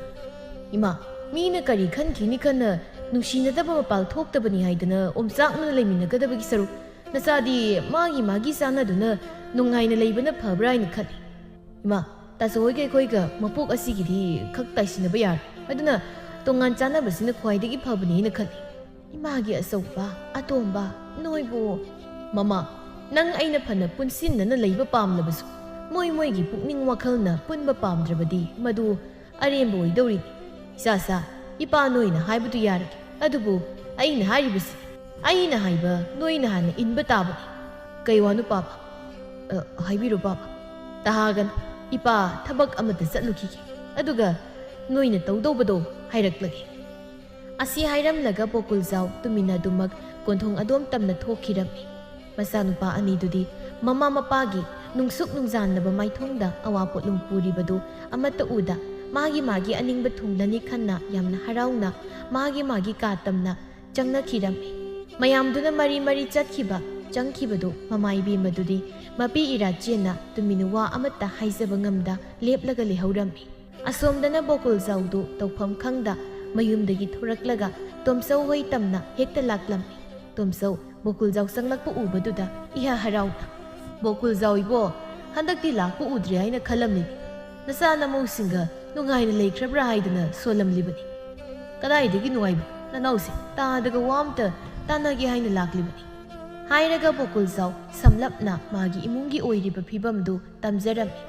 "ꯏꯃꯥ, ꯃꯤꯅ ꯀꯔꯤ ꯈꯟꯈꯤꯅꯤ ꯈꯟꯅ ꯅꯨꯡꯁꯤꯅꯗꯕ ꯃꯄꯥꯟ ꯊꯣꯛꯇꯕꯅꯤ ꯍꯥꯏꯗꯅ ꯑꯣꯝꯆꯥꯛꯅꯅ ꯂꯩꯃꯤꯟꯅꯒꯗꯕꯒꯤ ꯁꯔꯨꯛ, ꯅꯆꯥꯗꯤ ꯃꯥꯒꯤ ꯃꯥꯒꯤ ꯆꯥꯟꯅꯗꯨꯅ ꯅꯨꯡꯉꯥꯏꯅ ꯂꯩꯕꯅ ꯐꯕ꯭ꯔꯥ ꯍꯥꯏꯅ ꯈꯜꯂꯤ꯫ ꯏꯃꯥ, ꯇꯥꯆꯧ ꯍꯣꯏꯒ ꯑꯩꯈꯣꯏꯒ ꯃꯄꯣꯛ ꯑꯁꯤꯒꯤꯗꯤ ꯈꯛ ꯇꯥꯏꯁꯤꯟꯅꯕ ꯌꯥꯔꯣꯏ꯫ ꯑꯗꯨꯅ ꯇꯣꯉꯥꯟ ꯆꯥꯟꯅꯕꯁꯤꯅ ꯈ꯭ꯋꯥꯏꯗꯒꯤ ꯐꯕꯅꯦꯅ ꯈꯜꯂꯤ꯫ ꯏꯃꯥꯒꯤ ꯑꯆꯧꯕ, ꯑꯇꯣꯝꯕ, ꯅꯣꯏꯕꯨ"꯫ "ꯃꯃꯥ, ꯅꯪ ꯑꯩꯅ ꯐꯅ ꯄꯨꯟꯁꯤꯟꯅꯅ ꯂꯩꯕ ꯄꯥꯝꯂꯕꯁꯨ, ꯃꯣꯏ ꯃꯣꯏꯒꯤ ꯄꯨꯛꯅꯤꯡ ꯋꯥꯈꯜꯅ ꯄꯨꯟꯕ ꯄꯥꯝꯗ꯭ꯔꯕꯗꯤ ꯃꯗꯨ ꯑꯔꯦꯝꯕ ꯑꯣꯏꯗꯧꯔꯤꯅꯤ꯫ ꯏꯆꯥꯁꯥ, ꯏꯄꯥ ꯅꯣꯏꯅ ꯍꯥꯏꯕꯗꯨ ꯌꯥꯔꯒꯦ, ꯑꯗꯨꯕꯨ ꯑꯩꯅ ꯍꯥꯏꯔꯤꯕꯁꯤ, ꯑꯩꯅ ꯍꯥꯏꯕ ꯅꯣꯏꯅ ꯍꯥꯟꯅ ꯏꯟꯕ ꯇꯥꯕꯅꯤ"꯫ "ꯀꯩ ꯋꯥꯅꯣ ꯄꯥꯕ?" "ꯑ, ꯍꯥꯏꯕꯤꯔꯣ ꯄꯥꯕ"꯫ "ꯇꯍꯥꯒꯟ, ꯏꯄꯥ ꯊꯕꯛ ꯑꯃꯠꯇ ꯆꯠꯂꯨꯈꯤꯒꯦ, ꯑꯗꯨꯒ ꯅꯣꯏꯅ ꯇꯧꯗꯧꯕꯗꯣ ꯍꯥꯏꯔꯛꯂꯒꯦ"꯫ ꯑꯁꯤ ꯍꯥꯏꯔꯝꯂꯒ ꯕꯣꯀꯨꯜꯖꯥꯎ ꯇꯨꯃꯤꯟꯅꯗꯨꯃꯛ ꯀꯣꯟꯊꯣꯡ ꯑꯗꯣꯝ ꯇꯝꯅ ꯊꯣꯛꯈꯤꯔꯝꯃꯤ꯫ ꯃꯆꯥꯅꯨꯄꯥ ꯑꯅꯤꯗꯨꯗꯤ ꯃꯃꯥ ꯃꯄꯥꯒꯤ ꯅꯨꯡꯁꯨꯛ ꯅꯨꯡꯖꯥꯟꯅꯕ ꯃꯥꯏꯊꯣꯡꯗ ꯑꯋꯥ ꯄꯣꯠꯂꯨꯝ ꯄꯨꯔꯤꯕꯗꯨ ꯑꯃꯠꯇ ꯎꯗ, ꯃꯥꯒꯤ ꯃꯥꯒꯤ ꯑꯅꯤꯡꯕ ꯊꯨꯡꯂꯅꯤ ꯈꯟꯅ ꯌꯥꯝꯅ ꯍꯔꯥꯎꯅ ꯃꯥꯒꯤ ꯃꯥꯒꯤ ꯀꯥ ꯇꯝꯅ ꯆꯪꯅꯈꯤꯔꯝꯃꯤ꯫ ꯃꯌꯥꯝꯗꯨꯅ ꯃꯔꯤ ꯃꯔꯤ ꯆꯠꯈꯤꯕ, ꯆꯪꯈꯤꯕꯗꯨ ꯃꯃꯥ ꯏꯕꯦꯝꯃꯗꯨꯗꯤ ꯃꯄꯤ ꯏꯔꯥ ꯆꯦꯟꯅ ꯇꯨꯃꯤꯟꯅ ꯋꯥ ꯑꯃꯠꯇ ꯍꯥꯏꯖꯕ ꯉꯝꯗ ꯂꯦꯞꯂꯒ ꯂꯩꯍꯧꯔꯝꯃꯤ꯫ ꯑꯁꯣꯝꯗꯅ ꯕꯣꯀꯨꯜꯖꯥꯎꯗꯨ ꯇꯧꯐꯝ ꯈꯪꯗ ꯃꯌꯨꯝꯗꯒꯤ ꯊꯣꯔꯛꯂꯒ ꯇꯣꯝꯆꯧ ꯍꯣꯏ ꯇꯝꯅ ꯍꯦꯛꯇ ꯂꯥꯛꯂꯝꯃꯤ꯫ ꯇꯣꯝꯆꯧ ꯕꯣꯀꯨꯜꯖꯥꯎ ꯆꯪꯂꯛꯄ ꯎꯕꯗꯨꯗ ꯏꯍ ꯍꯔꯥꯎꯅ, "ꯕꯣꯀꯨꯜꯖꯥꯎ ꯏꯕꯣ, ꯍꯟꯗꯛꯇꯤ ꯂꯥꯛꯄ ꯎꯗ꯭ꯔꯦ ꯍꯥꯏꯅ ꯈꯜꯂꯝꯂꯤꯅꯤ꯫ ꯅꯆꯥ ꯅꯃꯧꯁꯤꯡꯒ ꯅꯨꯡꯉꯥꯏꯅ ꯂꯩꯈ꯭ꯔꯕ꯭ꯔꯥ ꯍꯥꯏꯗꯅ ꯁꯣꯜꯂꯝꯂꯤꯕꯅꯤ꯫ ꯀꯗꯥꯏꯗꯒꯤ ꯅꯨꯡꯉꯥꯏꯕ? ꯅꯅꯥꯎꯁꯦ ꯇꯥꯗꯒ ꯋꯥ ꯑꯝꯇ ꯇꯥꯟꯅꯒꯦ ꯍꯥꯏꯅ ꯂꯥꯛꯂꯤꯕꯅꯤ"꯫ ꯍꯥꯏꯔꯒ ꯕꯣꯀꯨꯜꯖꯥꯎ ꯁꯝꯂꯞꯅ ꯃꯥꯒꯤ ꯏꯃꯨꯡꯒꯤ ꯑꯣꯏꯔꯤꯕ ꯐꯤꯕꯝꯗꯨ ꯇꯝꯖꯔꯝꯃꯤ꯫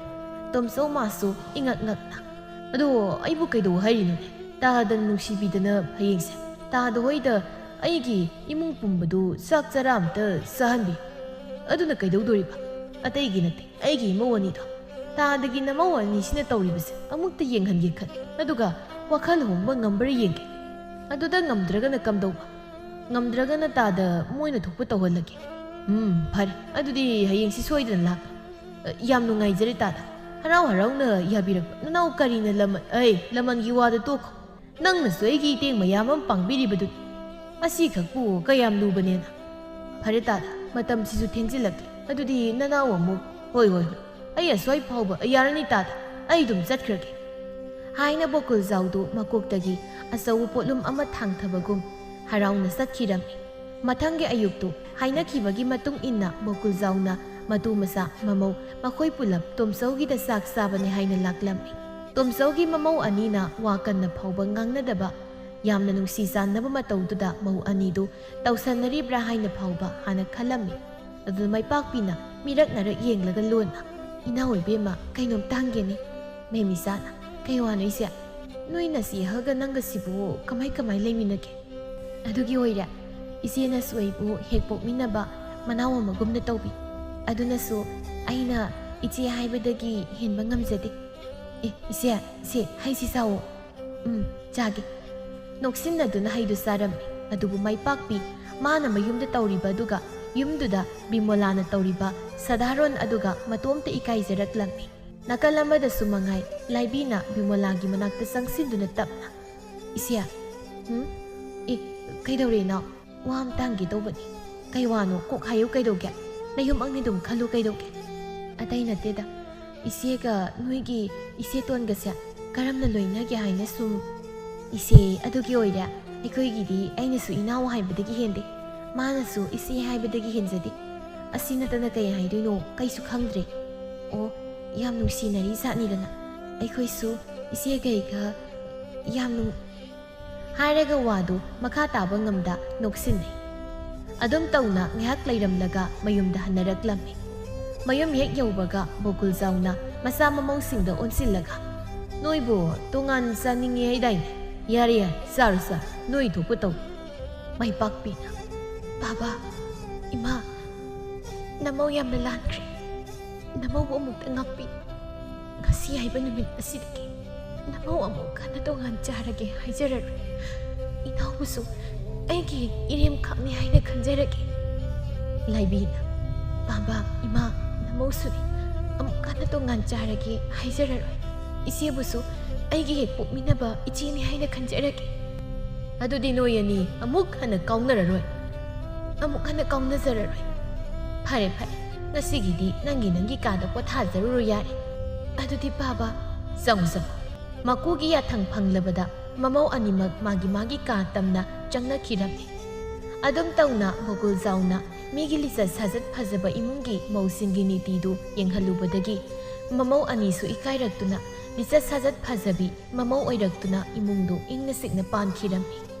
ꯇꯣꯝꯆꯧ ꯃꯥꯁꯨ ꯏꯉꯛ ꯉꯛꯅ, "ꯑꯗꯣ ꯑꯩꯕꯨ ꯀꯩꯗꯧ ꯍꯥꯏꯔꯤꯅꯣꯅꯦ? ꯇꯥꯗꯅ ꯅꯨꯡꯁꯤꯕꯤꯗꯅ ꯍꯌꯦꯡꯁꯦ ꯇꯥꯗ ꯍꯣꯏꯗ ꯑꯩꯒꯤ ꯏꯃꯨꯡ ꯄꯨꯝꯕꯗꯨ ꯆꯥꯛ ꯆꯔꯥ ꯑꯝꯇ ꯆꯥꯍꯟꯕꯤꯌꯨ꯫ ꯑꯗꯨꯅ ꯀꯩꯗꯧꯗꯣꯔꯤꯕ? ꯑꯇꯩꯒꯤ ꯅꯠꯇꯦ, ꯑꯩꯒꯤ ꯏꯃꯧ ꯑꯅꯤꯗꯣ꯫ ꯇꯥꯗꯒꯤ ꯅꯃꯧ ꯑꯅꯤꯁꯤꯅ ꯇꯧꯔꯤꯕꯁꯦ ꯑꯃꯨꯛꯇ ꯌꯦꯡꯍꯟꯒꯦ ꯈꯜꯂꯤ꯫ ꯑꯗꯨꯒ ꯋꯥꯈꯜ ꯍꯣꯡꯕ ꯉꯝꯕ꯭ꯔꯥ ꯌꯦꯡꯒꯦ꯫ ꯑꯗꯨꯗ ꯉꯝꯗ꯭ꯔꯒꯅ ꯀꯝꯗꯧꯕ? ꯉꯝꯗ꯭ꯔꯒꯅ ꯇꯥꯗ ꯃꯣꯏꯅ ꯊꯣꯛꯄ ꯇꯧꯍꯜꯂꯒꯦ"꯫ "ꯎꯝ, ꯐꯔꯦ꯫ ꯑꯗꯨꯗꯤ ꯍꯌꯦꯡꯁꯤ ꯁꯣꯏꯗꯅ ꯂꯥꯛ-꯫ ꯑ, ꯌꯥꯝ ꯅꯨꯡꯉꯥꯏꯖꯔꯦ ꯇꯥꯗ꯫ ꯍꯔꯥꯎ ꯍꯔꯥꯎꯅ ꯌꯥꯕꯤꯔꯛꯄ꯫ ꯅꯅꯥꯎ ꯀꯔꯤꯅ ꯂꯃꯟ-, ꯑꯩ, ꯂꯃꯟꯒꯤ ꯋꯥꯗ ꯇꯣꯛꯈꯣ꯫ ꯅꯪꯅꯁꯨ ꯑꯩꯒꯤ ꯏꯇꯦꯡ ꯃꯌꯥꯝ ꯑꯃ ꯄꯥꯡꯕꯤꯔꯤꯕꯗꯨꯅꯤ꯫ ꯑꯁꯤꯈꯛꯄꯨ ꯀꯌꯥꯝ ꯂꯨꯕꯅꯦꯅ"꯫ "ꯐꯔꯦ ꯇꯥꯗ, ꯃꯇꯝꯁꯤꯁꯨ ꯊꯦꯡꯖꯤꯜꯂꯛꯂꯦ꯫ "ꯑꯗꯨꯗꯤ ꯅꯅꯥꯎ ꯑꯃꯨꯛ?" "ꯍꯣꯏ, ꯍꯣꯏ, ꯍꯣꯏ, ꯑꯩ ꯑꯁ꯭ꯋꯥꯏ ꯐꯥꯎꯕ, ꯌꯥꯔꯅꯤ ꯇꯥꯗ, ꯑꯩ ꯑꯗꯨꯝ ꯆꯠꯈ꯭ꯔꯒꯦ," ꯍꯥꯏꯅ ꯕꯣꯀꯨꯜꯖꯥꯎꯗꯨ ꯃꯀꯣꯛꯇꯒꯤ ꯑꯆꯧꯕ ꯄꯣꯠꯂꯨꯝ ꯑꯃ ꯊꯥꯡꯊꯕꯒꯨꯝ ꯍꯔꯥꯎꯅ ꯆꯠꯈꯤꯔꯝꯃꯤ꯫ ꯃꯊꯪꯒꯤ ꯑꯌꯨꯛꯇꯨ ꯍꯥꯏꯅꯈꯤꯕꯒꯤ ꯃꯇꯨꯡ ꯏꯟꯅ ꯕꯣꯀꯨꯜꯖꯥꯎꯅ ꯃꯇꯨ ꯃꯆꯥ ꯃꯃꯧ ꯃꯈꯣꯏ ꯄꯨꯂꯞ ꯇꯣꯝꯆꯧꯒꯤꯗ ꯆꯥꯛ ꯆꯥꯕꯅꯤ ꯍꯥꯏꯅ ꯂꯥꯛꯂꯝꯃꯤ꯫ ꯇꯣꯝꯆꯧꯒꯤ ꯃꯃꯧ ꯑꯅꯤꯅ ꯋꯥ ꯀꯟꯅ ꯐꯥꯎꯕ ꯉꯥꯡꯅꯗꯕ, ꯌꯥꯝꯅ ꯅꯨꯡꯁꯤ ꯆꯥꯟꯅꯕ ꯃꯇꯧꯗꯨꯗ ꯃꯧ ꯑꯅꯤꯗꯨ ꯇꯧꯁꯟꯅꯔꯤꯕ꯭ꯔꯥ ꯍꯥꯏꯅ ꯐꯥꯎꯕ ꯍꯥꯟꯅ ꯈꯜꯂꯝꯃꯤ꯫ ꯑꯗꯨ ꯃꯥꯏꯄꯥꯛꯄꯤꯅ ꯃꯤꯔꯛ ꯅꯥꯔꯛ ꯌꯦꯡꯂꯒ ꯂꯣꯟꯅ, "ꯏꯅꯥꯎ ꯏꯕꯦꯝꯃ, ꯀꯩꯅꯣꯝꯇ ꯍꯪꯒꯦꯅꯦ?" ꯃꯦꯃꯤꯆꯥꯅ, "ꯀꯩ ꯋꯥꯅꯣ ꯏꯆꯦ? ꯅꯣꯏ ꯅꯆꯦ ꯑꯍꯜꯒ ꯅꯪꯒꯁꯤꯕꯨ ꯀꯃꯥꯏ ꯀꯃꯥꯏ ꯂꯩꯃꯤꯟꯅꯒꯦ?" "ꯑꯗꯨꯒꯤ ꯑꯣꯏꯔꯦ, ꯏꯆꯦꯅꯁꯨ ꯑꯩꯕꯨ ꯍꯦꯛ ꯄꯣꯛꯃꯤꯟꯅꯕ ꯃꯅꯥꯎ ꯑꯃꯒꯨꯝꯅ ꯇꯧꯕꯤ꯫ ꯑꯗꯨꯅꯁꯨ ꯑꯩꯅ ꯏꯆꯦ ꯍꯥꯏꯕꯗꯒꯤ ꯍꯦꯟꯕ ꯉꯝꯖꯗꯦ꯫ ꯑꯦ, ꯏꯆꯦ, ꯁꯦ, ꯍꯩꯁꯤ ꯆꯥꯎꯑꯣ꯫" "ꯎꯝ, ꯆꯥꯒꯦ꯫" ꯅꯣꯛꯁꯤꯟꯅꯗꯨꯅ ꯍꯩꯗꯨ ꯆꯥꯔꯝꯃꯤ꯫ ꯑꯗꯨꯕꯨ ꯃꯥꯏꯄꯥꯛꯄꯤ ꯃꯥꯅ ꯃꯌꯨꯝꯗ ꯇꯧꯔꯤꯕ ꯑꯗꯨꯒ ꯌꯨꯝꯗꯨꯗ ꯕꯤꯃꯣꯂꯥꯅ ꯇꯧꯔꯤꯕ ꯁꯥꯙꯥꯔꯣꯟ ꯑꯗꯨꯒ ꯃꯇꯣꯝꯇ ꯏꯀꯥꯏꯖꯔꯛꯂꯝꯃꯤ꯫ ꯅꯥꯀꯜ ꯑꯃꯗꯁꯨ ꯃꯉꯥꯏ ꯂꯥꯏꯕꯤꯅ ꯕꯤꯃꯣꯂꯥꯒꯤ ꯃꯅꯥꯛꯇ ꯆꯪꯁꯤꯟꯗꯨꯅ ꯇꯞꯅ, "ꯏꯆꯦ꯫" "ꯎꯝ? ꯑꯦ, ꯀꯩꯗꯧꯔꯦ ꯏꯅꯥꯎ? ꯋꯥ ꯑꯝꯇ ꯍꯪꯒꯦ ꯇꯧꯕꯅꯤ꯫" "ꯀꯩ ꯋꯥꯅꯣ? ꯀꯣꯛ ꯍꯥꯏꯌꯨ ꯀꯩꯗꯧꯒꯦ? ꯅꯌꯨꯝ ꯑꯪꯅꯤ ꯑꯗꯨꯝ ꯈꯜꯂꯨ ꯀꯩꯗꯧꯒꯦ?" "ꯑꯇꯩ ꯅꯠꯇꯦꯗ, ꯏꯆꯦꯒ ꯅꯣꯏꯒꯤ ꯏꯆꯦꯇꯣꯟꯒꯁꯦ ꯀꯔꯝꯅ ꯂꯣꯏꯅꯒꯦ ꯍꯥꯏꯅ ꯁꯨꯝ꯫" "ꯏꯆꯦ ꯑꯗꯨꯒꯤ ꯑꯣꯏꯔꯦ, ꯑꯩꯈꯣꯏꯒꯤꯗꯤ ꯑꯩꯅꯁꯨ ꯏꯅꯥꯎ ꯍꯥꯏꯕꯗꯒꯤ ꯍꯦꯟꯗꯦ, ꯃꯥꯅꯁꯨ ꯏꯆꯦ ꯍꯥꯏꯕꯗꯒꯤ ꯍꯦꯟꯖꯗꯦ꯫ ꯑꯁꯤ ꯅꯠꯇꯅ ꯀꯩ ꯍꯥꯏꯗꯣꯏꯅꯣ ꯀꯩꯁꯨ ꯈꯪꯗ꯭ꯔꯦ꯫ ꯑꯣ, ꯌꯥꯝ ꯅꯨꯡꯁꯤꯅꯔꯤ ꯖꯥꯠꯅꯤꯗꯅ꯫ ꯑꯩꯈꯣꯏꯁꯨ ꯏꯆꯦꯒꯩꯒ ꯌꯥꯝ ꯅꯨꯡ-" ꯍꯥꯏꯔꯒ ꯋꯥꯗꯨ ꯃꯈꯥ ꯇꯥꯕ ꯉꯝꯗ ꯅꯣꯛꯁꯤꯟꯅꯩ꯫ ꯑꯗꯨꯝ ꯇꯧꯅ ꯉꯥꯏꯍꯥꯛ ꯂꯩꯔꯝꯂꯒ ꯃꯌꯨꯝꯗ ꯍꯟꯅꯔꯛꯂꯝꯃꯤ꯫ ꯃꯌꯨꯝ ꯍꯦꯛ ꯌꯧꯕꯒ ꯕꯣꯀꯨꯜꯖꯥꯎꯅ ꯃꯆꯥ ꯃꯃꯧꯁꯤꯡꯗ ꯑꯣꯟꯁꯤꯜꯂꯒ, "ꯅꯣꯏꯕꯨ ꯇꯣꯉꯥꯟ ꯆꯥꯅꯤꯡꯉꯦ ꯍꯥꯏꯗꯥꯏꯅꯦ? ꯌꯥꯔꯦ, ꯌꯥꯔꯦ, ꯆꯥꯔꯣ, ꯆꯥꯔꯣ, ꯅꯣꯏ ꯊꯣꯛꯄ ꯇꯧ꯫" ꯃꯥꯏꯄꯥꯛꯄꯤꯅ, "ꯕꯥꯕꯥ, ꯏꯃꯥ, ꯅꯃꯧ ꯌꯥꯝꯅ ꯂꯥꯟꯈ꯭ꯔꯦ꯫ ꯅꯃꯧꯕꯨ ꯑꯃꯨꯛꯇ ꯉꯥꯛꯄꯤ꯫ ꯉꯁꯤ ꯍꯥꯏꯕ ꯅꯨꯃꯤꯠ ꯑꯁꯤꯗꯒꯤ ꯅꯃꯧ ꯑꯃꯨꯛ ꯍꯟꯅ ꯇꯣꯉꯥꯟ ꯆꯥꯔꯒꯦ ꯍꯥꯏꯖꯔꯔꯣꯏ꯫ ꯏꯅꯥꯎꯕꯨꯁꯨ ꯑꯩꯒꯤ ꯏꯔꯦꯝꯈꯛꯅꯤ ꯍꯥꯏꯅ ꯈꯟꯖꯔꯒꯦ꯫" ꯂꯥꯏꯕꯤꯅ, "ꯕꯥꯕꯥ, ꯏꯃꯥ, ꯅꯃꯧꯁꯨꯅꯤ꯫ ꯑꯃꯨꯛ ꯍꯟꯅ ꯇꯣꯉꯥꯟ ꯆꯥꯔꯒꯦ ꯍꯥꯏꯖꯔꯔꯣꯏ꯫ ꯏꯆꯦꯕꯨꯁꯨ ꯑꯩꯒꯤ ꯍꯦꯛ ꯄꯣꯛꯃꯤꯟꯅꯕ ꯏꯆꯦꯅꯤ ꯍꯥꯏꯅ ꯈꯟꯖꯔꯒꯦ꯫" "ꯑꯗꯨꯗꯤ ꯅꯣꯏ ꯑꯅꯤ ꯑꯃꯨꯛ ꯍꯟꯅ ꯀꯥꯎꯅꯔꯔꯣꯏ?" "ꯑꯃꯨꯛ ꯍꯟꯅ ꯀꯥꯎꯅꯖꯔꯔꯣꯏ꯫" "ꯐꯔꯦ, ꯐꯔꯦ, ꯉꯁꯤꯒꯤꯗꯤ ꯅꯪꯒꯤ ꯅꯪꯒꯤ ꯀꯥꯗ ꯄꯣꯊꯥꯖꯔꯨꯔꯣ ꯌꯥꯏ꯫ ꯑꯗꯨꯗꯤ ꯄꯥꯕ, ꯆꯪꯉꯨ ꯆꯪꯉꯨ꯫ ꯃꯀꯨꯒꯤ ꯌꯥꯊꯪ ꯐꯪꯂꯕꯗ ꯃꯃꯧ ꯑꯅꯤꯃꯛ ꯃꯥꯒꯤ ꯃꯥꯒꯤ ꯀꯥ ꯇꯝꯅ ꯆꯪꯅꯈꯤꯔꯝꯃꯤ꯫ ꯑꯗꯨꯝ ꯇꯧꯅ ꯃꯒꯨꯜ ꯆꯥꯎꯅ ꯃꯤꯒꯤ ꯂꯤꯆꯠ ꯁꯥꯖꯠ ꯐꯖꯕ ꯏꯃꯨꯡꯒꯤ ꯃꯧꯁꯤꯡꯒꯤ ꯅꯤꯇꯤꯗꯨ ꯌꯦꯡꯍꯜꯂꯨꯕꯗꯒꯤ ꯃꯃꯧ ꯑꯅꯤꯁꯨ ꯏꯀꯥꯏꯔꯛꯇꯨꯅ ꯂꯤꯆꯠ ꯁꯥꯖꯠ ꯐꯖꯕꯤ ꯃꯃꯧ ꯑꯣꯏꯔꯛꯇꯨꯅ ꯏꯃꯨꯡꯗꯨ ꯏꯪꯅ ꯆꯤꯛꯅ ꯄꯥꯟꯈꯤꯔꯝꯃꯤ꯫